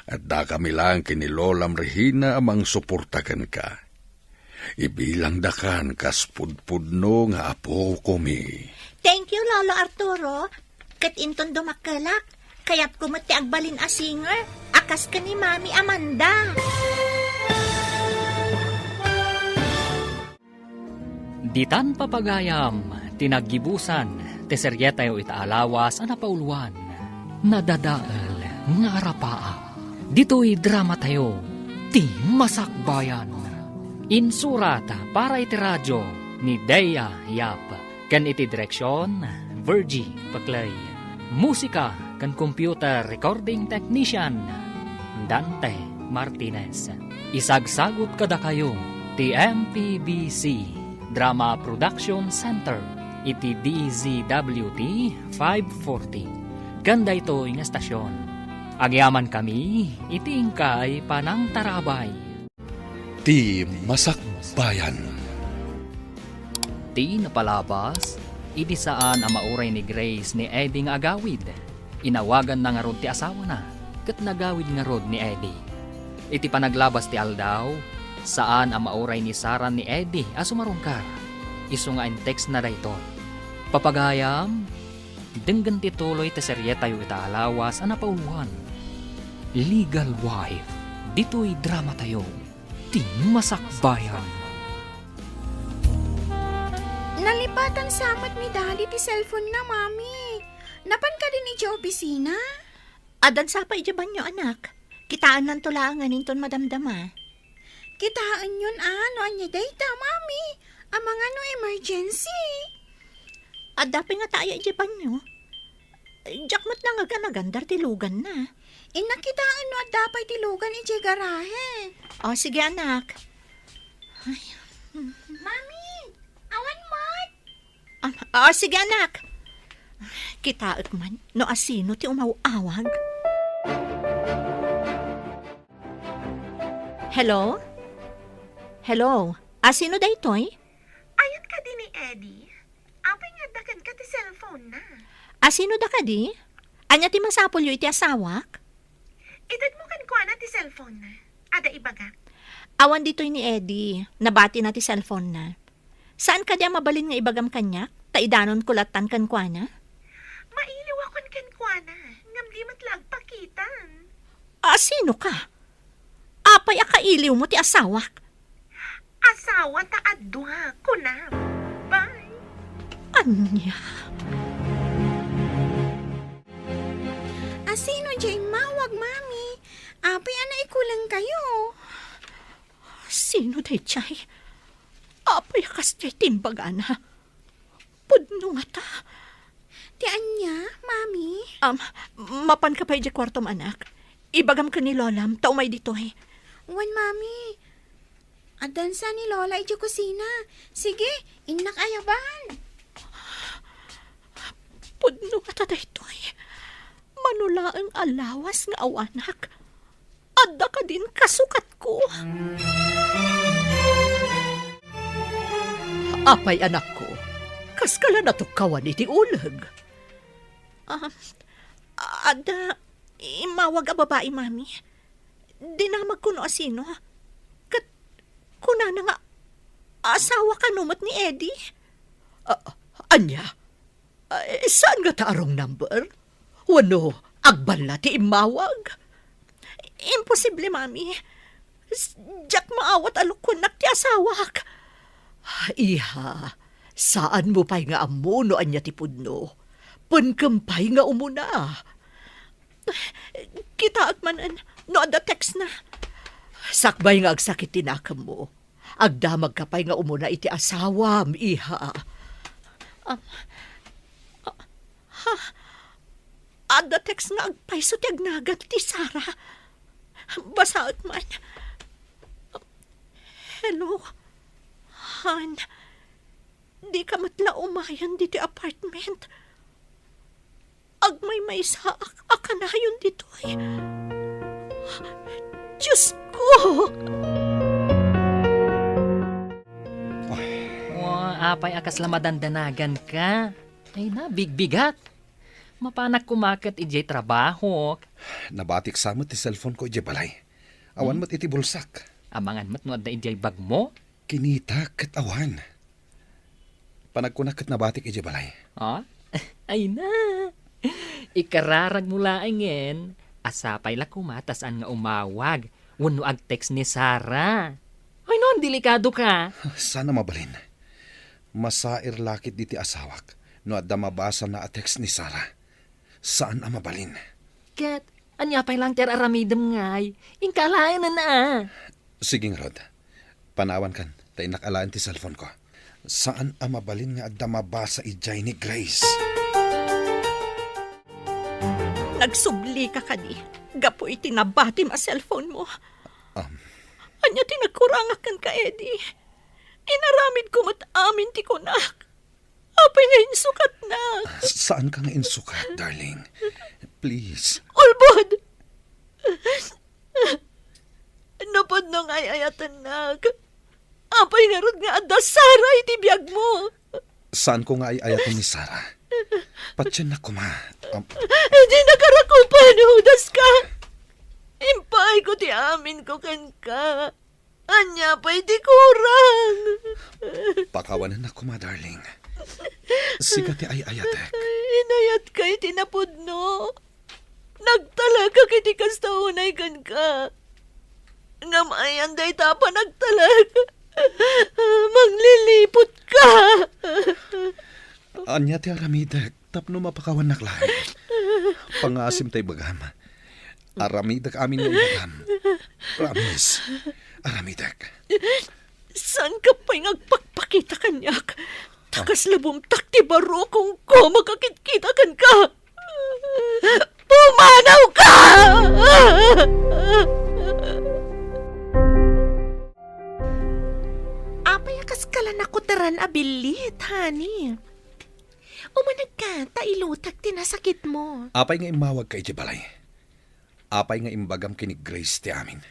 Addakami laeng ken ni Lolam Regina a mangsuporta kenka. Ibilangdakan kas pudpudno nga apokomi. Thank you, Lolo Arturo. Ket inton dumakkelak, kayatko met ti agbalin a singer a kas ken ni Mami Amanda. Ditan papagayam ti naggibusan ti serietayo ita a lawas a napauluan, Nadadael nga Arapaap. Ditoy dramatayo, Ti Masakbayan. Insurat para iti radyo ni Dea Yap. Ken iti direksion, Virgie Paclay. Musika ken computer recording technician, Dante Martinez. Isagsagut kadakayo ti M P B C Drama Production Center iti D Z W T five forty. Ken daytoy nga estasion, agyamankami iti inkay panangtarabay. Ti Masakbayan. Ti napalabas, idi saan a mauray ni Grace ni Eddie nga agawid, inawaganna ngarud ti asawana, ket nagawid ngarud ni Eddie. Iti panaglabas ti aldaw, saan a mauray ni Sarah ni Eddie a sumarungkar. Isu nga in-textna daytoy, "Papagayam, denggen ti tuloy ti serietayo ita a lawas a napauluan, Legal Wife, ditoy dramatayo." Ti Masakbayan. Nalipatan sa met ni Daddy ti cellphone na, Mami. Napan kadin idiay opisina? Addan sa pay idiay banyo, anak. Kitaennanto laengen inton madamdama. Kitaenyon a no ania dayta, Mami. Amangan no emergency. Adda pay ngata aya idiay banyo? Diak met nangaganagan dar ti luganna. Innak kitaen no adda pay ti lugan idiay garahe. O, sige, anak. Ay. Mami, awan met. Ah, ah, sige, anak. Kitaek man no asino ti umaw-awag. Hello? Hello? Asino daytoy? Ayat kadi ni Eddie? Apay nga adda kenka ti cellphone na? Asino da kadi? Ania ti masapulyo iti asawak? Itedmo kenkuana ti cellphone na. Adda ibagak. Awan ditoy ni Eddie. Nabatina ti cellphone na. Saan kadi a mabalin nga ibagam kaniak? Ta idanonko lattan kenkuana? Mailiwakon kenkuana, ngem di met la agpakitan. Asino ka? Apay a kailiwmo ti asawak? Asawa ta a dua, kunam. Bye. Ania? Asino diay immawag, Mami? Apay a naikulengkayo? Sino daydiay? Apay a kasdiay ti imbagana? Pudno ngata. Ti ania, Mami? Um, mapanka pay idiay kuartom, anak. Ibagam ken ni Lolam ta umay ditoy. Wen, Mami. Addansa ni Lola idiay kusina. Sige, innak ayaban. Pudno ngata daytoy. Mano laeng a lawas nga awanak. Adda kadin kasukatko. Apay, anakko? Kaskala natukkawan iti uleg? Ah, adda immawag a babai, Mami. Dinamagko no asino. Ket kunana nga asawa kano met ni Eddie. Ah, ania? Ay, saan ngata a wrong number? Wenno agballa ti immawag? Imposible, Mami. S-, diak maawat a lokoennak ti asawak. Iha, saanmo pay nga ammo no ania ti pudno. Penkem pay nga umuna. Kitaek manen no adda textna. Sakbay nga agsakit ti nakemmo. Agdamagka pay nga umuna iti asawam, iha. Um, ah, ha? Adda text nga agpayso ti agnagan ti Sara. Basaek man. Hello, Han. Dika met la umayen ditoy apartment. Agmaymaysaak a kanayon ditoy. Diosko! Ay. Oh, apay a kasla madandanaganka? Ay na, bigbigat. Mapanak koma ket idiay trabahok. Nabatik sa met ti cellphone ko idiay balay. Awan Hmm? met iti bulsak. Amangan met no adda idiay bagmo? Kinita ket awan. Panagkunak ket nabatik idiay balay. Ah? Ay na! Ikararagmo laengen, a sapay la koma ta saan nga umawag wenno agtext ni Sara. Ay no, delikado ka. Saan a mabalin. Masair la ket diti asawak no adda mabasana a text ni Sara. Saan a mabalin. Ket, ania pay lang ti ar-aramidem ngay? Inka alaenen a. Sige ngarud. Panawankan, ta innak alaen ti cellphone ko. Saan a mabalin nga adda mabasa idiay ni Grace. Nagsublika kadi gapu iti nabatim a cellphone mo? Um. Ania ti nagkurangak kenka, Eddie? Inaramidko met amin ti kunak. Apay nga insukatnak? Saanka nga insukat, darling. Please. Ulbod! Napudno nga ay-ayatennak. Apay ngarud nga adda Sara iti biagmo? Saanko nga ay-ayaten ni Sara. Patiennak koma. Am- Dinaka rakupen, hudaska. Impaayko ti aminko kenka. Ania pay ti kurang? Pakawanennak koma, darling. Sika ti ay-ayatek. Inayatka iti napudno. Nagtalekak iti kasta unay kenka. Ngem ayan dayta a panagtalek. Mangliliputka. Ania ti aramidek tapno mapakawannak laeng? Pangaasim ta ibagam. Aramidek amin nga ibagam. Promise. Aramidek. Saanka pay nga agpakpakita kaniak? Ta kasla bumtak ti barukongko makakitkita kenka. Pumanawka! Apay a kaskala nakuteran a billit, honey? Umanegka, ta ilutek ti nasakitmo. Apay nga immawagka iti balay? Apay nga imbagam ken ni Grace ti amin?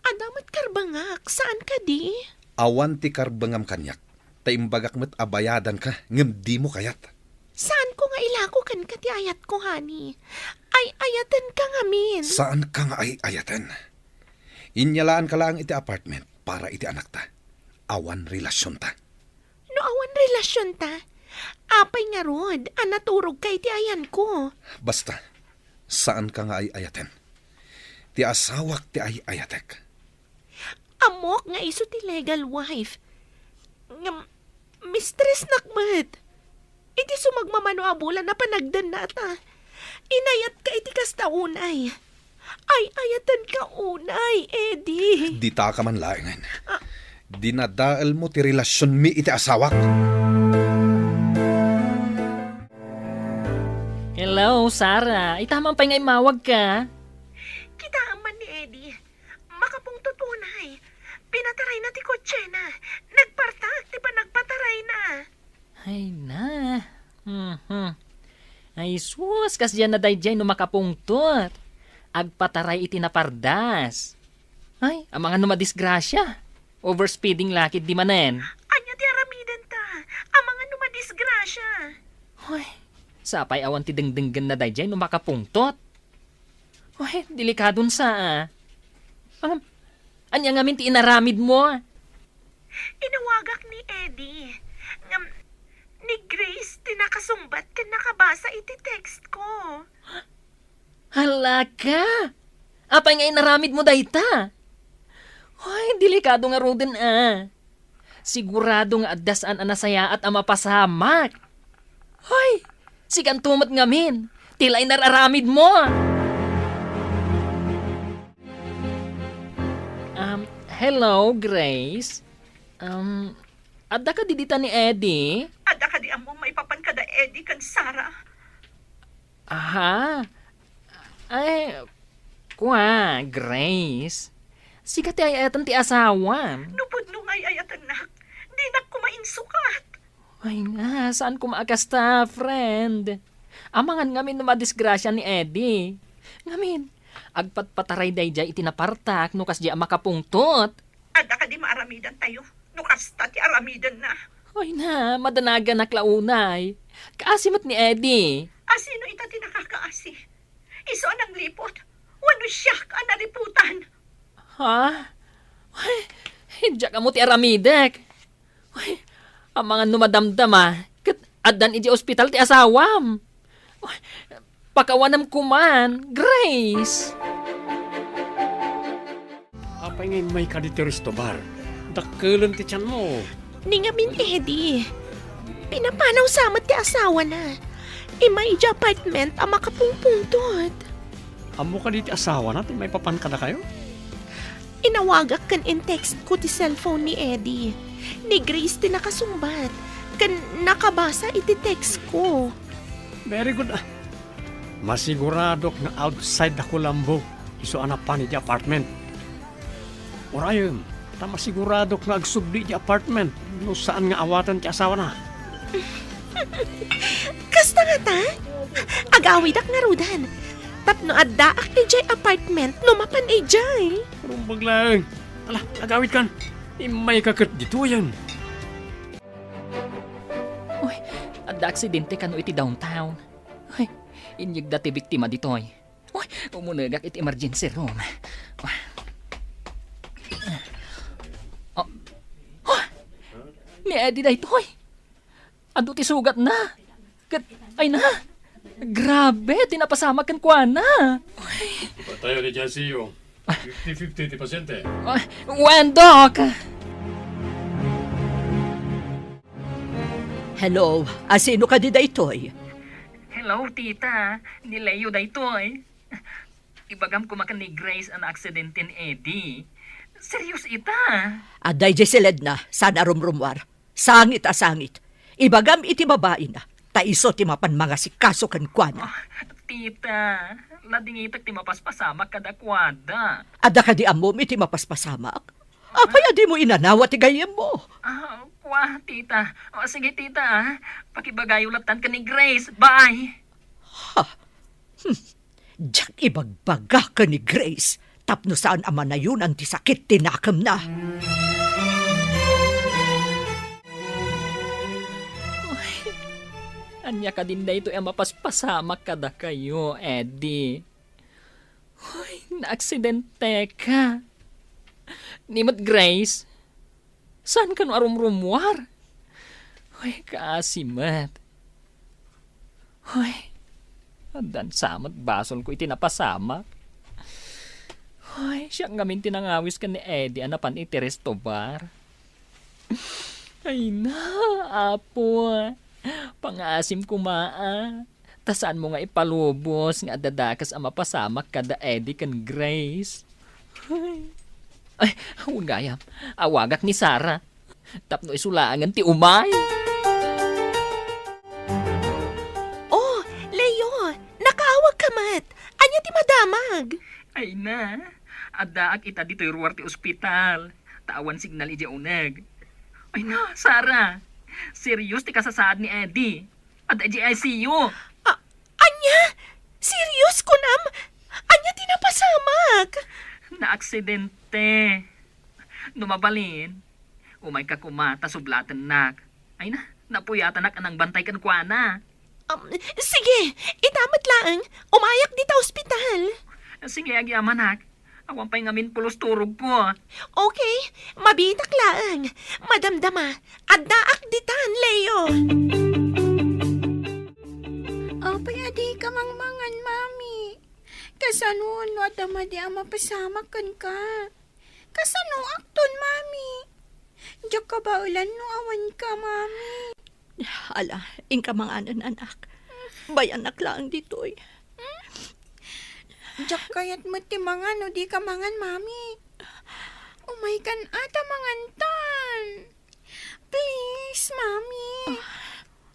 Adda met karbengak, saan kadi? Awan ti karbengam kaniak, ta imbagak met a bayadanka, ngem dimo kayat. Saanko nga ilako kenka ti ayatko, honey. Ay-ayatenka ngamin. Saanka nga ay-ayaten. Inyalaanka laeng iti apartment para iti anakta. Awan relasionta. No awan relasionta, apay ngarud a naturogka iti ayanko? Basta, saanka nga ay-ayaten. Ti asawak ti ay-ayatek. Ammok nga isu ti legal wife. Ngem, mistressnak met. Iti sumagmamano a bulan a panagdannata, inayatka iti kasta unay. Ay-ayatenka unay, Eddie. Ditaka man laengen. Ah. Dinadaelmo ti relasionmi iti asawak. Hello, Sarah. Ita man pay nga immawagka? Kita Ti kotsena, nagpartak ti panagpatarayna. Ay na. Mhm. Ay sus, kasdiay na daydiay no makapungtot. Agpataray iti napardas. Ay, amangan no madisgrasia. Overspeeding la ketdi manen. Ania ti aramidenta? Amangan no madisgrasia. Ay, sapay awan ti dengdenggenna daydiay no makapungtot. Ay, delikadon sa, ah. Ngem, ania ngamin ti inaramidmo? Inawagak ni Eddie. Ngem, ni Grace ti nakasungbat ken nakabasa iti text ko. Hala ka! Apay nga inaramidmo dayta? Ay, delikado ngaruden, ah. Sigurado nga adda saan a nasayaat a mapasamak. Hoy! Sikanto met ngamin, ti laeng nararamidmo. Um, hello, Grace. Um, adda kadi dita ni Eddie? Adda kadi ammo maipapan kada Eddie ken Sarah? Aha. Ay, kua, Grace. Sika ti ay-ayaten ti asawam. No pudno nga ay-ayatennak, dinak koma insukat. Ay nga, saan koma a kasta, friend? Amangan ngamin no madisgrasia ni Eddie. Ngamin, agpatpataray daydiay iti napartak no kasdiay a makapungtot. Adda kadi maaramidantayo no kasta ti aramidenna? Ay na, madanaganak la unay. Kaasi met ni Eddie. Asino ita ti nakakaasi? Isu a nangliput? Wenno siak a naliputan? Ha? Ay, diak ammo ti aramidek. Ay, amangan no madamdama, ket addan idiay ospital ti asawam. Ay, pakawanem koman, Grace. Apay nga immayka ditoy resto bar? Dakkelen ti tianmo. Ni ngamin, Eddie. Pinapanaw sa met ti asawana. Immay idiay apartment a makapungpungtot. Ammo kadi ti asawana ti maipapan kadakayo? Inawagak ken in-text ko ti cellphone ni Eddie. Ni Grace ti nakasungbat ken nakabasa iti text ko. Very good, ah. Masiguradok nga outside da Colombo isu a napan idiay apartment. Urayem, ta masiguradok nga agsubli idiay apartment no saan nga awaten ti asawana. Kasta ngata? Agawidak ngaruden tapno addaak idiay apartment no mapan idiay. Rumbag laeng. Ala, agawidkan. Immayka ket ditoyen. Uy, adda aksidente kano iti downtown. Ay, inyegda ti biktima ditoy. Uy, umunegak iti emergency room. Oh. Oh. Ni Eddie daytoy. Adu ti sugatna. Ket, ay na. Grabe, ti napasamak kenkuana. Ipatayo ni J C U. Fifty fifty ti pasyente. Ah, wen, Doc? Hello, asino kadi daytoy? Hello, tita. Ni Leo daytoy. Ibagam koma ken ni Grace a naaksidente ni Eddie. Serious ita. Adda idiay siledna, saan a rumrumuar. Sangit a sangit. Ibagam iti babaina, ta isu ti mapan mangasikaso kenkuana. Ah, tita, nadingitek ti mapaspasamak kadakuada. Adda kadi ammom iti mapaspasamak? Apay a dimo inanawa ti gayyemmo? Ah, kua, tita. O, sige, tita, ah. Pakibagayo lattan ken ni Grace. Bye. Ha? Hmm. Diak ibagbaga ken ni Grace tapno saan a manayonan ti sakit ti nakemna. Ay, ania kadin daytoy a mapaspasamak kadakayo, Eddie? Hoy, naaksidenteka. Ni met Grace, saan kano a rumrumuar? Hoy, kaasi met. Hoy, addan sa met basolko iti napasamak. Hoy, siak ngamin ti nangawis ken ni Eddie a napan iti resto bar. Ay na, Apo, pangaasim koma, a. Ta saanmo nga ipalubos nga adda dakes a mapasamak kada Eddie ken Grace. Ay, ay, wen gayam, awagak ni Sarah tapno isu laengen ti umay. Oh, Leo, nakaawagka met. Ania ti madamag? Ay na, addaak ita ditoy ruar ti ospital. Ta awan signal idiay uneg. Ay na, Sarah! Serious ti kasasaad ni Eddie. Adda idiay I C U. A-, ania? Serious kunam? Ania ti napasamak? Naaksidente. No mabalin, umayka koma ta sublatennak. Ay na, napuyatanak a nangbantay kenkuana. Um, sige, ita met laeng. Umayak dita ospital. Sige, agyamanak. Awan pay ngamin pulos turogko. Okay, mabiitak laeng. Madamdama, addaak ditan, Leo. Apay a dika mangmangan, Mami? Kasano no adda madi a mapasamak kenka? Kasanoakton, Mami? Diak kabaelan no awanka, Mami. Ala, inka manganen, anak. Bayanak laeng ditoy. Diak kayat met ti mangan no dika mangan, Mami. Umaykan a ta mangantan. Please, Mami.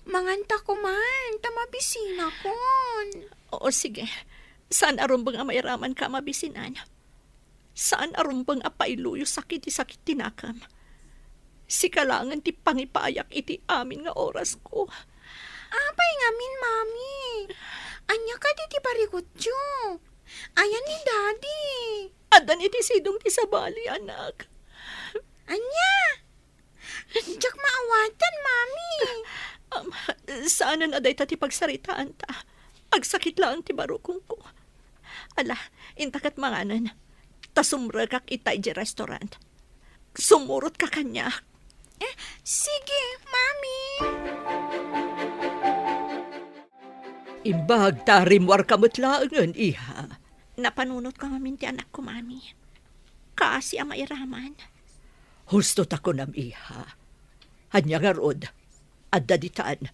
Manganta koman, ta mabisinakon. Oo, sige. Saan a rumbeng a mairamanka a mabisinan. Saan a rumbeng a pailuyosak iti sakit ti nakam. Sika laengen ti pangipayak iti amin nga orasko. Apay ngamin, Mami? Ania kadi ti parikutyo? Ayan ni Daddy? Addan iti sidong ti sabali, anak. Ania? Diak maawatan, Mami. Um, saanen a dayta ti pagsaritaanta. Agsakit laeng ti barukongko. Ala, inta ket manganen. Ta sumrekak ita idiay restaurant. Sumurotka kaniak. Eh, sige, Mami. Imbag ta rimmuarka met laengen, iha. Napanunotka ngamin ti anakko, Mami. Kaasi a mairaman. Husto ta kunam, iha. Ania ngarud, adda ditan.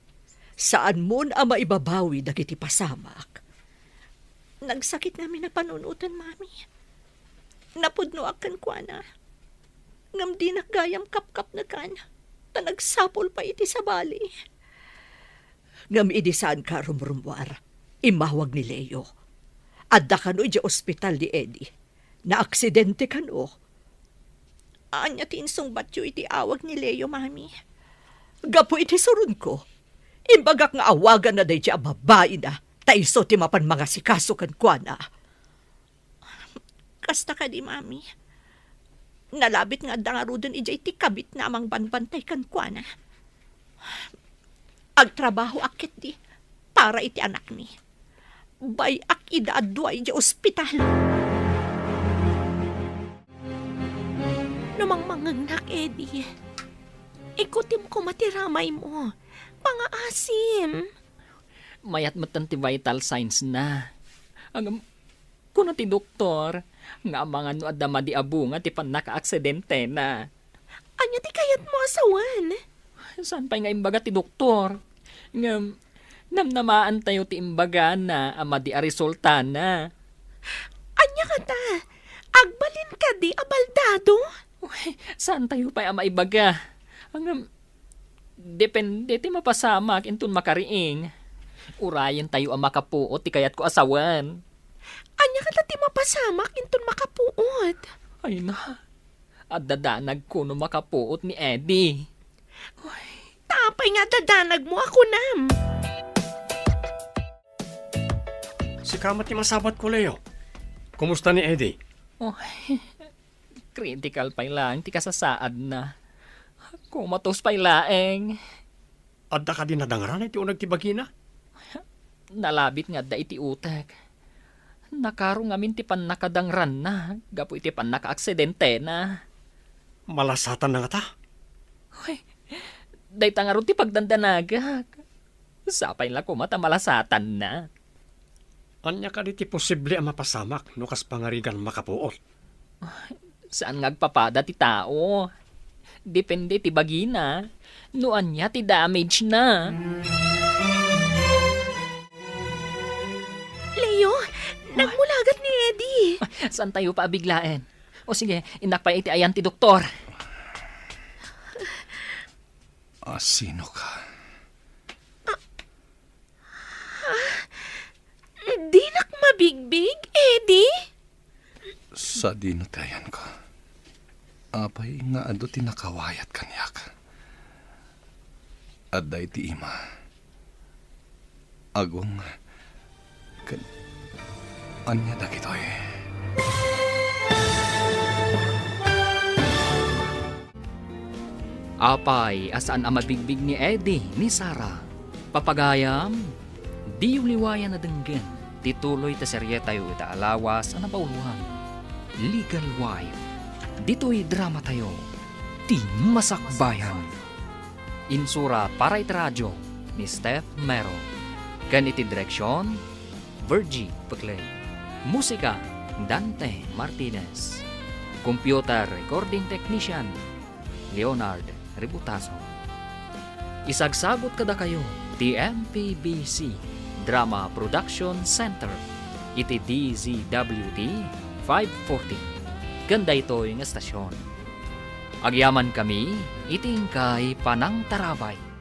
Saanmon a maibabawi dagiti pasamak. Nagsakit ngamin a panunoten, Mami. Napudnoak kenkuana. Ngem dinak gayam kapkapnekan, ta nagsapul pay iti sabali. Ngem idi saanka a rumrummuar, immawag ni Leo. Adda kano idiay ospital ni Eddie. Naaksidente kano. Ania ti insungbatyo iti awag ni Leo, Mami? Gapu iti suronko, imbagak nga awaganna daydiay a babaina, ta isu ti mapan mangasikaso kenkuana. Kasta kadi, Mami? Nalabit nga adda ngaruden idiay ti kabitna a mangbanbantay kenkuana. Agtrabahoak ketdi para iti anakmi. Bay-ak ida a dua idiay ospital. No mangmangngegnak, Eddie, ikutim koma ti ramaymo. Pangaasim. Mayat metten ti vital signs na. Ngem, kuna ti doktor nga amangan no adda madi a bunga ti pannakaaksidentena. Ania ti kayatmo a sawen? Saan pay nga imbaga ti doktor? Ngem, namnamaantayo ti imbagana a madi a resultana. Ania kata? Agbalin kadi a baldado? Uy, saantayo pay a maibaga. Ngem, depende ti mapasamak inton makariing. Urayentayo a makapuot ti kayatko a sawen. Ania kata ti mapasamak inton makapuot? Ay na, adda danagko no makapuot ni Eddie. Uy. Ta apay nga adda danagmo a kunam? Sika met ti masabatko, Leo. Kumusta ni Eddie? Uy, critical pay laeng ti kasasaadna. Comatose pay laeng. Adda kadi nadangran iti uneg ti bagina? Nalabit nga adda iti utek. Nakaro ngamin ti pannakadangranna gapu iti pannakaaksidentena. Malasatanna ngata? Uy, dayta ngarud ti pagdandanagak. Sapay la koma ta malasatanna. Ania kadi ti posible a mapasamak no kas pangarigan makapuot? Saan nga agpapada ti tao. Depende ti bagina no ania ti damage na. Leo, nagmulagat ni Eddie. Saantayo pay a biglaen. O sige, innak pay iti ayan ti doktor. Ah, sino ka? Dinak mabigbig, Eddie? Sadino ti ayanko? Apay nga adu ti nakawayat kaniak? Adda iti ima. Agong ken ania dagitoy? Apay a saan a mabigbig ni Eddie ni Sarah? Papagayam, diyo liwayan a denggen ti tuloy ta serietayo ita a lawas a nabaoloan, Legal Wife. Ditoy dramatayo, ti Masakbayan. Insura para iti radio ni Steph Mero. Ken iti direksion, Virgie Peclay. Musika, Dante Martinez. Computer recording technician, Leonard Ributaso. Isagsagut kadakayo ti M P B C Drama Production Center iti D Z W T five forty ken daytoy nga estasion. Agyamankami iti inkay panangtarabay.